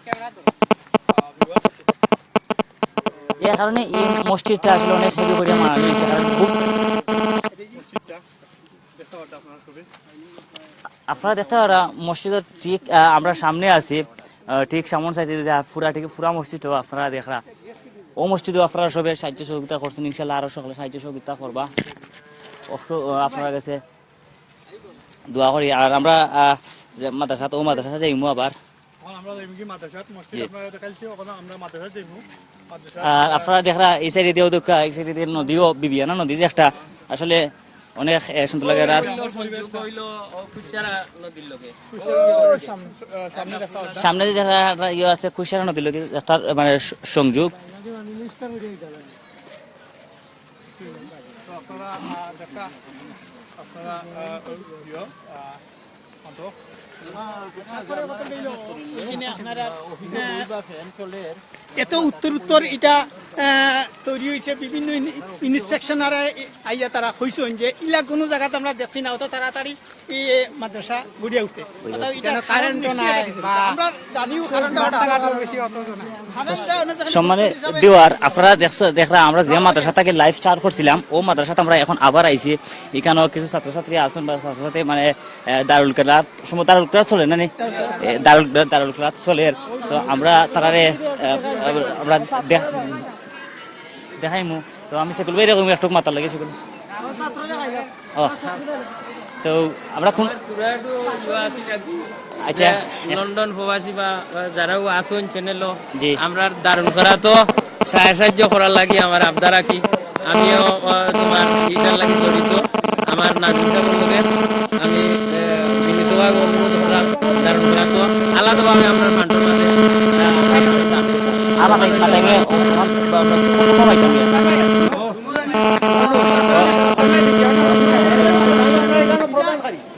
আহ, viewers। এর কারণে এই মসজিদটা আসলে অনেক heavy করিয়া বানানো হয়েছে। কারণ খুব মসজিদটা দেখতে পারবেন আপনারা সবাই। আপনারা দেখতে পারা মসজিদর ঠিক, আহ, আমরা সামনে আছি, আহ, ঠিক সামনে সাইডে যে পুরা, ঠিক পুরা মসজিদও আপনারা দেখরা। ও মসজিদও আপনারা সবে সাহায্য সহযোগিতা করছেন, ইনশাল্লাহ আরো সকলে সাহায্য সহযোগিতা করবা। অবশ্য, আহ, আপনারা গেছে দোয়া করি। আর আমরা, আহ, যে মাদ্রাসাত, ও মাদ্রাসা যাইমু আবার। এখন আমরা যাইমু কি মাদ্রাসাত, মসজিদ জি। আপনারা দেখাইছি, ওখানে আমরা মাদ্রাসাত যাইমু। মাদ্রাসাত, আর আহ, আপনারা দেখরা এই সাইডে দিয়েও দোকা, এই সাইডে দিয়ে নদীও, বিবিয়ানা নদী যে একটা, আসলে অনেক, এ, সুন্দর লাগে। আর পরিবেশ হইলো, ও কুশিয়ারা নদীর লগে। সামনে, আহ, সামনে দেখা হচ্ছে। সামনে যে দেখা একটা ইয়ে আছে, কুশিয়ারা নদীর লগে একটা, মানে, স-, সংযোগ। তো আপনারা, আহ, দেখা, আপনারা, আহ, ওই ভিডিও, আহ, মতো। এত উত্তর উত্তর এটা, আহ, তৈরি হয়েছে বিভিন্ন ইন-, ইন্সপেকশনারে আইয়া তারা কইছেন যে ইলা কোনো জায়গাতে আমরা দেখছি না, অত তাড়াতাড়ি এই মাদ্রাসা গড়িয়া উঠতে। অর্থাৎ এটা কেন কারেন্টও নাই বা আমরা জানিও কারেন্টটা রাস্তাঘাটও বেশি অত না। সম্মানিত ভিউয়ার, আপনারা দেখছো, দেখরা আমরা যে মাদ্রাসা থেকে live start করছিলাম, ও মাদ্রাসাতে আমরা এখন আবার আইছি। এখানেও কিছু ছাত্রছাত্রী আছেন বা ছাত্রছাত্রী মানে, আহ, দারুল কেরাত, সম্ভবত দারুল কেরাত চলে না নি? এ, দারুল, দারুল কেরাত চলে। তো আমরা তারারে, আহ, আমরা দেখ-, দেখাইমু। তো আমি সেগুলো বের একটু মাতার লাগে সেগুলো। ও, তো আমরা কোন আচ্ছা। লন্ডন প্রবাসী বা, আহ, যারাও আছেন channel ও, জি। আমরা দারুল কেরাত তো সাহায্য করার লাগি আমার আবদার রাখি। আমিও, আহ, তোমার ইটার লাগি জড়িত। আমার নাজিম সাহেবের লগে আমি, আহ, বিনীতভাবে অনুরোধ করলাম দারুল কেরাত তো আলাদাভাবে আমরা মাঠের মাঝে, আহ, আলাদা মাঠে গিয়ে ওখানে বা-, বা-, কোনো সময় যাবে।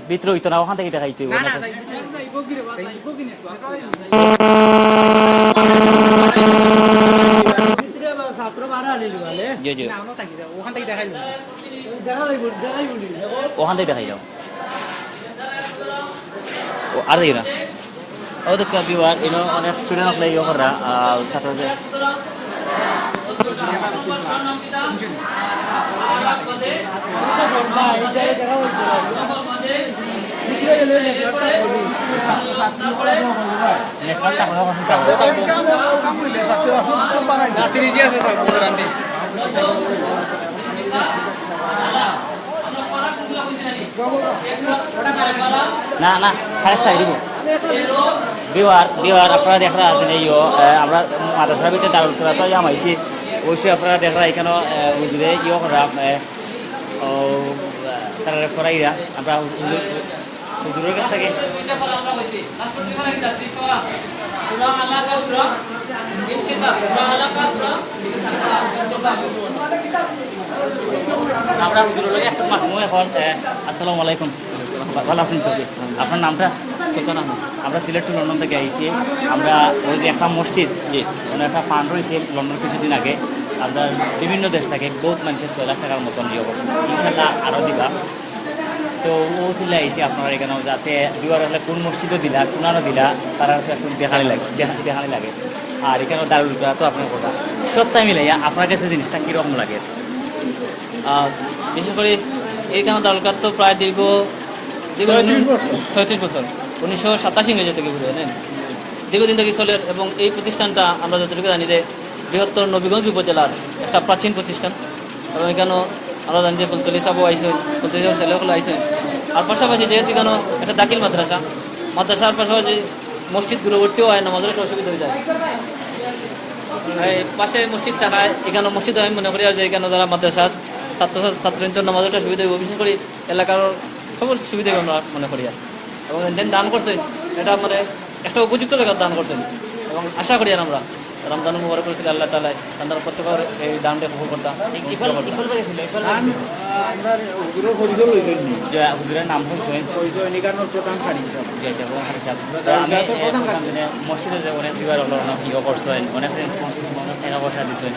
ভিতরে হইতো না, ওখান থেকে দেখাইতে হইব। জি, জি। ওখান থেকে দেখাই যাও। ও, আর দেখি না। ও, তো ভিউয়ার, ইনো অনেক student অকলে ইয়ে কররা, আহ, ছাত্রদের। না, না, খারাপ চাই দিব। ভিউয়ার, ভিউয়ার, আপনারা দেখরা আছেন, এই, ও, আহ, আমরা মাদ্রাসার ভিতরে দারুল কিরাত জামাইছি। অবশ্যই আপনারা দেখরা এখানে, আহ, হুজুরে ইয়ে করা, আহ, ও, আহ, তারা ফরাইরা, আমরা হুজুর, হুজুরের কাছ থেকে। আমরা হুজুরের লগে একটু মাতমু এখন। আহ, আসসালামু আলাইকুম। ভালো আছেন তো? আপনার নামটা? সুলতান আহমদ। আমরা সিলেট to লন্ডন থেকে আইছি। আমরা ওই যে একটা মসজিদ, জি। মানে একটা ফান্ড হয়েছে লন্ডন কিছুদিন আগে, আমরা বিভিন্ন দেশ থেকে বহুত মানুষের ছয় লাখ টাকার মতন ইয়ে করছে। ইনশাল্লাহ আরও দিবা। তো ও চিল্লা আইছি আপনার এখানে, যাতে ভিউয়ার হলে কোন মসজিদও দিলা, কোনানো দিলা, তারা তো একটু দেখানি লাগে, দেখা- দেখানি লাগে। আর এখানে দারুল কিরাত তো আপনার কথা, সবটাই মিলাইয়া আপনার কাছে জিনিসটা কীরকম লাগে? আহ, বিশেষ করে এই কারণে দারুল কিরাত তো প্রায় দীর্ঘ, দীর্ঘ ছয়ত্রিশ বছর। ছয়ত্রিশ বছর, উনিশশো সাতাশি ইংরেজি থেকে বুঝে নেন, দীর্ঘদিন থেকে চলে। এবং এই প্রতিষ্ঠানটা আমরা যতটুকু জানি যে বৃহত্তর নবীগঞ্জ উপজেলার একটা প্রাচীন প্রতিষ্ঠান। এবং এখানে আমরা জানি যে ফুলতলি সাহেবও আইসেন, ফুলতলি সাহেব ছেলে হকল আইসেন। আর পাশাপাশি যেহেতু এখানে একটা দাখিল মাদ্রাসা, মাদ্রাসার পাশাপাশি মসজিদ দূরবর্তীও হয়, নামাজের একটা অসুবিধা হয়ে যায়। এই পাশে মসজিদ থাকায় এখানে মসজিদ আমি মনে করি আর যে এখানে যারা মাদ্রাসার ছাত্র ছাত্রীদের নামাজের একটা সুবিধা হইব, বিশেষ করে এলাকার সবার সুবিধা হইব আমরা মনে করি। আর এবং যেন দান করছেন, এটা মানে একটা উপযুক্ত জায়গার দান করছেন। এবং আশা করি আর আমরা রমজান মুবারক করেছিল আল্লাহ তাআলায় তাদের প্রত্যেকের এই দানটা কবুল করতাম। ইকবাল, ইকবাল ভাই ছিল, ইকবাল ভাই ছিল। আমরা হুজুরের পরিচয় লইছেন নি? যে হুজুরের নাম শুনছেন? পরিচয় নিকানোর প্রধান কারি সাহেব। জি, আচ্ছা, প্রধান কারি সাহেব। তো আমি, এ, প্রধান কারি। মানে, মসজিদে যে অনেক ভিউয়ার হলো, অনেক ইয়ে করছেন, অনেক রেসপন্স, অনেক টাকা পয়সা দিচ্ছেন,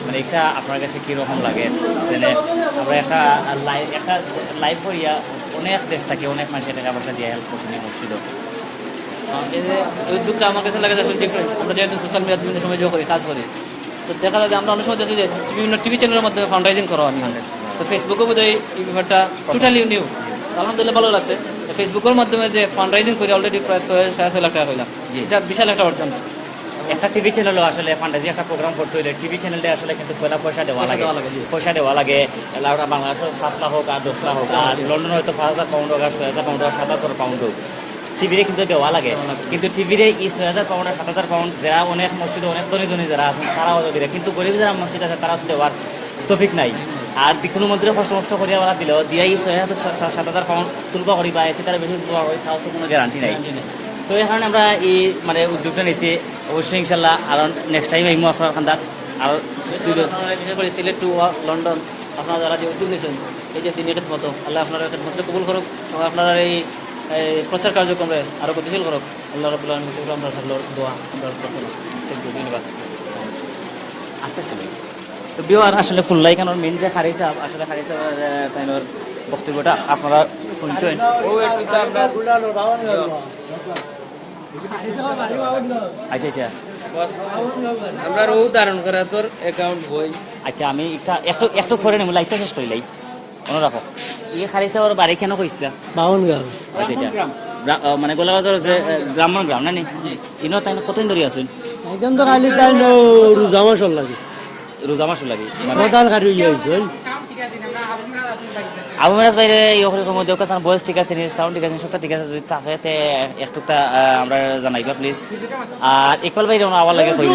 মানে, এটা আপনার কাছে কীরকম লাগে? যে আমরা একটা লাইভ, একটা লাইভ করিয়া অনেক দেশ থেকে অনেক মানুষের টাকা পয়সা দিয়ে হেল্প করছেন এই মসজিদও। আহ, এই যে এই উদ্যোগটা আমার কাছে লাগে যে আসলে ডিফারেন্ট। আমরা যেহেতু সোশ্যাল মিডিয়াত বিভিন্ন সময় যে করি, কাজ করি, তো দেখা যায় যে আমরা অনেক সময় দেখি যে বিভিন্ন টিভি চ্যানেলের মাধ্যমে ফান্ড রাইজিং করা হয়। তো ফেসবুকে বোধহয় এই ব্যাপারটা টোটালি নিউ। আলহামদুলিল্লাহ, ভালো লাগছে। তো ফেসবুকের মাধ্যমে যে ফান্ড রাইজিং করি, অলরেডি প্রায় ছয়, সাড়ে ছয় লাখ টাকা হইলাম। জি। এটা বিশাল একটা অর্জন। একটা টিভি চ্যানেলও আসলে ফান্ড রাইজিং একটা প্রোগ্রাম করতে হইলে টিভি চ্যানেলে আসলে কিন্তু পয়লা পয়সা দেওয়া পয়সা লাগে। দেওয়া লাগে, জি। পয়সা দেওয়া লাগে। এলাকা বাংলাদেশে পাঁচ লাখ হোক আর দশ লাখ হোক, আর লন্ডনে হয়তো পাঁচ হাজার পাউন্ড হোক, আর ছয় হাজার পাউন্ড হোক, সাত হাজার পাউন্ড হোক, টিভিরে কিন্তু দেওয়া লাগে। দেওয়া লাগে। কিন্তু টিভিরে এই ছয় হাজার পাউন্ড আর সাত হাজার পাউন্ড, যারা অনেক মসজিদে অনেক ধনী ধনী যারা আছেন, তারাও তো দিলে, কিন্তু গরিব যারা মসজিদ আছে, তারা তো দেওয়ার তৌফিক নাই। আর দি-, কোনো মন্ত্রী কষ্ট মষ্ট করিয়া ওরা দিলেও দিয়া এই ছয় হাজার, সা-, সা-, সাত হাজার পাউন্ড তুলবা করি বা এতে তারা বেশি তুলবা করি, তাও তো কোনো গ্যারান্টি নাই। গ্যারান্টি নাই। তো এই কারণে আমরা এই, মানে, উদ্যোগটা নিয়েছি। অবশ্যই ইনশাল্লাহ আরো নেক্সট টাইম আইমু আপনার খান্দাত। আর আপনারা বিশেষ করে সিলেট টু ওয়া-, লন্ডন, আপনারা যারা যে উদ্যোগ নিয়েছেন, এই যে দিনের খেদমত, আল্লাহ আপনার খেদমতকে কবুল করুক এবং আপনারা এই, এই প্রচার কার্যক্রমে আরো গতিশীল করুক। আল্লাহ রাব্বুল আলামিন, আমরা সকলের দোয়া, আমরা প্রার্থনা। Thank you, ধন্যবাদ। আস্তে আস্তে বলি। তো ভিউয়ার, আসলে ফুল্লাই খানোর মেইন যে কারি সাহেব, আসলে কারি সাহেব, আহ, তাইনর বক্তব্যটা আপনারা শুনছেন। ও একটু তো আমরা আচ্ছা, আচ্ছা। বস, আমরা রৌ ধারণ করা তোর অ্যাকাউন্ট বই। আচ্ছা, আমি একটা, একটু, একটু পরে নেব, লাইভটা শেষ করি লাই। মনে রাখো, এই কারি সাহেবর বাড়ি কেন কইছিলাম? বামনগাঁও। আচ্ছা, আচ্ছা। ব্রা-, আহ, মানে গোলাবাজার যে, আহ, ব্রাহ্মণ গ্রাম না নি? ইনো তাই কতদিন ধরে আছেন? একদম তো খালি তাই নো, রোজা মাসর লাগি। রোজা মাসর লাগি? মানে প্রধান কারি হইয়া হইছে, ওই। আবু মিরাজ ভাইরে, এই ওখানে মধ্যে ওখানে ভয়েস ঠিক আছে নি, সাউন্ড ঠিক আছে নি, সবটা ঠিক আছে, যদি থাকে তে একটুটা, আহ, আমরা জানাইবা প্লিজ। আর ইকবাল ভাইরে ওনা আবার লাগে কইবো। ও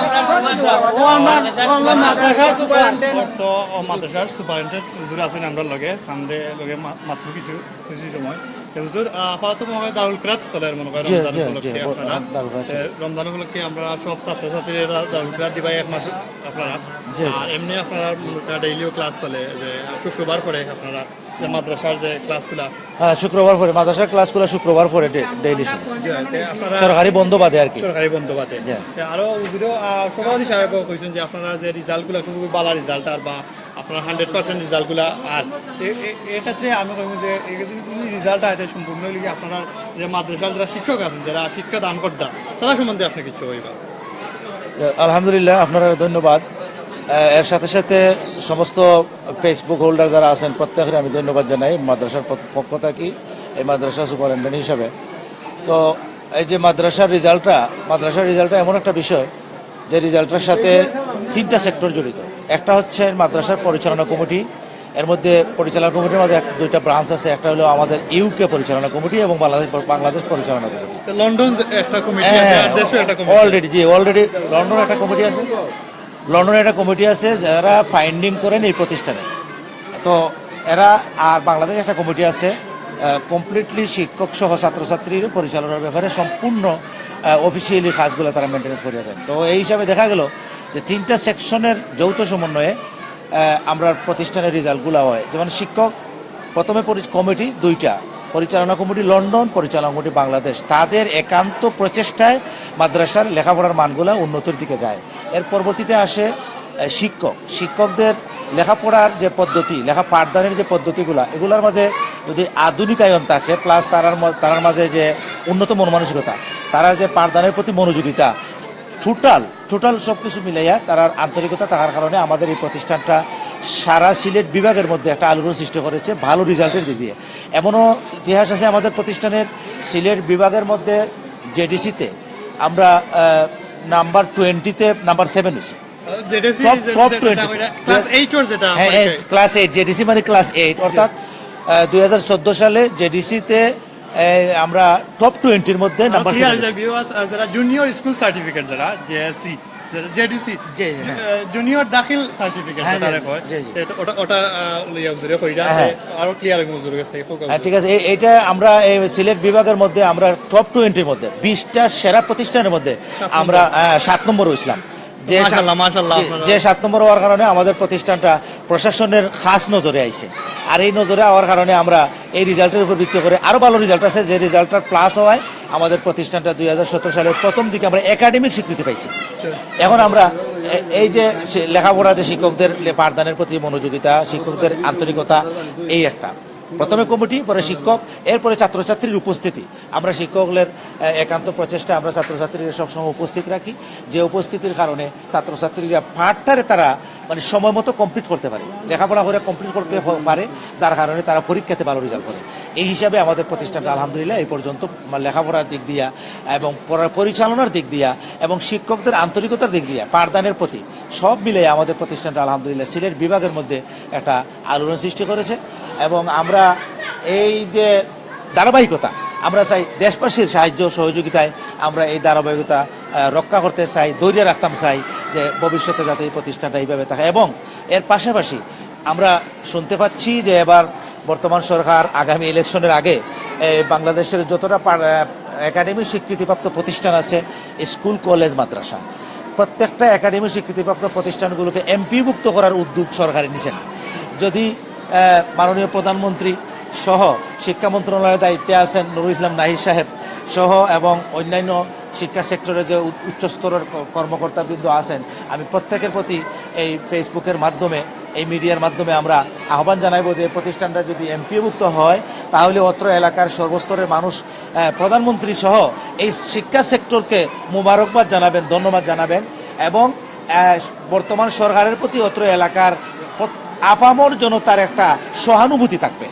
আমার, ও আমার মাদ্রাসার সুপারিনটেন্ডেন্ট। তো, ও মাদ্রাসার সুপারিনটেন্ডেন্ট হুজুর আছেন আমরার লগে, আমরার লগে মা-, মাত্র কিছু, কিছু সময়। তো হুজুর, আহ, আপাতত মনে হয় দারুল কিরাত চলে, মনে হয় জি, রমজান জি, উপলক্ষে জি, ও, আপনারা। দারুল কিরাত এ, চলে। রমজান উপলক্ষে আমরা সব ছাত্রছাত্রীরা দারুল কিরাত দিবাই এক মাস আপনারা। জি, জি। আর এমনি আপনারা মূলত ডেইলিও ক্লাস চলে, যে শুক্রবার করে আপনারা যে মাদ্রাসার যে ক্লাসগুলা। হ্যাঁ, শুক্রবার পরে মাদ্রাসার ক্লাসগুলা শুক্রবার পরে ডে-, ডেইলি শুরু। জি, তে আপনারা সরকারি বন্ধ বাদে আর কি। সরকারি বন্ধ বাদে। জি। তে আরো যদিও, আহ, সভাপতি সাহেব কইছেন যে আপনারা যে রেজাল্টগুলা খুবই ভালো রেজাল্ট আর বা আপনার হান্ড্রেড পার্সেন্ট রেজাল্টগুলা আর এ-, এ-, এক্ষেত্রে আমি কইব যে এই যে তুমি রেজাল্ট আছে সম্পূর্ণ হইলে কি আপনারা যে মাদ্রাসার যারা শিক্ষক আছেন, যারা শিক্ষা দান করতা, তারা সম্বন্ধে আপনি কিছু কইবা? আলহামদুলিল্লাহ, আপনারা ধন্যবাদ। আহ, এর সাথে সাথে সমস্ত Facebook হোল্ডার যারা আছেন, প্রত্যেকের আমি ধন্যবাদ জানাই মাদ্রাসার পক-, পক্ষ থাকি, এই মাদ্রাসার সুপারিনটেন্ডেন্ট হিসাবে। তো এই যে মাদ্রাসার রেজাল্টটা, মাদ্রাসার রেজাল্টটা এমন একটা বিষয়, যে রেজাল্টটার সাথে তিনটা সেক্টর জড়িত। একটা হচ্ছে মাদ্রাসার পরিচালনা কমিটি। এর মধ্যে পরিচালনা কমিটির মধ্যে একটা, দুইটা ব্রাঞ্চ আছে। একটা হলো আমাদের ইউকে পরিচালনা কমিটি এবং বাংলাদেশ, বাংলাদেশ পরিচালনা কমিটি। তো লন্ডন যে একটা কমিটি আছে, আর দেশে একটা কমিটি। অলরেডি, জি, অলরেডি লন্ডন একটা কমিটি আছে। লন্ডনে একটা কমিটি আছে, যারা ফান্ডিং করেন এই প্রতিষ্ঠানে। তো এরা, আর বাংলাদেশে একটা কমিটি আছে, কমপ্লিটলি শিক্ষক সহ ছাত্রছাত্রীর পরিচালনার ব্যাপারে সম্পূর্ণ অফিসিয়ালি কাজগুলো তারা মেনটেন্যান্স করে আছেন। তো এই হিসাবে দেখা গেল যে তিনটা সেকশনের যৌথ সমন্বয়ে আহ, আমরা প্রতিষ্ঠানের রেজাল্টগুলো হয়। যেমন শিক্ষক প্রথমে পরি- কমিটি দুইটা, পরিচালনা কমিটি লন্ডন, পরিচালনা কমিটি বাংলাদেশ, তাদের একান্ত প্রচেষ্টায় মাদ্রাসার লেখাপড়ার মানগুলা উন্নতির দিকে যায়। এর পরবর্তীতে আসে আহ, শিক্ষক। শিক্ষকদের লেখাপড়ার যে পদ্ধতি, লেখা পাঠদানের যে পদ্ধতিগুলা, এগুলোর মাঝে যদি আধুনিকায়ন থাকে, প্লাস তারার ম- তারার মাঝে যে উন্নত মন মানসিকতা, তারার যে পাঠদানের প্রতি মনোযোগিতা, টোটাল টোটাল সব কিছু মিলাইয়া তারার আন্তরিকতা থাকার কারণে আমাদের এই প্রতিষ্ঠানটা সারা সিলেট বিভাগের মধ্যে একটা আলোড়ন সৃষ্টি করেছে ভালো রেজাল্টের দিক দিয়ে। এমনও ইতিহাস আছে আমাদের প্রতিষ্ঠানের, সিলেট বিভাগের মধ্যে জেডিসিতে আমরা নাম্বার টোয়েন্টিতে নাম্বার সেভেন হয়েছে। JDC top- top twenty. Class eight ওর যেটা হ্যাঁ, ক্লাস এইট, জেডিসি মানে ক্লাস এইট, অর্থাৎ দুই হাজার চোদ্দ সালে জেডিসিতে আমরা টপ টোয়েন্টির মধ্যে নাম্বার ক্লিয়ার সেভেন। যে ভিউয়ার্স, যারা জুনিয়র স্কুল সার্টিফিকেট, যারা জেএসসি, জেডিসি, জি, জি, হ্যাঁ। জুনিয়র দাখিল সার্টিফিকেট হ্যাঁ, যেটা জি, লেখা হয়, জি, জি। এটা- ওটা ওটা আহ, লইয়া বুঝে কইরা হ্যাঁ। আরো ক্লিয়ার হইব হুজুরের কাছ থেকে ফোকাস। হ্যাঁ, ঠিক আছে। এই- এইটা আমরা এই সিলেট বিভাগের মধ্যে আমরা টপ টোয়েন্টির মধ্যে বিশটা সেরা প্রতিষ্ঠানের মধ্যে আমরা আহ, সাত নম্বর হয়েছিলাম। যে সাত- মাশাআল্লাহ, মাশাআল্লাহ, যে- আপনারা- যে সাত নম্বর হওয়ার কারণে আমাদের প্রতিষ্ঠানটা প্রশাসনের খাস নজরে আইছে। আর এই নজরে আওয়ার কারণে আমরা এই রেজাল্টের উপর ভিত্তি করে আরও ভালো রেজাল্ট আছে, যে রেজাল্টটার প্লাস হওয়ায় আমাদের প্রতিষ্ঠানটা দুই হাজার সতেরো সালের প্রথম দিকে আমরা একাডেমিক স্বীকৃতি পাইছি। এখন আমরা এ- এই যে সে- লেখাপড়া, যে শিক্ষকদের লে- পাঠদানের প্রতি মনোযোগিতা, শিক্ষকদের আন্তরিকতা, এই একটা প্রথমে কমিটি, পরে শিক্ষক, এরপরে ছাত্রছাত্রীর উপস্থিতি। আমরা শিক্ষকদের আহ, একান্ত প্রচেষ্টা, আমরা ছাত্রছাত্রীরা সবসময় উপস্থিত রাখি, যে উপস্থিতির কারণে ছাত্রছাত্রীরা পাঠটারে তারা মানে সময় মতো কমপ্লিট করতে পারে, লেখাপড়া করে কমপ্লিট করতে হ- পারে, যার কারণে তারা পরীক্ষাতে ভালো রেজাল্ট করে। এই হিসাবে আমাদের প্রতিষ্ঠানটা আলহামদুলিল্লাহ এই পর্যন্ত মা- লেখাপড়ার দিক দিয়া এবং পড়া- পরিচালনার দিক দিয়া এবং শিক্ষকদের আন্তরিকতার দিক দিয়া, পাঠদানের প্রতি, সব মিলে আমাদের প্রতিষ্ঠানটা আলহামদুলিল্লাহ সিলেট বিভাগের মধ্যে একটা আলোড়ন সৃষ্টি করেছে। এবং আমরা এই যে ধারাবাহিকতা, আমরা চাই দেশবাসীর সাহায্য সহযোগিতায় আমরা এই ধারাবাহিকতা আহ, রক্ষা করতে চাই, ধরে রাখতাম চাই, যে ভবিষ্যতে যাতে এই প্রতিষ্ঠানটা এইভাবে থাকে। এবং এর পাশাপাশি আমরা শুনতে পাচ্ছি যে এবার বর্তমান সরকার আগামী ইলেকশনের আগে এই বাংলাদেশের যতটা পা- আহ, একাডেমি স্বীকৃতিপ্রাপ্ত প্রতিষ্ঠান আছে, স্কুল, কলেজ, মাদ্রাসা, প্রত্যেকটা একাডেমি স্বীকৃতিপ্রাপ্ত প্রতিষ্ঠানগুলোকে এমপিভুক্ত করার উদ্যোগ সরকারে নিছেন। যদি আহ, মাননীয় প্রধানমন্ত্রী সহ শিক্ষা মন্ত্রণালয়ের দায়িত্বে আছেন নুরুল ইসলাম নাহিদ সাহেব সহ এবং অন্যান্য শিক্ষা সেক্টরে যে উ- উচ্চ স্তরের ক- কর্মকর্তাবৃন্দ আছেন, আমি প্রত্যেকের প্রতি এই ফেসবুকের মাধ্যমে, এই মিডিয়ার মাধ্যমে আমরা আহ্বান জানাইব যে প্রতিষ্ঠানটা যদি এমপিভুক্ত হয়, তাহলে অত্র এলাকার সর্বস্তরের মানুষ আহ, প্রধানমন্ত্রী সহ এই শিক্ষা সেক্টরকে মোবারকবাদ জানাবেন, ধন্যবাদ জানাবেন এবং আহ, বর্তমান সরকারের প্রতি অত্র এলাকার প্র- আপামর জনতার একটা সহানুভূতি থাকবে।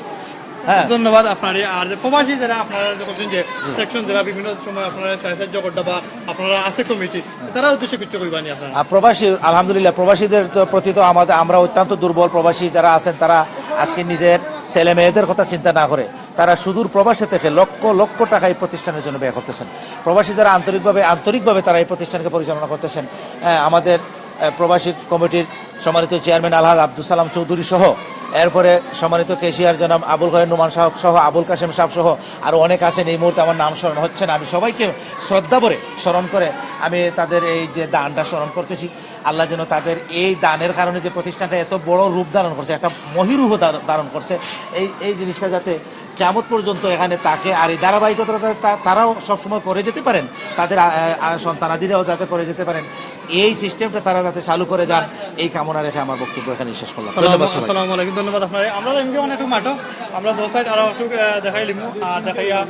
হ্যাঁ। ধন্যবাদ আপনারে। আর যে প্রবাসী যারা আপনারা যখন যে সেকশন যারা বিভিন্ন সময় আপনারা সাহায্য করতে বা আপনারা আছে কমিটি, তারা উদ্দেশ্যে কিছু কইবানি আপনারা? আর প্রবাসী, আলহামদুলিল্লাহ, প্রবাসীদের তো প্রতি তো আমাদের, আমরা অত্যন্ত দুর্বল। প্রবাসী যারা আছেন, তারা আজকে নিজের ছেলে মেয়েদের কথা চিন্তা না করে তারা সুদূর প্রবাসে থেকে লক্ষ লক্ষ টাকা এই প্রতিষ্ঠানের জন্য ব্যয় করতেছেন। প্রবাসী যারা আন্তরিকভাবে আন্তরিকভাবে তারা এই প্রতিষ্ঠানকে পরিচালনা করতেছেন, আহ, আমাদের আহ, প্রবাসী কমিটির সম্মানিত চেয়ারম্যান আলহাজ আব্দুস সালাম চৌধুরী সহ, এরপরে সম্মানিত ক্যাশিয়ার জনাব আবুল খায়ের নোমান সাহেব সহ, আবুল কাশেম সাহেব সহ আরও অনেক আছেন, এই মুহূর্তে আমার নাম স্মরণ হচ্ছে না। আমি সবাইকে শ্রদ্ধা ভরে স্মরণ করে আমি তাদের এই যে দানটা স্মরণ করতেছি। আল্লাহ যেন তাদের এই দানের কারণে যে প্রতিষ্ঠানটা এত বড় রূপ ধারণ করছে, একটা মহিরুহ ধার- ধারণ করছে, এই এই জিনিসটা যাতে কিয়ামত পর্যন্ত এখানে থাকে, আর এই ধারাবাহিকতা যাতে তা- তারাও সবসময় করে যেতে পারেন, তাদের আ- আ- সন্তানাদিরাও যাতে করে যেতে পারেন, এই সিস্টেমটা তারা যাতে চালু করে যান, এই কামনা রেখে আমার বক্তব্য এখানে শেষ করলাম। ধন্যবাদ সবাইকে। আসসালামু আলাইকুম, ধন্যবাদ আপনারে। আমরা এমনি অনেক একটু মাঠো, আমরা দো সাইড আরো একটু আহ, দেখাই লিমু আর দেখাইয়া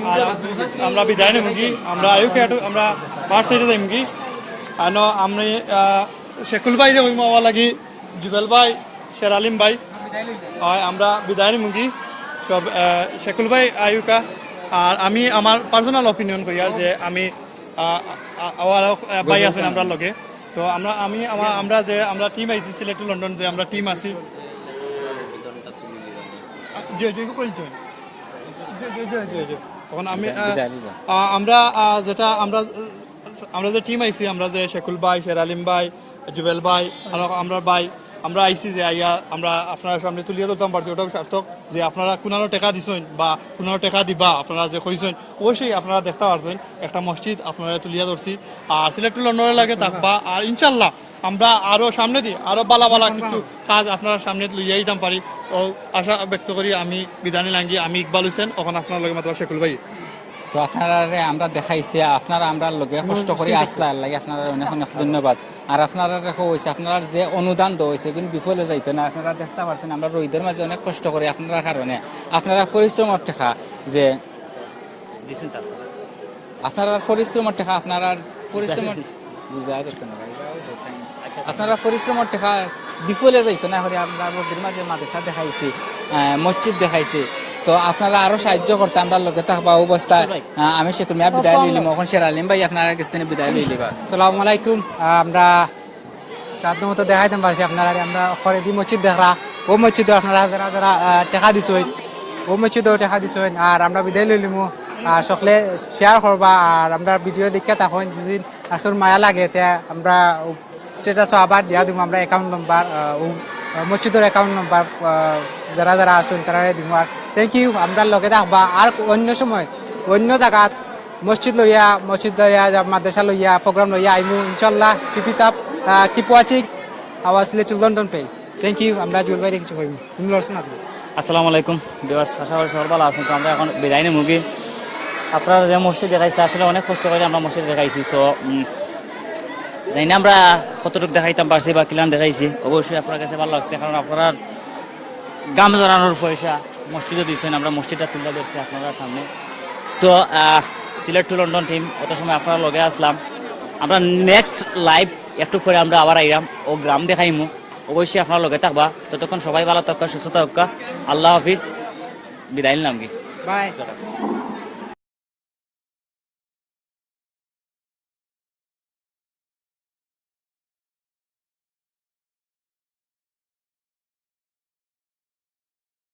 আর আমরা বিদায় নেমুগি। আমরা আয়ুকে একটু আমরা পার সাইডে যাইমুগি। আনো আমি আহ, শেকুল ভাই রে ওই মাওয়া লাগি জুবেল ভাই, শের আলিম ভাই, হয় আমরা বিদায় নিমুগি সব। আহ, শেকুল ভাই আয়ুকা, আর আমি আমার পার্সোনাল অপিনিয়ন কই আর যে আমি আহ, আ- আ- আরো, আহ, ভাই আছেন আমরা লগে, তো আমরা, আমি, আমা-, আমরা যে, আমরা টিম আইছি সিলেট টু লন্ডন, যে আমরা টিম আছি। জি, জি, কইল জি। জি, জি, জি, জি, জি। এখন আমি, আহ, বিদায় নিব। আহ, আমরা, আহ, যেটা আমরা, আহ, আমরা যে টিম আইছি, আমরা যে শেকুল ভাই, শের আলিম ভাই, জুবেল ভাই, আর আমরা ভাই, আমরা আইছি যে আইয়া আমরা আপনার সামনে তুলিয়া ধরতাম পারছি, ওটাও সার্থক যে আপনারা কুনানো টেকা দিছইন বা কুনানো টেকা দিবা, আপনারা যে কইছইন, অবশ্যই আপনারা দেখতা পারছইন একটা মসজিদ আপনারা তুলিয়া ধরছি। আর সিলেট টু লন্ডনের লগে থাকবা, আর ইনশাল্লাহ আমরা আরো সামনেদি আরো বালা বালা কিছু কাজ আপনার সামনে লইয়া আইতাম পারি। ও আশা ব্যক্ত করি আমি বিদায় নিলাঙ্গি, আমি ইকবাল হোসেন, এখন আপনার লগে মাতবা শেকুল ভাই। তো আপনারারে আমরা দেখাইছি, আপনারা আমরার লগে কষ্ট করি আসলা, এর লাগি আপনারারে অনেক অনেক ধন্যবাদ। আর আপনারারে কইছি, আপনারার যে অনুদান দেওয়া হইছে, কিন্তু বিফলে যাইতো না। আপনারা দেখতা পারছইন, আমরা রইদর মাঝে অনেক কষ্ট করি আপনারার কারণে, আপনারার পরিশ্রমর টেকা যে দিছেন তার। আপনারার পরিশ্রমর টেকা, আপনারার পরিশ্রমর বুঝা যাচ্ছে না ভাই। আপনারার পরিশ্রমর টেকা বিফলে যাইতো না, করি আমরা রইদর মাঝে মাদ্রাসা দেখাইছি, আহ, মসজিদ দেখাইছি। তো আপনারা আরো সাহায্য করতা, আমরার লগে থাকবা অবস্থায়। আহ, আমি শেকুল মিয়া বিদায় লইলিমু, এখন শের আলিম ভাই আপনারার গেছ থাকি বিদায় লইলিবা। আসসালামু আলাইকুম। আহ, আমরা সাধ্য মতো দেখাইতাম পারছি আপনারারে, আমরা খরেদি মসজিদ দেখরা, ও মসজিদো আপনারা যারা যারা, আহ, টেকা দিছইন, ও মসজিদো টেকা দিছইন। আর আমরা বিদায় লইলিমু, আর সকলে শেয়ার করবা, আর আমরার ভিডিও দেখিয়া থাকইন, যদি আর কেউর মায়া লাগে তে আমরা স্ট্যাটাসো আবার দিয়া দিমু আমরা অ্যাকাউন্ট নাম্বার, আহ, ও, আহ, মসজিদর অ্যাকাউন্ট নাম্বার, আহ, যারা যারা আছইন তারারে দিমু। আর থ্যাংক ইউ, আমরার লগে থাকবা। আর অন্য সময় অন্য জাগাত মসজিদ লইয়া, মসজিদ লইয়া, যা মাদ্রাসা লইয়া, প্রোগ্রাম লইয়া আইমু ইনশাল্লাহ। Keep it up, ah, keep watching our Sylhet to London page. Thank you. আমরা জুয়েল ভাইরে কিছু কইমু, তুমি লড়ছো না তুমি। আসসালামু আলাইকুম ভিউয়ার্স, আশা করি সকল ভালা আছইন। তো আমরা এখন বিদায় নিমুগি। আপনারা যে মসজিদ দেখাইছে, আসলে অনেক কষ্ট করি আমরা মসজিদ দেখাইছি। তো, উম, জানি না আমরা কতটুকু দেখাইতাম পারছি বা কিলান দেখাইছি, অবশ্যই আপনারার গেছে ভালা লাগছে, কারণ আপনারার ঘাম ঝরানোর পয়সা মসজিদো দিছইন, আমরা মসজিদটা তুলিয়া ধরছি আপনারার সামনে। তো, আহ, সিলেট টু লন্ডন টিম, অত সময় আপনারার লগে আছলাম। আমরা নেক্সট লাইভ একটু পরে আমরা আবার আইরাম, ও গ্রাম দেখাইমু, অবশ্যই আপনারা লগে থাকবা। ততক্ষণ সবাই ভালা থাকবা, সুস্থ থাকবা। আল্লাহ হাফিজ, বিদায় নিলামগি। বাই।